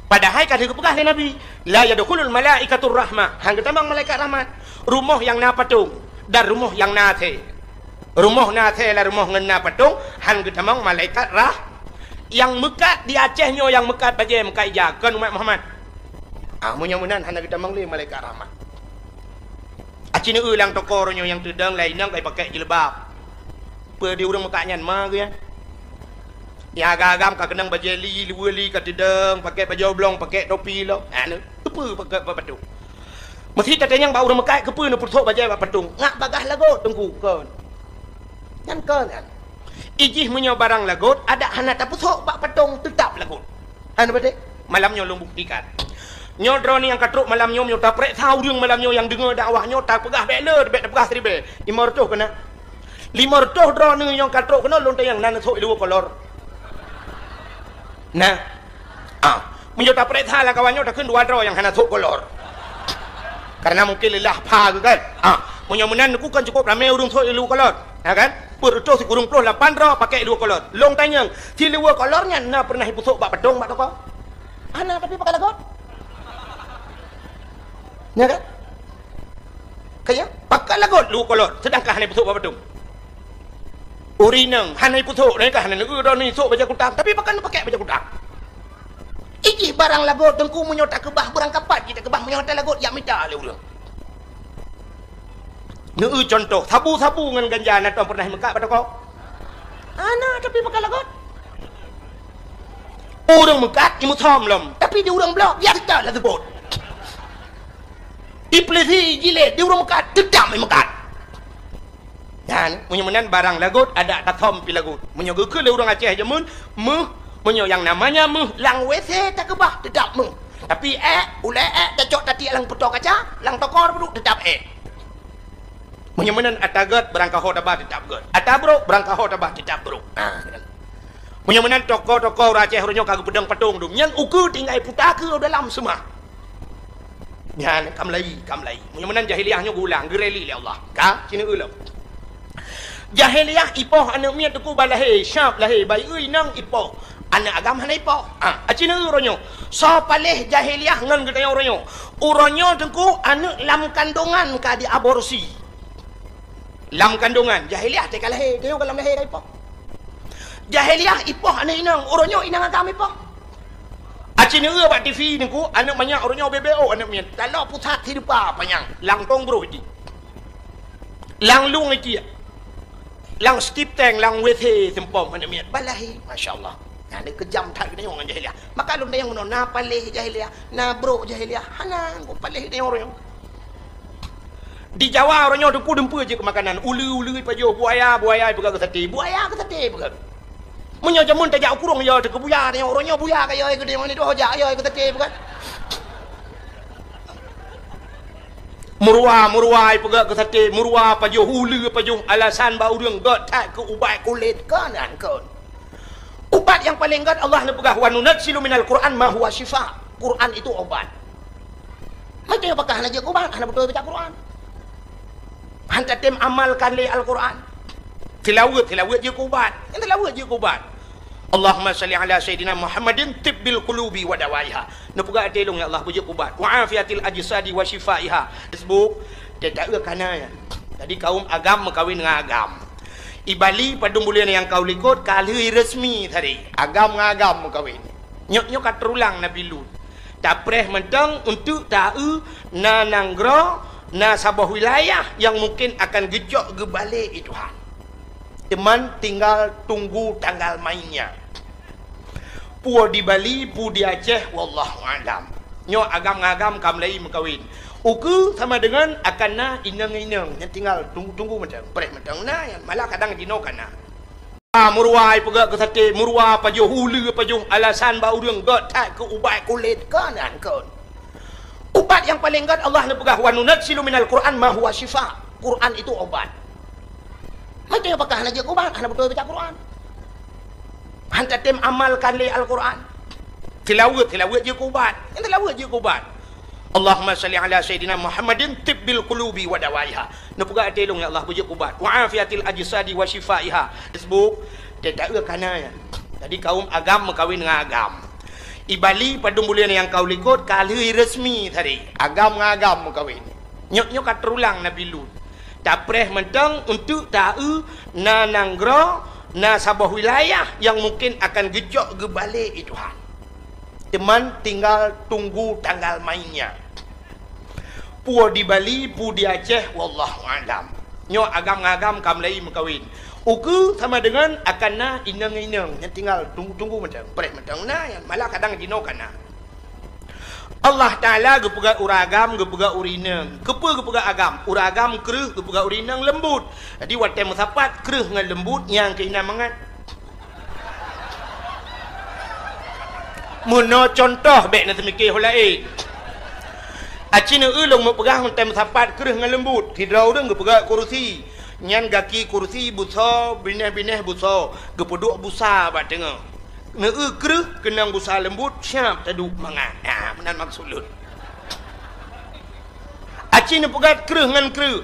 Padahai ka geupeugah lé Nabi, "La yadkhulul malaikatur rahmah." Han geutamong malaikat rahmat. Rumoh nyang na patong dan rumoh nyang na asèe. Rumoh na asèe lam rumoh ngon na patong, han geutamong malaikat rah-, nyang meukat di Aceh nyoe nyang meukat bajèe meukat ija, kon umat Muhammad. Ah, meunyoe meunan hana geutamong lé malaikat rahmat. Aci neueu lam toko uroe nyoe nyang teudong lé inong kai pakai jilbab. Peue di ureuëng meukat nyan ma geuh nyan? Nyang agam-agam ka keunong bajèe li, luweue li ka teudong, pakèk bajèe oblong, pakèk topi lom. Anu, keupeue pakèk bak patong? Meusti tatanyong bak ureueng meukat, keupeue neupeusok bajèe bak patong? Ngat bagaih lagot, Teungku, kon. Nyan kon, nyan. Ijih meunyoe barang lagot, adak hana tapeusok bak patong, teutap lagot. Hana beutôi? Malam nyoe lôn buktikan. Nyoe droeneuh nyang ka trok malam nyoe, meunyoe tapareksa ureueng malam nyoe nyang deungö dakwah nyoe, tapeugah bèk le, bèk tapeugah siribèe. Limong reutôh keunan. Limong reutôh droeneuh nyang ka trok keunoe lôn tanyong na neusok i luwa kolor. Nah. Ah, meunyoe tapareksa lam kawan nyoe takheun dua droe nyang hana sok kolor. Karena mungkin leulah pha geuh kan. Ah, meunyoe meunan neukheun kan cukup ramé ureueng sok i luwa kolor. Ha kan? Peuet reutôh sikureueng ploh lapan droe pakèk i luwa kolor. Lôn tanyong, si luwa kolor nyan na pernah ipeusok bak patong bak toko? Hana, tapi pakèk lagot. Nya kan? Kaya, pakèk lagot luwa kolor, seudangkan hana ipeusok bak patong. Ureueng inong hana ipeusok, nyan ka hana neueu droeneuh isok bajèe kutang, tapi pakèk neupakèk bajèe kutang. Ijih barang lagot, Teungku, meunyoe takeubah, beurangkapat jih takeubah, meunyoe hana lagot, jak mita lé ureueng. Neueu cuntoh, sabu-sabu ngon ganja na tom pernah imeukat bak toko? Hana, tapi pakèk lagot. Ureueng meukat imeusom lom, tapi di ureueng bloe, biasa lah seubot. Ipeulisi jilid di ureueng meukat, teutap imeukat. Nyan, meunyoe meunan barang lagot, adak tasom pih lagot. Meunyoe geukheun lé ureueng Aceh jameun, méuh, meunyoe nyang namanya méuh, lam W C takeubah, teutap méuh. Tapi èk, ulèe èk, tacok tatiek lam peutoe kaca, lam toko peuduek, teutap èk. Meunyoe meunan ata gèt, beurangkaho taba teutap gèt. Ata brôk, beurangkaho taba teutap brôk. Ah, Meunyoe meunan toko-toko ureueng Aceh uroe nyoe ka geupeudong patong dum, nyan ukeue tinggai puta keu dalam seumah. Nyan ka meulayi, ka meulayi. Meunyoe meunan jahiliyah nyoe geulang, geureli lé Allah. Ka, sineuk lom. Jahiliyah ipoh aneuk miet Teungku bak lahé, syab lahé, bayeue inong ipoh. Aneuk agam hana ipoh. Ah, aci neueu uroe nyoe. Soe paléh jahiliyah ngon geutanyoe uroe nyoe? Uroe nyoe Teungku aneuk lam kandongan ka diaborsi. Lam kandongan, jahiliyah teuka lahé, tanyoe ka lam lahé ka ipoh. Jahiliyah ipoh aneuk inong, uroe nyoe inong agam ipoh. Aci neueu bak T V Teungku, aneuk manyak uroe nyoe beubeue aneuk miet, taloe pusat hidupa panyang, lam kong broh iti. Lam lueng iti. Lam skip tank, lam W C seumpom aneuk miet, bak lahé, masya Allah. Nyan keujam that geutanyoe ngon jahiliyah. Maka lôn tanyong bunoe, na paléh jahiliyah, na brôk jahiliyah, hana, kok paléh tanyoe uroe nyoe. Di Jawa uroe nyoe dumpeue-dumpeue jeuet keu makanan, uleue-uleue ipajoh, buaya-buaya ipeugah keu saté, buaya keu saté ipeugah. Meunyoe jameun tajak u kurong yo teuh keu buya, tanyoe uroe nyoe buya ka yo keu tanyoe ni doh jak yo keu saté ipeugah. Meuruwa-meuruwa ipeugah keu saté, meuruwa pajoh, uleue pajoh, alasan bak ureueng gèt that keu ubat kulét, kon nyan kon. Ubat nyang paleng gèt Allah neupeugah, "Wa nunazzilu minal Qur'an ma huwa syifa." Quran itu obat. Meuteumé pakon hana jeuet keu ubat, hana beutôi baca Quran. Han tatem amalkan lé Al-Quran. Tilaweuet, tilaweuet jeuet keu ubat. Nyang tilaweuet jeuet keu ubat. Allahumma shalli ala sayyidina Muhammadin tibbil qulubi wa dawaiha. Neupeugah até lôn, ya Allah, beujeuet keu ubat. Wa afiatil ajsadi wa syifaiha. Facebook, teuka kana ya. Jadi kaum agam meukawen ngon agam. I Bali padum buleuen nyang ka u likot ka lheueh resmi tadi. Agam ngon agam meukawen. Nyoe, nyoe ka teurulang Nabi Lut. Tapreh mantong untuk taeu na nanggroe, na saboh wilayah nyang mungkin akan geucok geubalek lé Tuhan. Teuma tinggal tunggu tanggal mainnya. Peue di Bali, peue di Aceh, wallahu a'lam. Nyoe agam ngon agam ka mulai meukawen. Ukeue sama dengan akan na inong-inong nyang tinggal tunggu-tunggu mantong, preh mantong na, malah kadang jinoe ka na. Ah, meuruwa ipeugah keu saté, meuruwa pajoh, uleue pajoh, alasan bak ureueng gèt that keu ubat kulét, kon nyan kon. Ubat nyang paleng gèt Allah neupeugah, "Wa nunazzilu minal Qur'an ma huwa syifa." Quran itu obat. Meuteumé pakon hana jeuet keu ubat, hana beutôi baca Quran. Han tatem amalkan lé Al-Quran. Tilaweuet, tilaweuet jeuet keu ubat. Nyang tilaweuet jeuet keu ubat. Allahumma shalli ala sayyidina Muhammadin tibbil qulubi wa dawaiha. Neupeugah até lôn, ya Allah, beujeuet keu ubat. Wa afiatil ajsadi wa syifaiha. Facebook, teuka kana ya. Jadi kaum agam meukawen ngon agam. I Bali padum buleuen nyang ka u likot ka lheueh resmi tadi. Agam ngon agam meukawen. Nyoe, nyoe ka teurulang Nabi Lut. Tapreh mantong untuk taeu na nanggroe, na saboh wilayah nyang mungkin akan geucok geubalek lé Tuhan. Teuma tinggal tunggu tanggal mainnya. Peue di Bali, peue di Aceh, wallahu a'lam. Nyoe agam ngon agam ka mulai meukawen. Ukeue sama deungon akan na inong-inong nyang tinggal tunggu-tunggu mantong, preh mantong na, malah kadang jinoe ka na. Allah Taala geupeugah ureueng agam, geupeugah ureueng inong. Keupeue geupeugah agam? Ureueng agam kreueh, geupeugah ureueng inong leumbut. Jadi watée meusapat kreueh ngon leumbut nyang keuh na mangat. Meunoe cuntoh, bék na seumiké ho laén. Aci neueu lôn meupeugah watée meusapat kreueh ngon leumbut. Sidroe ureueng geupeugah kursi. Nyan gaki kursi busoe, binéh-binéh busoe, geupeuduek busa bak teungoh. Neueu kreueh keunong busa leumbut, siab taduek mangat. Ha, meunan maksud lôn. Aci neupeugét kreueh ngon kreueh,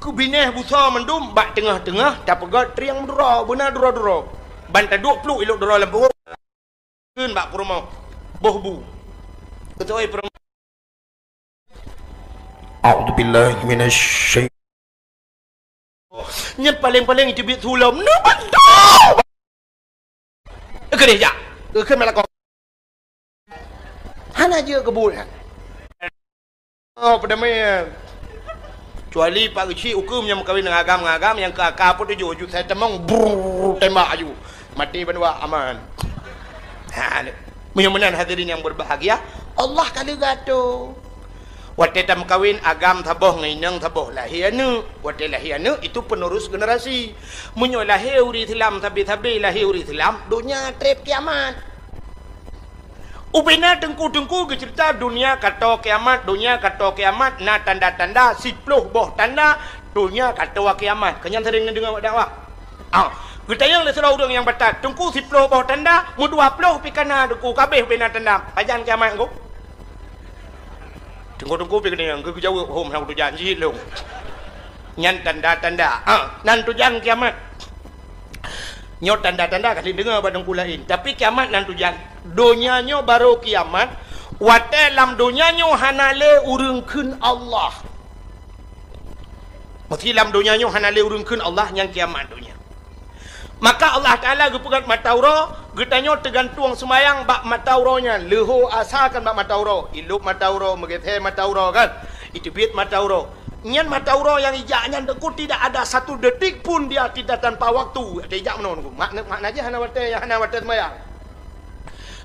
keu binéh busoe mandum bak teungoh-teungoh tapeugét trieng meuduro, beuna duro-duro. Ban taduek pluek ilok duro lam pruet. Kheun bak peurumoh, boh bu. Keutuai peurumoh. A'udzubillahi minasy syaithan. Nyan paléng-paléng itu biet sulom. Neubantu! Keudeh jak. Keu kheun malakot. Hana jeuet keu buet nyan. Oh, peudamé. Kecuali Pak Geuchik ukeue nyang meukawen ngon agam-agam nyang keu aka pun tujoh ju sai tamong, brrrr, tembak aju. Maté bandua aman. Ha, meunyoe meunan hadirin yang berbahagia, Allah ka leuga tu. Watée tameukawen agam saboh ngon inong saboh lahé aneuëk. Watée lahé aneuëk itu penerus generasi. Meunyoe lahé ureuëng Islam sabe-sabe lahé ureuëng Islam, donya treb kiamat. Ubena teungku-teungku geuceurita dunia kato kiamat, dunia kato kiamat, na tanda-tanda, siploh boh tanda dunia kato kiamat. Keu nyan sering neudeungoe bak dakwah. Ah, geutanyong lé sidroe ureuëng nyang batat, teungku siploh boh tanda, meudua ploh pih kana teungku kabeh ubena tanda. Pajan kiamat teungku? Teungku-teungku pih geutanyong, geujaweueb hom hana tujan jih lom. Nyan tanda-tanda. Ah, nan tujan kiamat. Nyoe tanda-tanda ka lheueh deungoe bak teungku laén. Tapi kiamat nan tujan. Donya nyoe barô kiamat, watée lam donya nyoe hana lé ureuëng kheun Allah. Meusé lam donya nyoe hana lé ureuëng kheun Allah, nyan kiamat donya. Maka Allah Taala geupeugét mata uroe, geutanyoe teugantueng seumayang bak mata uroe nyan. Leuho asa kan bak mata uroe, ilop mata uroe, meugeusé mata uroe kan, iteubiet mata uroe. Nyan mata uroe nyang ijak nyan teungku tidak ada satu detik pun dia tidak tanpa waktu. Ada ijak meunoe teungku. Makna, makna jih hana watée, hana watée seumayang.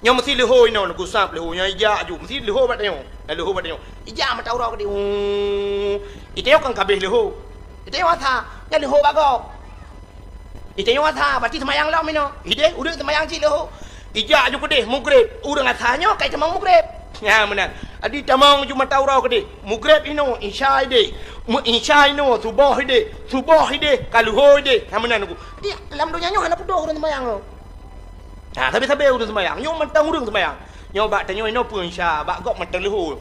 Nyoe meusé leuho inoe teungku sab leuho nyan ijak aju. Meusé leuho bak tanyoe. Leuho bak tanyoe. Ijak mata uroe keudeh. Hu. Itanyoe kan kabeh leuho. Itanyoe asa. Nyan leuho bak gob. Itanyoe asa, berarti seumayang lom inoe. Ideh, udeuek seumayang cit leuho. Ijak aju keudeh, mugreb. Ureuëng asa nyoe kai tamong mugreb. Nyan meunan. Adi tamong ju mata uroe keudeh. Mugreb inoe, isya ideh. Mu-, isya inoe, suboh ideh. Suboh ideh, ka leuho ideh. Nyan meunan teungku. Di lam donya nyoe hana peudoh ureuëng seumayang nyoe. Ha, sabe-sabe ureuëng seumayang. Nyoe mantong ureuëng seumayang. Nyoe bak tanyoe inoe peue isya, bak gob mantong leuho.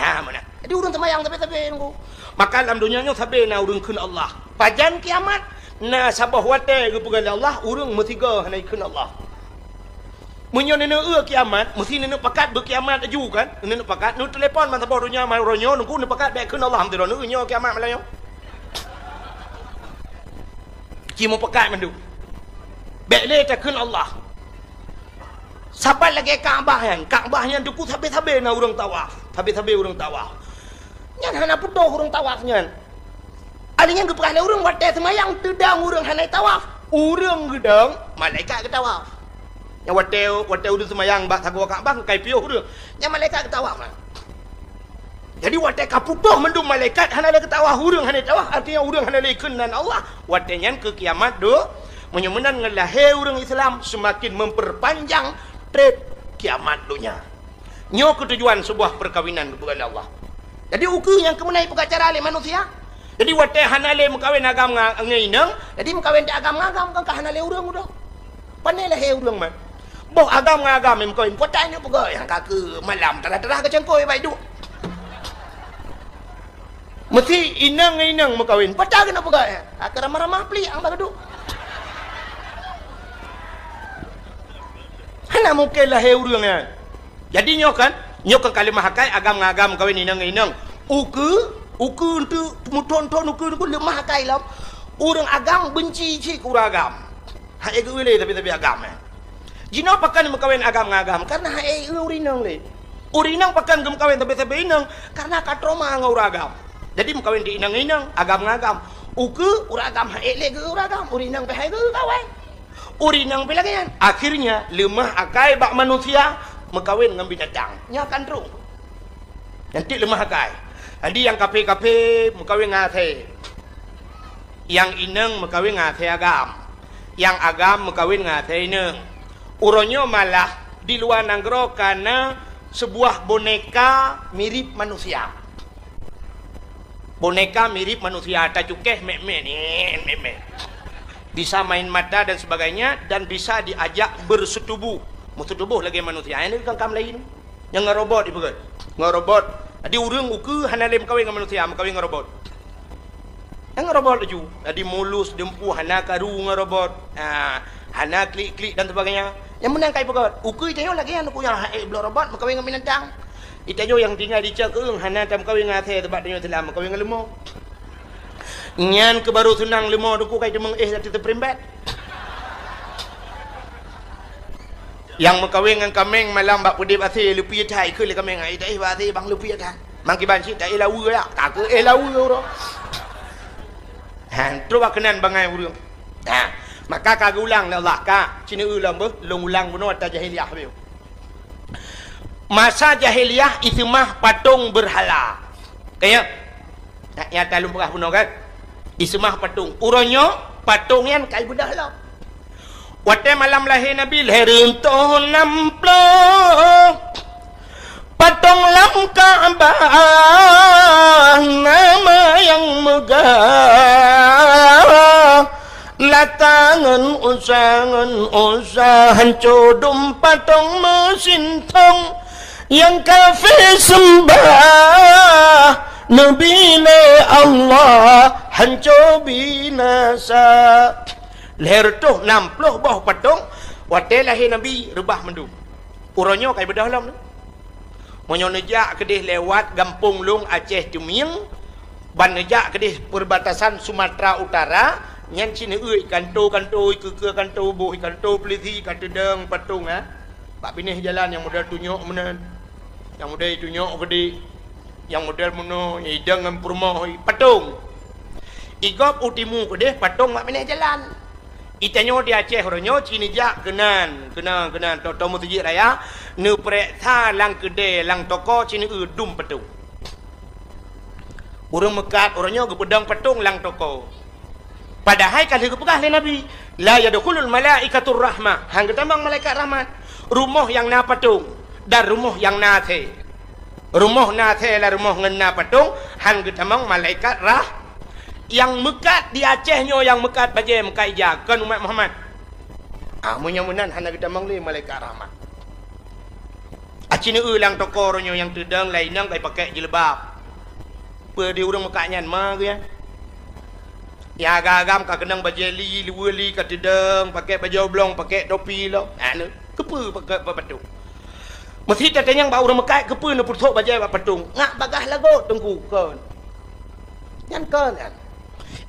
Ha, meunan. Jadi ureuëng seumayang sabe-sabe teungku. Maka lam donya nyoe sabe na ureuëng kheun Allah. Pajan kiamat, na saboh watée geupeugah lé Allah, ureuëng meusigoe hana jikheun Allah. Meunyoe neuneuk eu kiamat, meusé neuneuk pakat beukiamat aju kan? Neuneuk pakat, neutelepon ban saboh donya, man uroe nyoe, teungku neupakat bék kheun Allah, alhamdulillah, neueu nyoe kiamat malam nyoe. Ci meupakat mandum. Bék lé takheun Allah. Saban lagée Ka'bah nyan, Ka'bah nyan teungku sabe-sabe na ureuëng tawaf, sabe-sabe ureuëng tawaf. Nyan hana peudoh ureuëng tawaf nyan. Ali nyan geupeugah lé ureuëng watée seumayang teudong ureuëng hana tawaf. Ureuëng geudong, malaikat geutawaf. Nyan watée, watée ureuëng seumayang bak sagoe Ka'bah kai piôh ureuëng. Nyan malaikat geutawaf. Jadi watée ka putôh mandum malaikat hana lé geutawaf ureuëng hana tawaf, artinya ureuëng hana lé kheun nan Allah. Watée nyan keu kiamat do, meunyoe meunan ngon lahé ureuëng Islam seumaken memperpanjang treb kiamat donya. Nyoe keutujuan sebuah perkawinan geupeugah lé Allah. Jadi ukeue nyang keumeunai peugah cara lé manusia. Jadi watée hana lé meukawen agam nga-, ngon inong, jadi meukawen di agam ngon agam kan ka hana lé ureuëng udah. Pane lahé ureuëng man. Boh agam ngon agam meukawen, peue ta inong peugah nyang ka keu malam tarah-tarah keu cangkôi bai duek. Meusi inong ngon inong meukawen, peue ta keuneuk peugah nyang ka keu ramah-ramah plik ang bak duek. Hana mungken lahé ureuëng nyan. Jadi nyoe kan, nyoe kan kalimah akai agam ngon agam meukawen inong ngon inong. Ukeue, ukeue enteuk meuthon-thon ukeue nyoe leumah akai lom. Ureuëng agam benci cit keu ureuëng agam. Hai geu lé tapi-tapi agam, eh. Jinoe pakon meukawen agam ngon agam, karena hai ureuëng inong lé. Ureuëng inong pakon geumeukawen sabe-sabe inong, karena ka trauma ngon ureuëng agam. Jadi meukawen di inong ngon inong, agam ngon agam. Ukeue ureueng agam han ék lé keu ureueng agam, ureueng inong pih han ék keu kawén. Ureueng inong pih lagèe nyan. Akhirnya, leumah akai bak manusia meukawen ngon binatang. Nyan kan trok. Nyan cit leumah akai. Jadi, nyang kafé-kafé meukawen ngon asèe. Nyang inong meukawen ngon asèe agam. Nyang agam meukawen ngon asèe inong. Uroe nyoe malah di luwa nanggroe ka na seubuah boneka mirip manusia. Boneka mirip manusia, tacukéh mèk-mèk, nyen, mèk-mèk. Bisa main mata dan sebagainya, dan bisa diajak bersetubuh. Meusetubuh lagèe manusia. Nyan kan kam laén. Nyang ngon robot ipeugèt. Ngon robot. Jadi, ureueng ukeue hana lé meukawen ngon manusia, meukawen ngon robot. Nyang ngon robot laju. Jadi, mulus, dumpeue, hana karu ngon robot. Ha, hana klik-klik dan sebagainya. Nyang meunan ka ipeugèt. Ukeue tanyoe lagèe nyan, ukeue nyang han ék bloe robot, meukawen ngon binatang. Tanyoe nyang tinggai di cot keueng, hana tameukawen ngon asèe, sabab tanyoe Islam, meukawen ngon leumo. Nyan keuh baru seunang leumo, ukeue ka iteumeung éh ateueh teupeurimbat. Nyang meukawen ngon kaméng malam bak peudép asèe, leupie that, ikheun lé kaméng, "Ai, taéh bak asèe, bang, leupie that." Mangkiban cit taéh laweue, ya. Ka keuh éh laweue uroe. Ha, trok bak keunan bangai ureueng. Ha, maka ka geuulang lé Allah, ka, cineue lom beuh, lôn ulang bunoe ata jahiliyah beuh. Masa jahiliyah iseumah patong beurhala. Ka ya? Nyata lôn peugah bunoe kan? Iseumah patong. Uroe nyoe patong nyan ka ibeudôh lom. Watèe malam lahé Nabi, lhèe reutôh nam ploh patong lam Ka'bah, nama nyang meugah. Lata ngon Uzza, ngon Uzza, hanco dum patong meusintong. Nyang kafé seumbah Nabi lé Allah, hanco binasa. Lhèe reutôh nam ploh boh patong, watèe lahé Nabi reubah mandum. Uroe nyoe ka ibeudôh lom. Meunyoe neujak keudeh lewat gampông lôn Aceh Teumieng, ban neujak keudeh perbatasan Sumatera Utara, nyan cit neueu ikanto-kanto, ikeue-keue kanto, boh ikanto polisi, ka teudong patong, ha. Bak binéh jalan nyang model tunyok meunan, nyang model tunyok geude, nyang model meunoe, nyang idong ngon peurumoh, patong. Igob u timu keudeh patong bak binéh jalan. Itanyoe di Aceh uroe nyoe cit neujak keunan, keunan, keunan, tô-tô meuseujid raya, neupareksa lam keudè, lam toko cit neueu dum patong. Ureueng meukat uroe nyoe geupeudong patong lam toko. Padahai ka lheueh geupeugah lé Nabi, "La yadkhulul malaikatur rahmah," han geutamong malaikat rahmat. Rumoh nyang na patong dan rumoh nyang na asèe. Rumoh na asèe lam rumoh ngon na patong, han geutamong malaikat rah-, nyang meukat di Aceh nyoe, nyang meukat bajèe, meukat ija, kon umat Muhammad. Ah, meunyoe meunan hana geutamong lé malaikat rahmat. Aci neueu lam toko uroe nyoe nyang teudong lé inong ka ipakèk jilbab. Peue di ureueng meukat nyan ma geuh nyan? Nyang agam-agam ka keunong bajèe li, luweue li ka teudong, pakèk bajèe oblong, pakèk topi lom. Anu, keupeue pakèk bak patong? Meusi tatanyong bak ureueng meukat, keupeue neupeusok bajèe bak patong? Ngat bagaih lagot teungku kon. Nyan kon nyan.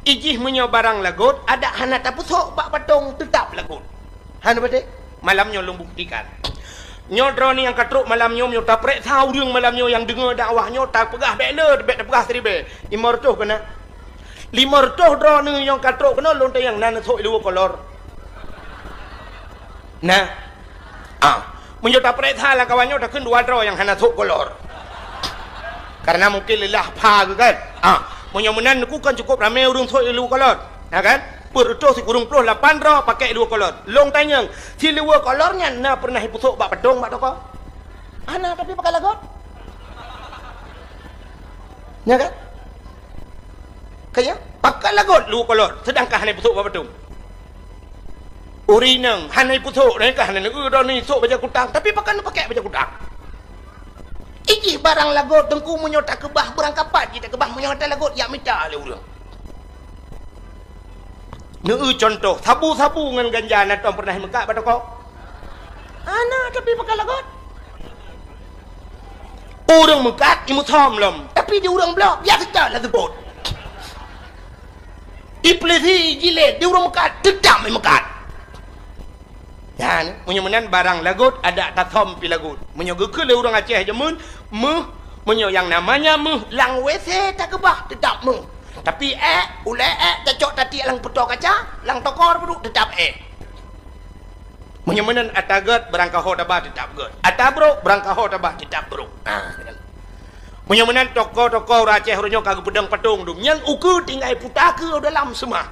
Ijih meunyoe barang lagot, adak hana tapeusok bak patong, teutab lagot. Hana patéh? Malam nyoe lôn buktikan. Nyoe droeneuh nyang ka trok malam nyoe, meunyoe tapareksa ureueng malam nyoe nyang deungö dakwah nyoe, tapeugah bèk le, bèk tapeugah siribèe. Limong reutôh keunan. Limong reutôh droeneuh nyang ka trok keunoe lôn tanyong na neusok i luweue kolor. Nah. Ah, meunyoe tapareksa lam kawan nyoe takheun dua droe nyang hana sok kolor. Karena mungkin leulah pha geuh kan. Ah, meunyoe meunan neukheun kan cukup ramè ureueng sok i luweue kolor. Ya kan? Peuet reutôh sikureueng ploh lapan droe pakèk luweue kolor. Lôn tanyong, si luweue kolor nyan na peureunah ipeusok bak patong bak toko? Hana, tapi pakèk lagot. Ya kan? Kaya, pakèk lagot luweue kolor, seudangkan hana ipeusok bak patong. Ureueng inong hana ipeusok, dan ka hana neueu droeneuh isok bajèe kutang, tapi pakon neupakèk bajèe kutang? Ijih barang lagot teungku meunyoe takeubah beurangkapat jih takeubah meunyoe hana lagot jak mita lé ureueng. Neueu cuntoh, sabu-sabu ngon ganja na tom peureunah imeukat bak toko? Hana, tapi pakon lagot. Ureueng meukat imeusom lom, tapi di ureueng bloe biasa that lagèe bot. Ipeulisi jilét di ureueng meukat, teutab imeukat. Nyan, meunyoe meunan barang lagot, adak tasom pih lagot. Meunyoe geukheun lé ureueng Aceh jameun, meuh, meunyoe nyang namanya meuh, lam WC takeubah, teutab meuh. Tapi ék, ulée ék tacok tatiek lam peutoe kaca, lam tokor peuduek teutap ék. Meunyoe meunan ata gét, beurangkaho taba teutap gét. Ata brok, beurangkaho taba teutap brok. Ha, meunyoe meunan toko-toko ureuëng Aceh uroe nyoe ka geupeudong patong dum. Nyan ukeue tinggai puta keu dalam seumah.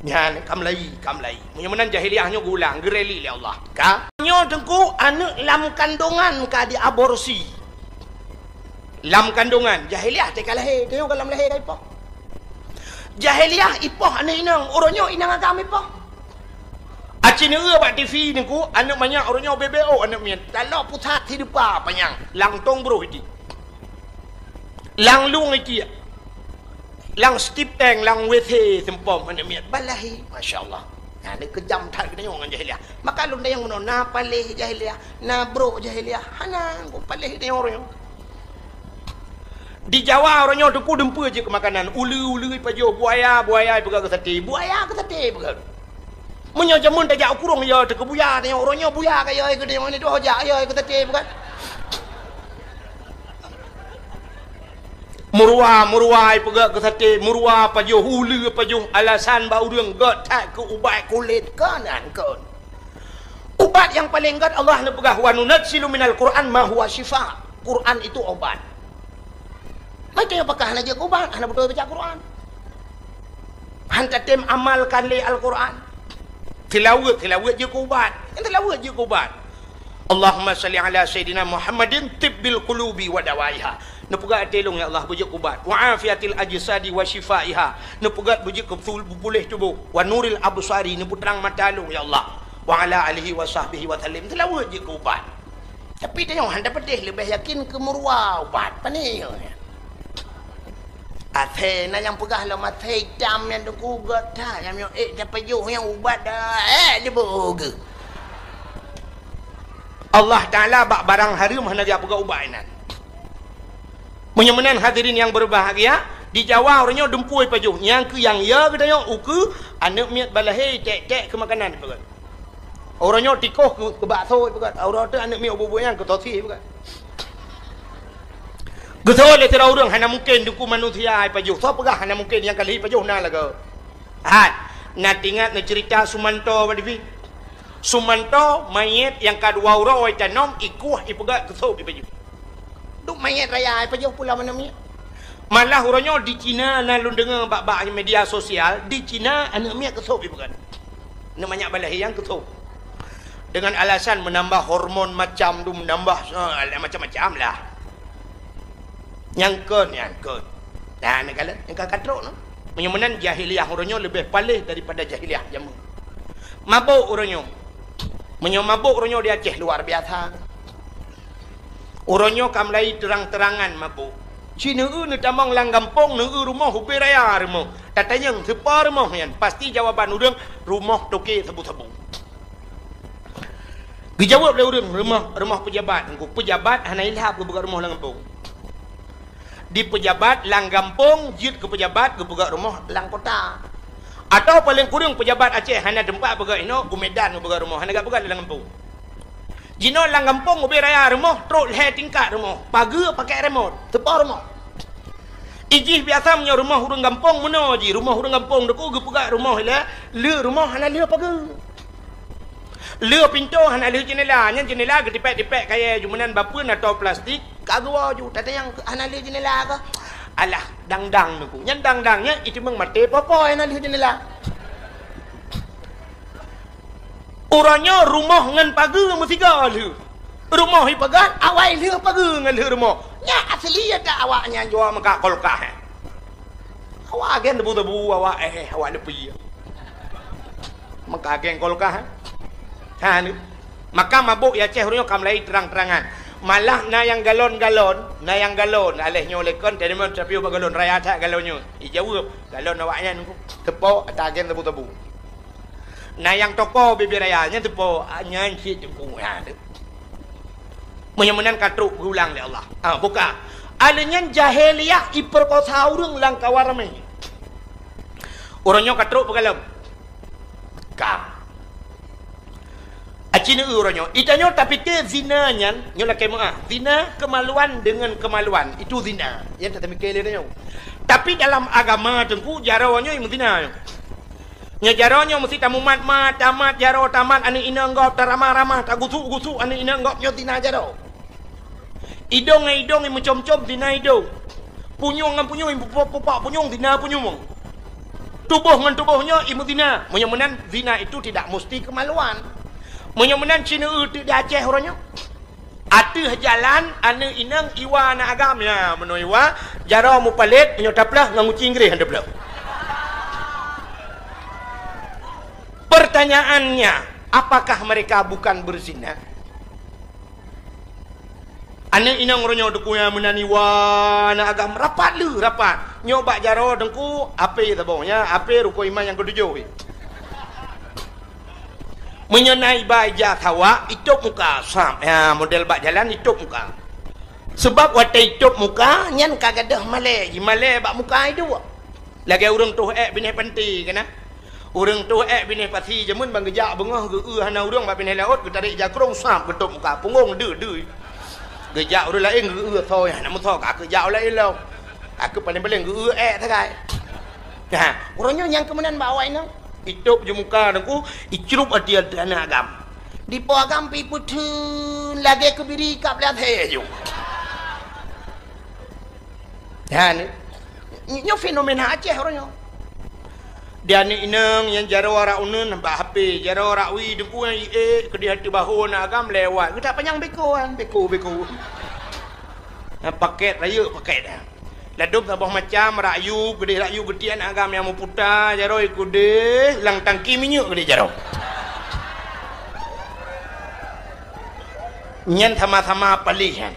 Nyan ka meulayi, ka meulayi. Meunyoe meunan jahiliah nyoe geulang, geureli lé Allah. Ka. Nyoe teungku aneuëk lam kandongan ka diaborsi. Lam kandongan, jahiliah teuka lahé, tanyoe ka lam lahé ka ipoh. Jahiliah ipoh aneuëk inong, uroe nyoe inong agam ipoh. Aci neueu bak T V teungku, aneuëk manyak uroe nyoe bebeo aneuëk miet. Taloe pusat hidupa panyang, lam tong broh iti. Lam lueng iti. Lam stip tank, lam W C seumpom aneuëk miet. Balahé, masya Allah. Nah, ni keujam that geutanyoe ngon jahiliah. Maka lôn dayang meunoe, na paléh jahiliah, na brok jahiliah. Hana, kok paléh tanyoe uroe nyoe. Di Jawa uroe nyoe teungku dumpeue jeuet keu makanan. Uleue-uleue ipajoh, buaya, buaya ipeugah keu saté. Buaya keu saté ipeugah. Meunyoe jameun tajak u kurong, ya teuka buya, tanyoe uroe nyoe buya ka ya keu tanyoe ni doh jak ya keu saté ipeugah. Meuruwa, meuruwa ipeugah keu saté, meuruwa pajoh, uleue pajoh, alasan bak ureuëng gét that keu ubat kulét, kon an kon. Ubat nyang paleng gét Allah neupeugah, "Wa nunazzilu minal Qur'an ma huwa syifa." Quran itu obat. Maka nyang pakah hana jeuet keu ubat, hana beutôi baca Quran. Han tatem amalkan lé Al-Quran. Tilaweuet, tilaweuet jeuet keu ubat. Nyang tilaweuet jeuet keu ubat. Allahumma shalli ala sayyidina Muhammadin tibbil qulubi wa dawaiha. Neupeugah até lôn, ya Allah, beujeuet keu ubat. Wa afiatil ajsadi wa syifaiha. Neupeugah beujeuet keu betul, puléh tuboh. Wa nuril absari, neupeutrang mata lôn, ya Allah. Wa ala alihi wa sahbihi wa sallim. Tilaweuet jeuet keu ubat. Tapi tanyoe hana tapeudeh, leubeh yakin keu meuruwa ubat. Pane nyoe? Asèe na nyang peugah lom asèe itam nyang teuku gét that, nyang miyueb ék tapajoh nyang ubat dah, ék diboh geuh. Allah Taala bak barang hareuem hana geupeugah ubat inan. Meunyoe meunan hadirin nyang berbahagia, di Jawa uroe nyoe dumpeue pajoh, nyang keu nyang ya geutanyoe ukeue aneuëk miet balahé tek-tek keu makanan peugah. Uroe nyoe tikoh keu, keu bakso peugah, uroe teuk aneuëk miet ubeut-ubeut nyan keu sosis peugah. Geusoe lé sidroe ureuëng hana mungken duku manusia ipajoh. Soe peugah hana mungken nyang ka lheueh ipajoh na lagoe? Hat, na tingat neuceurita Sumanto bak T V? Sumanto manyét nyang ka dua uroe tanom ikueh ipeugah keu sop ipajoh. Duek manyét raya ipajoh pulang aneuëk miet. Malah uroe nyoe di Cina na lôn deungoe bak-bak media sosial, di Cina aneuëk miet keu sop ipeugah. Aneuëk manyak balahé nyang keu sop. Dengan alasan menambah hormon macam tu, menambah, eh, macam-macam lah. Nyang kon, nyang kon. Nah, nyang ka lheueh, nyang ka trok nyoe. Meunyoe meunan jahiliah uroe nyoe leubeh paléh daripada jahiliah jameun. Mabök uroe nyoe. Meunyoe mabök uroe nyoe di Aceh luar biasa. Uroe nyoe ka mulai terang-terangan mabök. Ci neueu neutamong lam gampông, neueu rumoh ubé raya rumoh. Tatanyong sipa rumoh nyan, pasti jawaban ureuëng rumoh toke sabu-sabu. Geujaweueb lé ureuëng rumoh, rumoh peujabat. Engko peujabat hana ilham geupeugah rumoh lam gampông. Di peujabat lam gampông jeuet keu peujabat geupeugah rumoh lam kota. Atawa paleng kureueng peujabat Aceh hana teumpat peugah inoe u Medan geupeugah rumoh, hana geupeugah lam gampông. Jinoe lam gampông ubé raya rumoh trok lhée tingkat rumoh, pageue pakai remote, teupo rumoh. Ijih biasa meunyoe rumoh ureuëng gampông meunoe jih, rumoh ureuëng gampông teuku geupeugah rumoh ilée, lheueh rumoh hana lheueh pageue. Lheueh pintoe hana lheueh jeunela, nyan jeunela geutipék-tipék kayée ju meunan bapeue atau plastik, ka geuwoe ju, tatanyong hana lheueh jeunela kah? Alah, dang-dang teuku. Nyan dang-dang nyan iteumeung maté popo hana lheueh jeunela. Uroe nyoe rumoh ngon pageue meusigoe lheueh. Rumoh ipeugah awai lheueh pageue ngon lheueh rumoh. Nyan asli ya tak awak nyan jua meuka kulkas, eh. Awak agen tebu-tebu awak, eh, awak leupie. Meuka agen kulkas, eh. Ha, ni. Maka mabök ya Aceh uroe nyoe ka mulai terang-terangan. Malah na nyang galon-galon, na nyang galon. Aléh nyoe lé kon, tadi meuteupiyôh bak galon raya that galon nyoe. Ijaweueb, galon awak nyan teupo ata agen tebu-tebu. Na nyang toko bibir raya, nyan teupo, ah, nyan cit teuku, ha, tu. Meunyoe meunan ka trok geulang lé Allah. Ah, buka. Aleuh nyan jahiliah iperkosa ureuëng lam kawan ramé. Uroe nyoe ka trok peugalom. Ka. Aci neueu uroe nyoe. Itanyoe tapike zina nyan, nyoe lakée meuah. Zina kemaluan dengan kemaluan. Itu zina. Nyan tapike lé tanyoe. Tapi dalam agama Teungku, jaroe nyoe meuzina nyoe. Nyoe jaroe nyoe meusti tamumat-mat, tamat jaroe, tamat aneuk inong gob, taramah-ramah, tagusuk-gusuk aneuk inong gob, nyoe zina jaroe. Idong ngon idong imeucom-com, zina idong. Punyueng ngon punyueng, ipupok-pupok punyueng, zina punyueng. Tuboh ngon tuboh nyoe imeuzina. Meunyoe meunan, zina itu tidak mesti kemaluan. Meunyoe meunan, ci neueu teuk di Aceh uroe nyoe. Ateueh jalan, aneuk inong iwa aneuk agam, ya, meunoe iwa, jaroe mupalét, meunyoe taplôh ngon guci Inggréh han taplôh. Pertanyaannya, apakah mereka bukan berzina? Aneuk inong uroe nyoe Teungku nyang meunan iwa aneuk agam, rapat le, rapat. Nyoe bak jaroe Teungku, ape saboh nyan, ape rukon iman nyang keutujôh. Meunyoe na iba ija sawak, itôb muka, sab. Ya, model bak jalan itôb muka. Sebab watée itôb muka, nyan ka gadôh malée, jimalée bak muka iduek. Lagée ureuëng toh ék binéh panti, kan na? Ureuëng toh ék binéh pasi jameun ban geujak beungoh geu-eu hana ureuëng bak binéh laôt, geutarek jakrong sab geutôb muka, punggong deu-deu. Geujak ureuëng laén geu-eu soe, hana meusoe ka keu jak ureuëng laén lom. Ka keu paléng-paléng geu-eu ék sagai. Nah, uroe nyoe nyang keumeunan bak awak inong. Itôb ju muka Teungku, icrup ateueh aneuk agam. Dipo agam pi peutheun lagée keubiri kab lé asée ju. Nyan, nyoe fenomena Aceh uroe nyoe. Di aneuk inong nyang jaroe rak uneun bak H P, jaroe rak wie Teungku nyang iék keudeh ateueh bahô aneuk agam lewat. Geutak panyang beko, beko, beko. Nah, paket rayeuk paket. Ladôm saboh macam, rak yub, keudeh rak yub geutiek aneuk agam nyang meuputa, jaroe keudeh lam tangki minyeuk keudeh jaroe. Nyan sama-sama paléh nyan.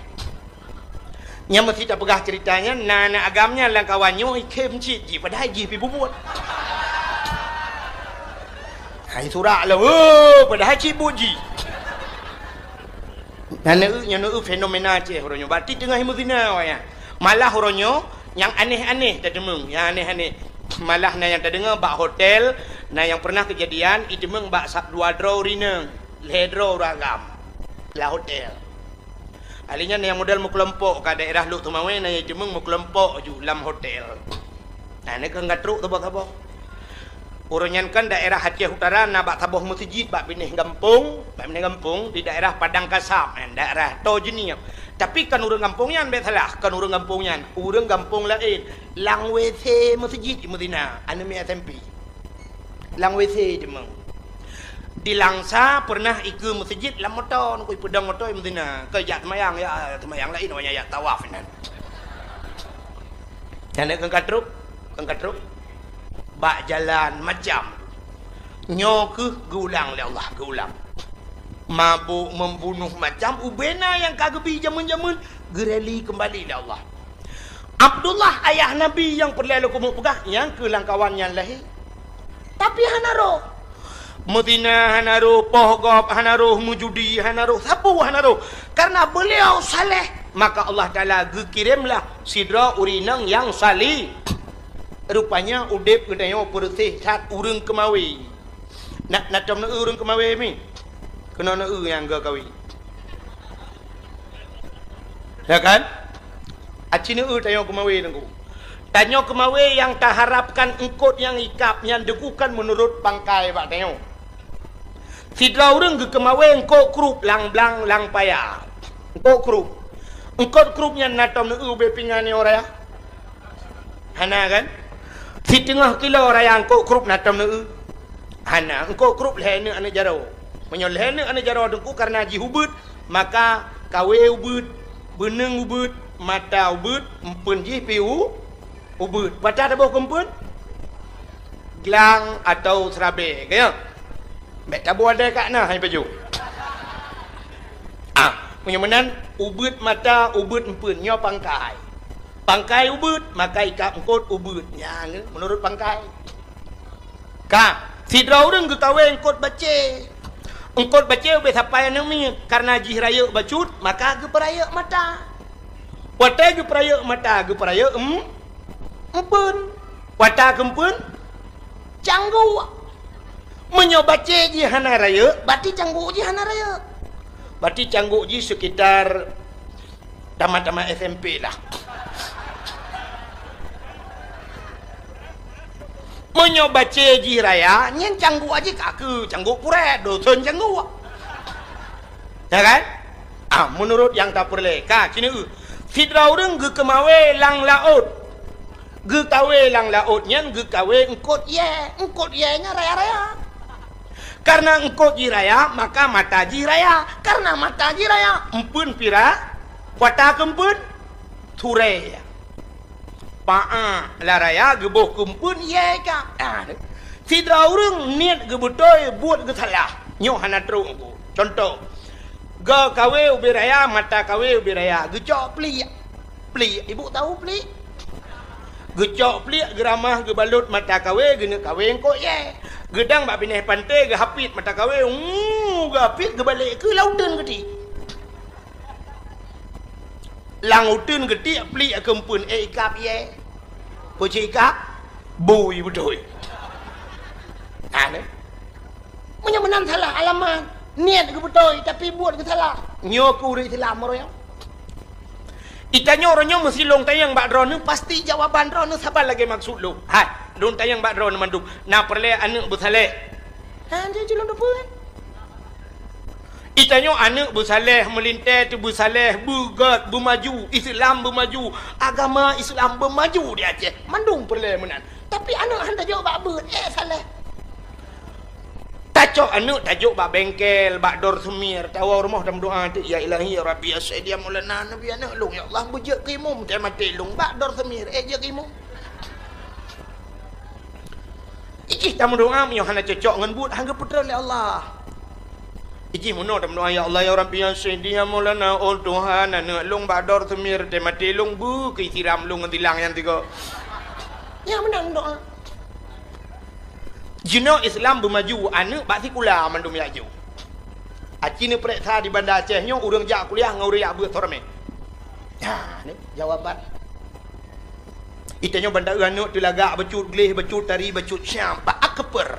Nyang meusti tapeugah ceurita nyan, na aneuk agam nyan lam kawan nyoe ikhém cit jih, padahai jih pi bubuet. Hai surak lom, oh, padahai cit buet jih. Nyan eu, nyan eu fenomena Aceh uroe nyoe. Berarti teungoh imeuzina awaknyan. Malah uroe nyoe nyang aneh-aneh tateumeung, nyang aneh-aneh. Malah na nyang tadeungoe bak hotel, na nyang pernah keujadian iteumeung bak sa-, dua droe ureueng inong, lhée droe ureueng agam lam hotel. Ahli nyan nyang model meukelompok ka daerah Lhokseumawe, na nyang iteumeung meukelompok ju lam hotel. Nah, nyan keuh ka trok saboh-saboh. Uroe nyan kan daerah Aceh Utara na bak saboh meuseujid bak binéh gampông, bak binéh gampông di daerah Padang Kasab, eh, daerah Toh Jeunieb. Tapi kon ureueng gampông nyan, bèk salah, kon ureueng gampông nyan, ureueng gampông laén. Lam W C meuseujid imeuzina, aneuk miet S M P. Lam W C iteumeung. Di Langsa pernah ikeue meuseujid lam moto, nungkui peudong moto imeuzina. Keu jak seumayang, ya, seumayang laén, awaknyan jak tawaf inan. Nyan keuh ka trok, keuh ka trok. Bak jalan macam. Nyoe keuh geuulang lé Allah, geuulang. Mabök, membunuh, macam ubena nyang ka geubi jameun-jameun, geureli keumbali lé Allah. Abdullah ayah Nabi nyang peureulée lôn keumeung peugah, nyang keuh lam kawan nyan lahé. Tapi hana roh. Meuzina hana roh, poh gob hana roh, meujudi hana roh, sapeue hana roh. Karena beliau saleh, maka Allah Taala geukiremlah sidroe ureueng inong nyang saleh. Rupanya udeb geutanyoe peureuseh that ureueng keumawe. Na, na tom neueu ureueng keumawe mi? Keunoe neueu nyang geukawen. Ya kan? Aci neueu tanyoe keumawe Teungku. Tanyoe keumawe nyang taharapkan eungkot nyang ikab nyan Teungku kan meunurot pangkai bak tanyoe. Sidroe ureueng geukeumawe eungkot krup lam blang lam paya. Eungkot krup. Eungkot krup nyan na tom neueu ubé pingan nyoe raya? Hana kan? Siteungoh kilo raya eungkot krup na tom neueu? Hana, eungkot krup lhée neuk aneuk jaroe. Meunyoe lhée neuk aneuk jaroe Teungku kareuna jih ubeuet, maka kawe ubeuet, beuneueng ubeuet, mata ubeuet, eumpeuen jih pi u-, ubeuet. Pat taboh keu eumpeuen? Glang atawa seurabée, ka nyo? Bèk taboh adai ka na hai pajoh. Ah, meunyoe meunan, ubeuet mata, ubeuet eumpeuen, nyoe pangkai. Pangkai ubeuet, maka ikab eungkot ubeuet. Nyan, meunurot pangkai. Ka, sidroe ureueng geukawen eungkot bacé. Eungkot bacé ubé sapai aneuk miet, kareuna jih rayeuk bacut, maka geupeurayeuk mata. Watée geupeurayeuk mata, geupeurayeuk em-, eumpeuen. Watée keu eumpeuen, cangguk. Meunyoe bacé jih hana rayeuk, berarti cangguk jih hana rayeuk. Berarti cangguk jih sekitar tamat-tamat S M P lah. Meunyoe bacé jih raya, nyan cangguek jih ka keu cangguek purée, dosen cangguek. Ya kan? Ah, meunurot nyang tapeureulée, ka, keuneuk, sidroe ureuëng geukeumawé lam laôt. Geukawé lam laôt nyan geukawé eungkot yée. Eungkot yée nyan raya-raya. Kareuna eungkot jih raya, maka mata jih raya. Kareuna mata jih raya, eumpeuen pira, kuata keu eumpeuen, surée. Paa lam raya geuboh keu eumpeuen yée ka. Ah, sidroe ureuëng niet geubeutôi, buet geusalah. Nyoe hana trok Teungku. Cuntoh, geukawé ubé raya, mata kawé ubé raya, geucok pliek. Pliek, ibu tahu pliek? Geucok pliek, geuramah, geubalot mata kawé, geuneuk kawé eungkot yée. Geudang bak binéh panté, geuhapit mata kawé, uu, geuhapit, geubalek keu lam uteuen geutiek. Lam uteuen geutiek pliek keu eumpeuen, éh, ikab yée. Peue cit ikab? Bui beutôi. Aneh. Meunyoe meunan salah alamat, niet geubeutôi, tapi buet geusalah. Nyoe keu ureuëng Islam meuruyong. Itanyoe uroe nyoe meusilong tanyong bak droeneuh, pasti jawaban droeneuh saban lagée maksud lôn. Hai, lôn tanyong bak droeneuh mandum, na peureulée aneuëk beusaleh? Ha, jeuet lôn teupeue. Itanyoe aneuëk beusaleh, meulintée teuh beusaleh, beugét, beumaju, Islam beumaju, agama Islam beumaju di Aceh. Mandum peureulée meunan. Tapi aneuëk han tajok bak beuet, éh, saleh. Tacok aneuëk tajok bak bengkel, bak dor seumir, tawoe rumoh tameudoa teuk, "Ya Ilahi, ya Rabbi, ya Sayyidi, ya Maulana, Nabi aneuëk lôn, ya Allah, beujeuet keu imum, teuh maté lôn bak dor seumir, éh, jeuet keu imum." Ijih tameudoa meunyoe hana cocok ngon buet, han geupeutreun lé Allah. Ijih meunoe tameudoa, "Ya Allah, ya Rabbi, ya Sayyidi, ya Maulana, oh Tuhan, aneuëk lôn bak dor seumir, teuh maté lôn, beu keu siram lôn ngon silang nyang tiga." Nyan meunan doa. Jinoe Islam beumaju, aneuëk bak sikula mandum jak jok. Aci neupareksa di Banda Aceh nyoe ureuëng jak kuliah ngon ureuëng jak beuet soe ramé. Ha, ni jawaban. Itanyoe ban taeu aneuëk teuh lagak bacut gleh, bacut tari, bacut syam, bak akper.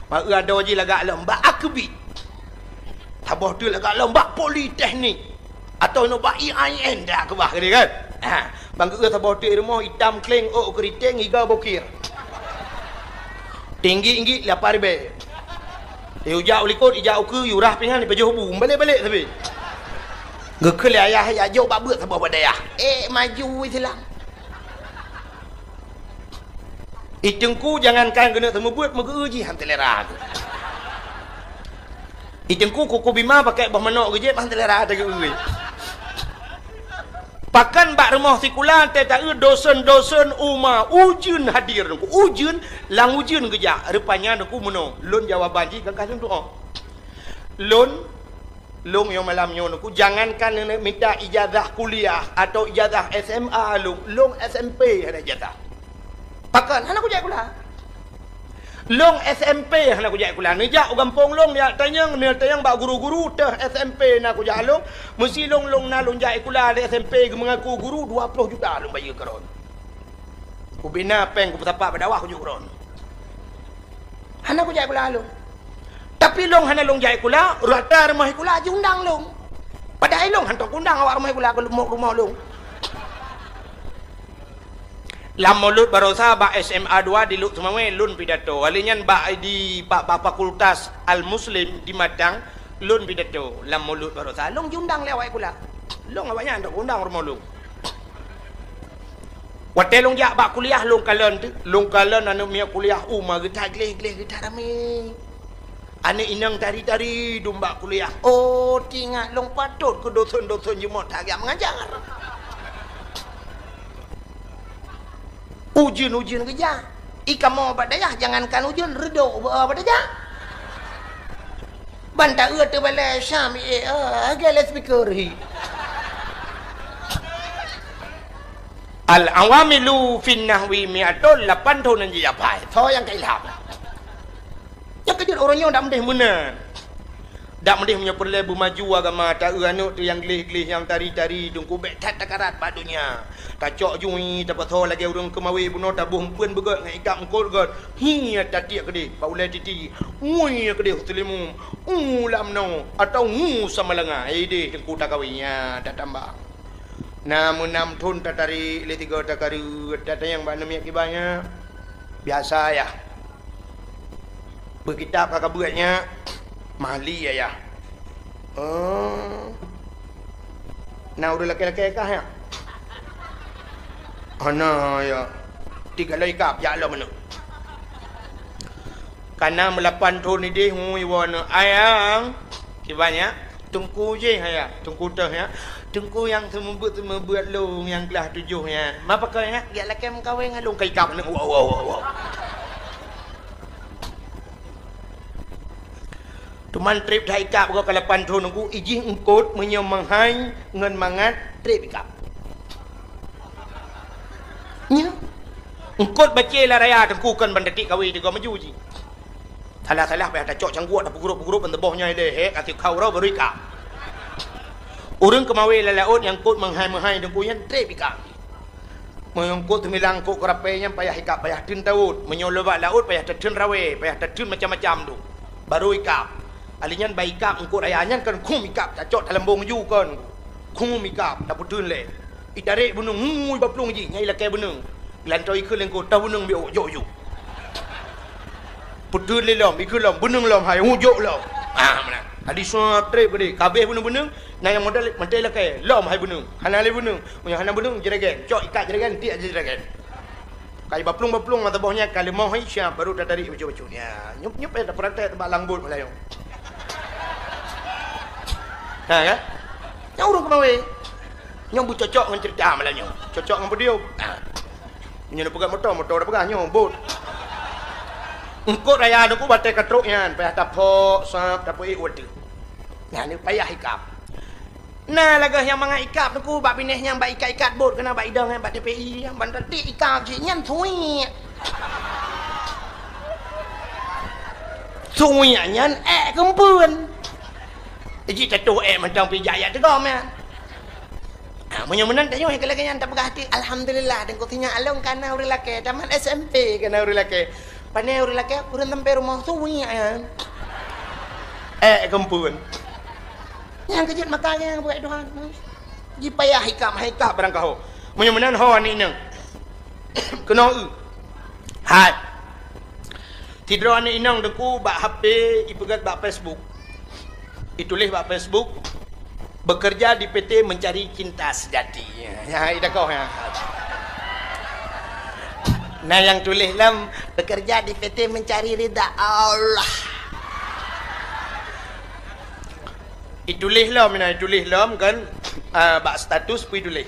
Bak eu adoe jih lagak lom, bak akebit. Saboh teuk lagak lom, bak politeknik. Atawa inoe bak I A I N dak keubah keudeh kan? Ha, ban geu-eu saboh teuk rumoh itam kleng, ôk keuriteng, iga bokir. Tinggi-inggi lapan ribèe. Yue jak u likot, ijak ukeue, yue rah pingan, ipajoh bu, balek-balek sabe. Geukheun lé ayah, "Jak jok bak beuet saboh bak dayah." Éh, maju silang. I Teungku jangankan keuneuk seumeubeuet, meugeu-eu jih han seulera. I Teungku kuku bima pakai boh manok geujép han seulera tageu-eu. Pakan bak rumoh sikula teuh taeu dosen-dosen uma ujeuen hadir Teungku. Ujeuen, lam ujeuen geujak. Rupanya Teungku meunoe, lôn jawaban jih gagah lôn tu'oh. Lôn, lôn nyoe malam nyoe Teungku, jangankan neuneuk mita ijazah kuliah atau ijazah S M A lôn, lôn S M P hana ijazah. Pakon hana kujak sikula? Lôn S M P hana kujak sikula. Neujak u gampông lôn, neujak tanyong, neujak tanyong bak guru-guru teuh S M P na kujak lôn. Meusi lôn, lôn na lôn jak sikula di S M P geumeungaku guru dua ploh juta lôn bayeue keudroe. Kubina péng kupeusapat bak dakwah kujak keudroe. Hana kujak sikula lôn. Tapi lôn hana lôn jak sikula, rata rumoh sikula jiundang lôn. Padahai lôn hantom kuundang awak rumoh sikula keu rumoh-rumoh lôn. Lam Mulod Barosa bak S M A dua di Lhokseumawe lôn pidato. Kali nyan bak di, bak, bak Fakultas Al-Muslim di Matang, lôn pidato lam Mulod Barosa. Lôn jiundang lé awak sikula. Lôn awaknyan hantom kuundang rumoh lôn. Watée lôn jak bak kuliah, lôn kalon teuk, lôn kalon aneuëk miet kuliah uma geuta gleh-gleh, geuta ramé. Aneuëk inong tari-tari dum bak kuliah. Oh, teuingat lôn patot keu dosen-dosen jeuet that geujak meungajar. Ujeuen-ujeuen geujak. I kamoe bak dayah jangankan ujeuen, reudok bak dayah. Ban taeu teubalée Syam, eh, eh, lagée loudspeaker hi. Al-awamilu fin nahwi mi'atun, lapan thon nyang jijapai. Soe nyang ka ilham? Nyang keujeuet ureuëng nyoe dak meudeh meunan. Dak meudeh meunyoe peureulée beumaju agama, taeu aneuëk teuh nyang gleh-gleh, nyang tari-tari, Teungku bék that takarat bak donya. Tacok jui, tapasoe lagée ureuëng keumawé bunoe, taboh eumpeuen beugét ngon ikab eungkot gét. Hi, tatiek keudeh bak ulée titi. Ngui keudeh u teulimu. U lam noe atawa ngu samalanga. Ideh Teungku takawé nyan tatamba. Na meunam thon tatarék lé tiga takareuet, tatanyong bak aneuëk miet kiban nyan. Biasa, Yah. Beukitab ka kabeuet nyan, Mahli, Yah. Oh. Na ureueng lakée-lakée kah, Yah? Hana, Yah. Tiga loi kab, jak lom aneuk. Kana meulapan thon idéh, ngui woe aneuk. Ayang, kiban nyan, Teungku jih, Yah. Teungku teuh, Yah. Teungku nyang seumeubeuet-seumeubeuet lôn nyang glah tujoh nyan. Ma pakon, Yah? Geujak lakée meukawen ngon lôn, ka ikab aneuk. Wow, wow, wow, wow. Teuma treb that ikab goe ka lapan thon Teungku, ijih eungkot meunyoe meuhai ngon mangat treb ikab. Nyoe. Eungkot bacé lam raya Teungku kon ban tatiek kawé tigoe maju jih. Salah-salah payah tacok cangguek, tapeugrôp-peugrôp ban teuboh nyoe ilée, hek, ka tikau uroe baru ikab. Ureueng keumawé lam laôt nyang eungkot meuhai-meuhai Teungku nyan treb ikab. Meunyoe eungkot teumilang eungkot keurapée nyan payah ikab, payah theun tawôt. Meunyoe lôn bak laôt payah tatheun rawée, payah tatheun macam-macam dum. Baru ikab. Ali nyan bak ikab eungkot raya nyan kon khum ikab, tacok taleumbong ju kon. Khum ikab, tapeutheun lé. Itarek beuneueng, ngui bak plueng jih, nyan ilakée beuneueng. Geulantoe ikheun lé eungkot, toh beuneueng biôk, jok ju. Peutheun lé lom, ikheun lom, beuneueng lom hai, hu jok lom. Ah, meunan. Adi sua treb geude, kabeh beuneueng-beuneueng, na nyang modal mantong ilakée, lom hai beuneueng. Hana lé beuneueng. Meunyoe hana beuneueng, jeuregan. Cok ikat jeuregan, tiek jeuregan. Ka ibaplueng-baplueng mata boh nyan ka leumoh hai siap, baru tatarik bacut-bacut. Ya, nyup-nyup eh, tapeurantai teuba lam bot meulayeue. Ha, kan? Nyang ureueng keumawé. Nyoe beucocok ngon cerita malam nyoe. Cocok ngon podium. Ha. Nyoe neupeugah moto, moto neupeugah nyoe bot. Eungkot raya Teungku batée ka trok nyan, payah tapok, sab, tapeuék watée. Nyan ni payah ikab. Na lagée nyang mangat ikab Teungku bak binéh nyang bak ikat-ikat bot keunan bak idong nyan bak T P I, ban tatiek ikab cit nyan suwiek. Suwiek nyan ék keumpeuen. Jih tatuh ék mantong pijak jak teugom nyan. Ha, meunyoe meunan tanyoe ka lagée nyan tapeugah até, alhamdulillah, Teungku sinyak along kana ureueng lakée, tamat S M P kana ureueng lakée. Pane ureueng lakée, ureueng sampai rumoh suwiek nyan. Ék keumpeuen. Nyang keujeuet maka nyang buet Tuhan. Jipayah ikab, hai ikab barang kaho. Meunyoe meunan ho aneuk inong. Keunoe eu. Hai. Sidroe aneuk inong Teungku bak H P ipeugét bak Facebook. Ituléh bak Facebook, "Bekerja di P T mencari cinta sejati." Ya, ya, ida koh ya. Nah, nyang tuléh lom, "Bekerja di P T mencari ridha Allah." Ituléh lom, nah, ituléh lom kan, ah, bak status pih ituléh.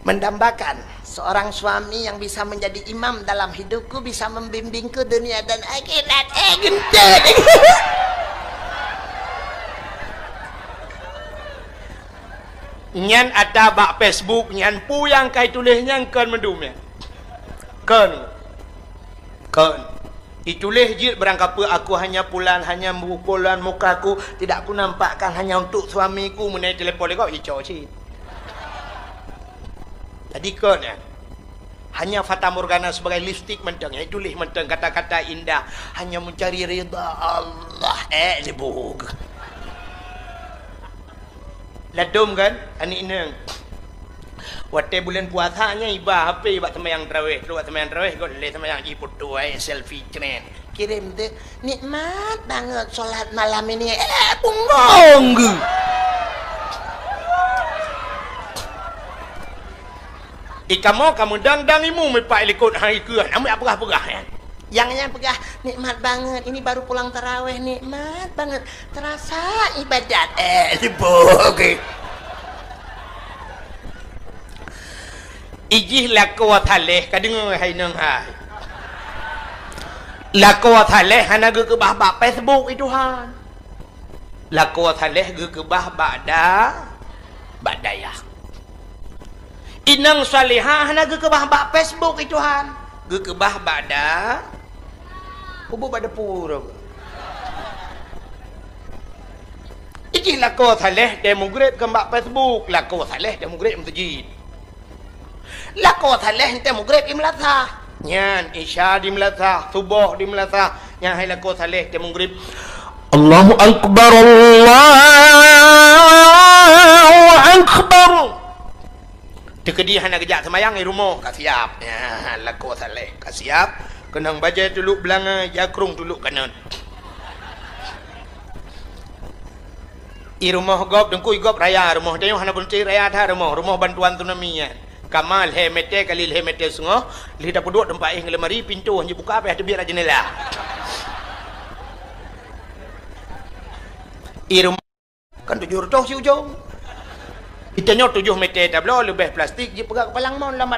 Mendambakan seorang suami yang bisa menjadi imam dalam hidupku, bisa membimbingku dunia dan akhirat. Eh, geuntét. Nyan ata bak Facebook nyan, peue nyang ka ituléh nyan kon meudum nyan. Kon. Kon. Ituléh jeuet barang kapeue, "Aku hanya pulan, hanya pukulan mukaku, tidak kunampakkan hanya untuk suamiku," meunai telepon lé gob, ico cit. Jadi kon nyan. Hanya fatamorgana sebagai lipstik mantong, nyang ituléh mantong kata-kata indah, hanya mencari ridha Allah. Eh, libuk. Ladom kan, aneuk inong. Watée buleuen puasa nyan iba H P bak seumayang tarawih, trok bak seumayang tarawih, got lé seumayang jiputoe, selfie cret. Kirém teuh, "Nikmat banget sholat malam ini." Eh, punggong geuh. Ikamoe kamoe dang-dang imu mipak likot hai keuh, amuet peugah-peugah nyan. Nyang nyan peugah, "Nikmat banget, ini baru pulang taraweh, nikmat banget. Terasa ibadat." Eh, sibuk. Ijih lakoe saleh, ka deungoe hai nong hai. Lakoe saleh hana geukeubah bak Facebook, i Tuhan. Lakoe saleh geukeubah bak da-, bak dayah. Inong salihah hana geukeubah bak Facebook, i Tuhan. Geukeubah bak da-, kubu bak depu. Ijih lakoe saleh teuh mugreb kon bak Facebook, lakoe saleh teuh mugreb meuseujid. Lakoe saleh teuh mugreb i meulasah. Nyan, Isya di meulasah, Suboh di meulasah. Nyan hai lakoe saleh teuh mugreb. Allahu Akbar, Allahu Akbar. Keudéh hana geujak seumayang, i rumoh ka siap. Ya, lakoe saleh ka siap. Keunong bajèe tulok beulangai, jakrong tulok kanan. I rumoh gob, teungku, i gob raya rumoh. Tanyoe hana beuneuti raya that rumoh. Rumoh bantuan tsunami nyan. Kama lhèe mètè kali lhèe mètè seungoh, lheuh tapeuduek teumpat éh ngon lemari, pintoe han jibuka, payah teubiet lam jeundela. I rumoh kan tujoh reutôh siujông. Geutanyoe tujoh mètè tabloe, leubeh plastik, jipeugah keupalang mon lam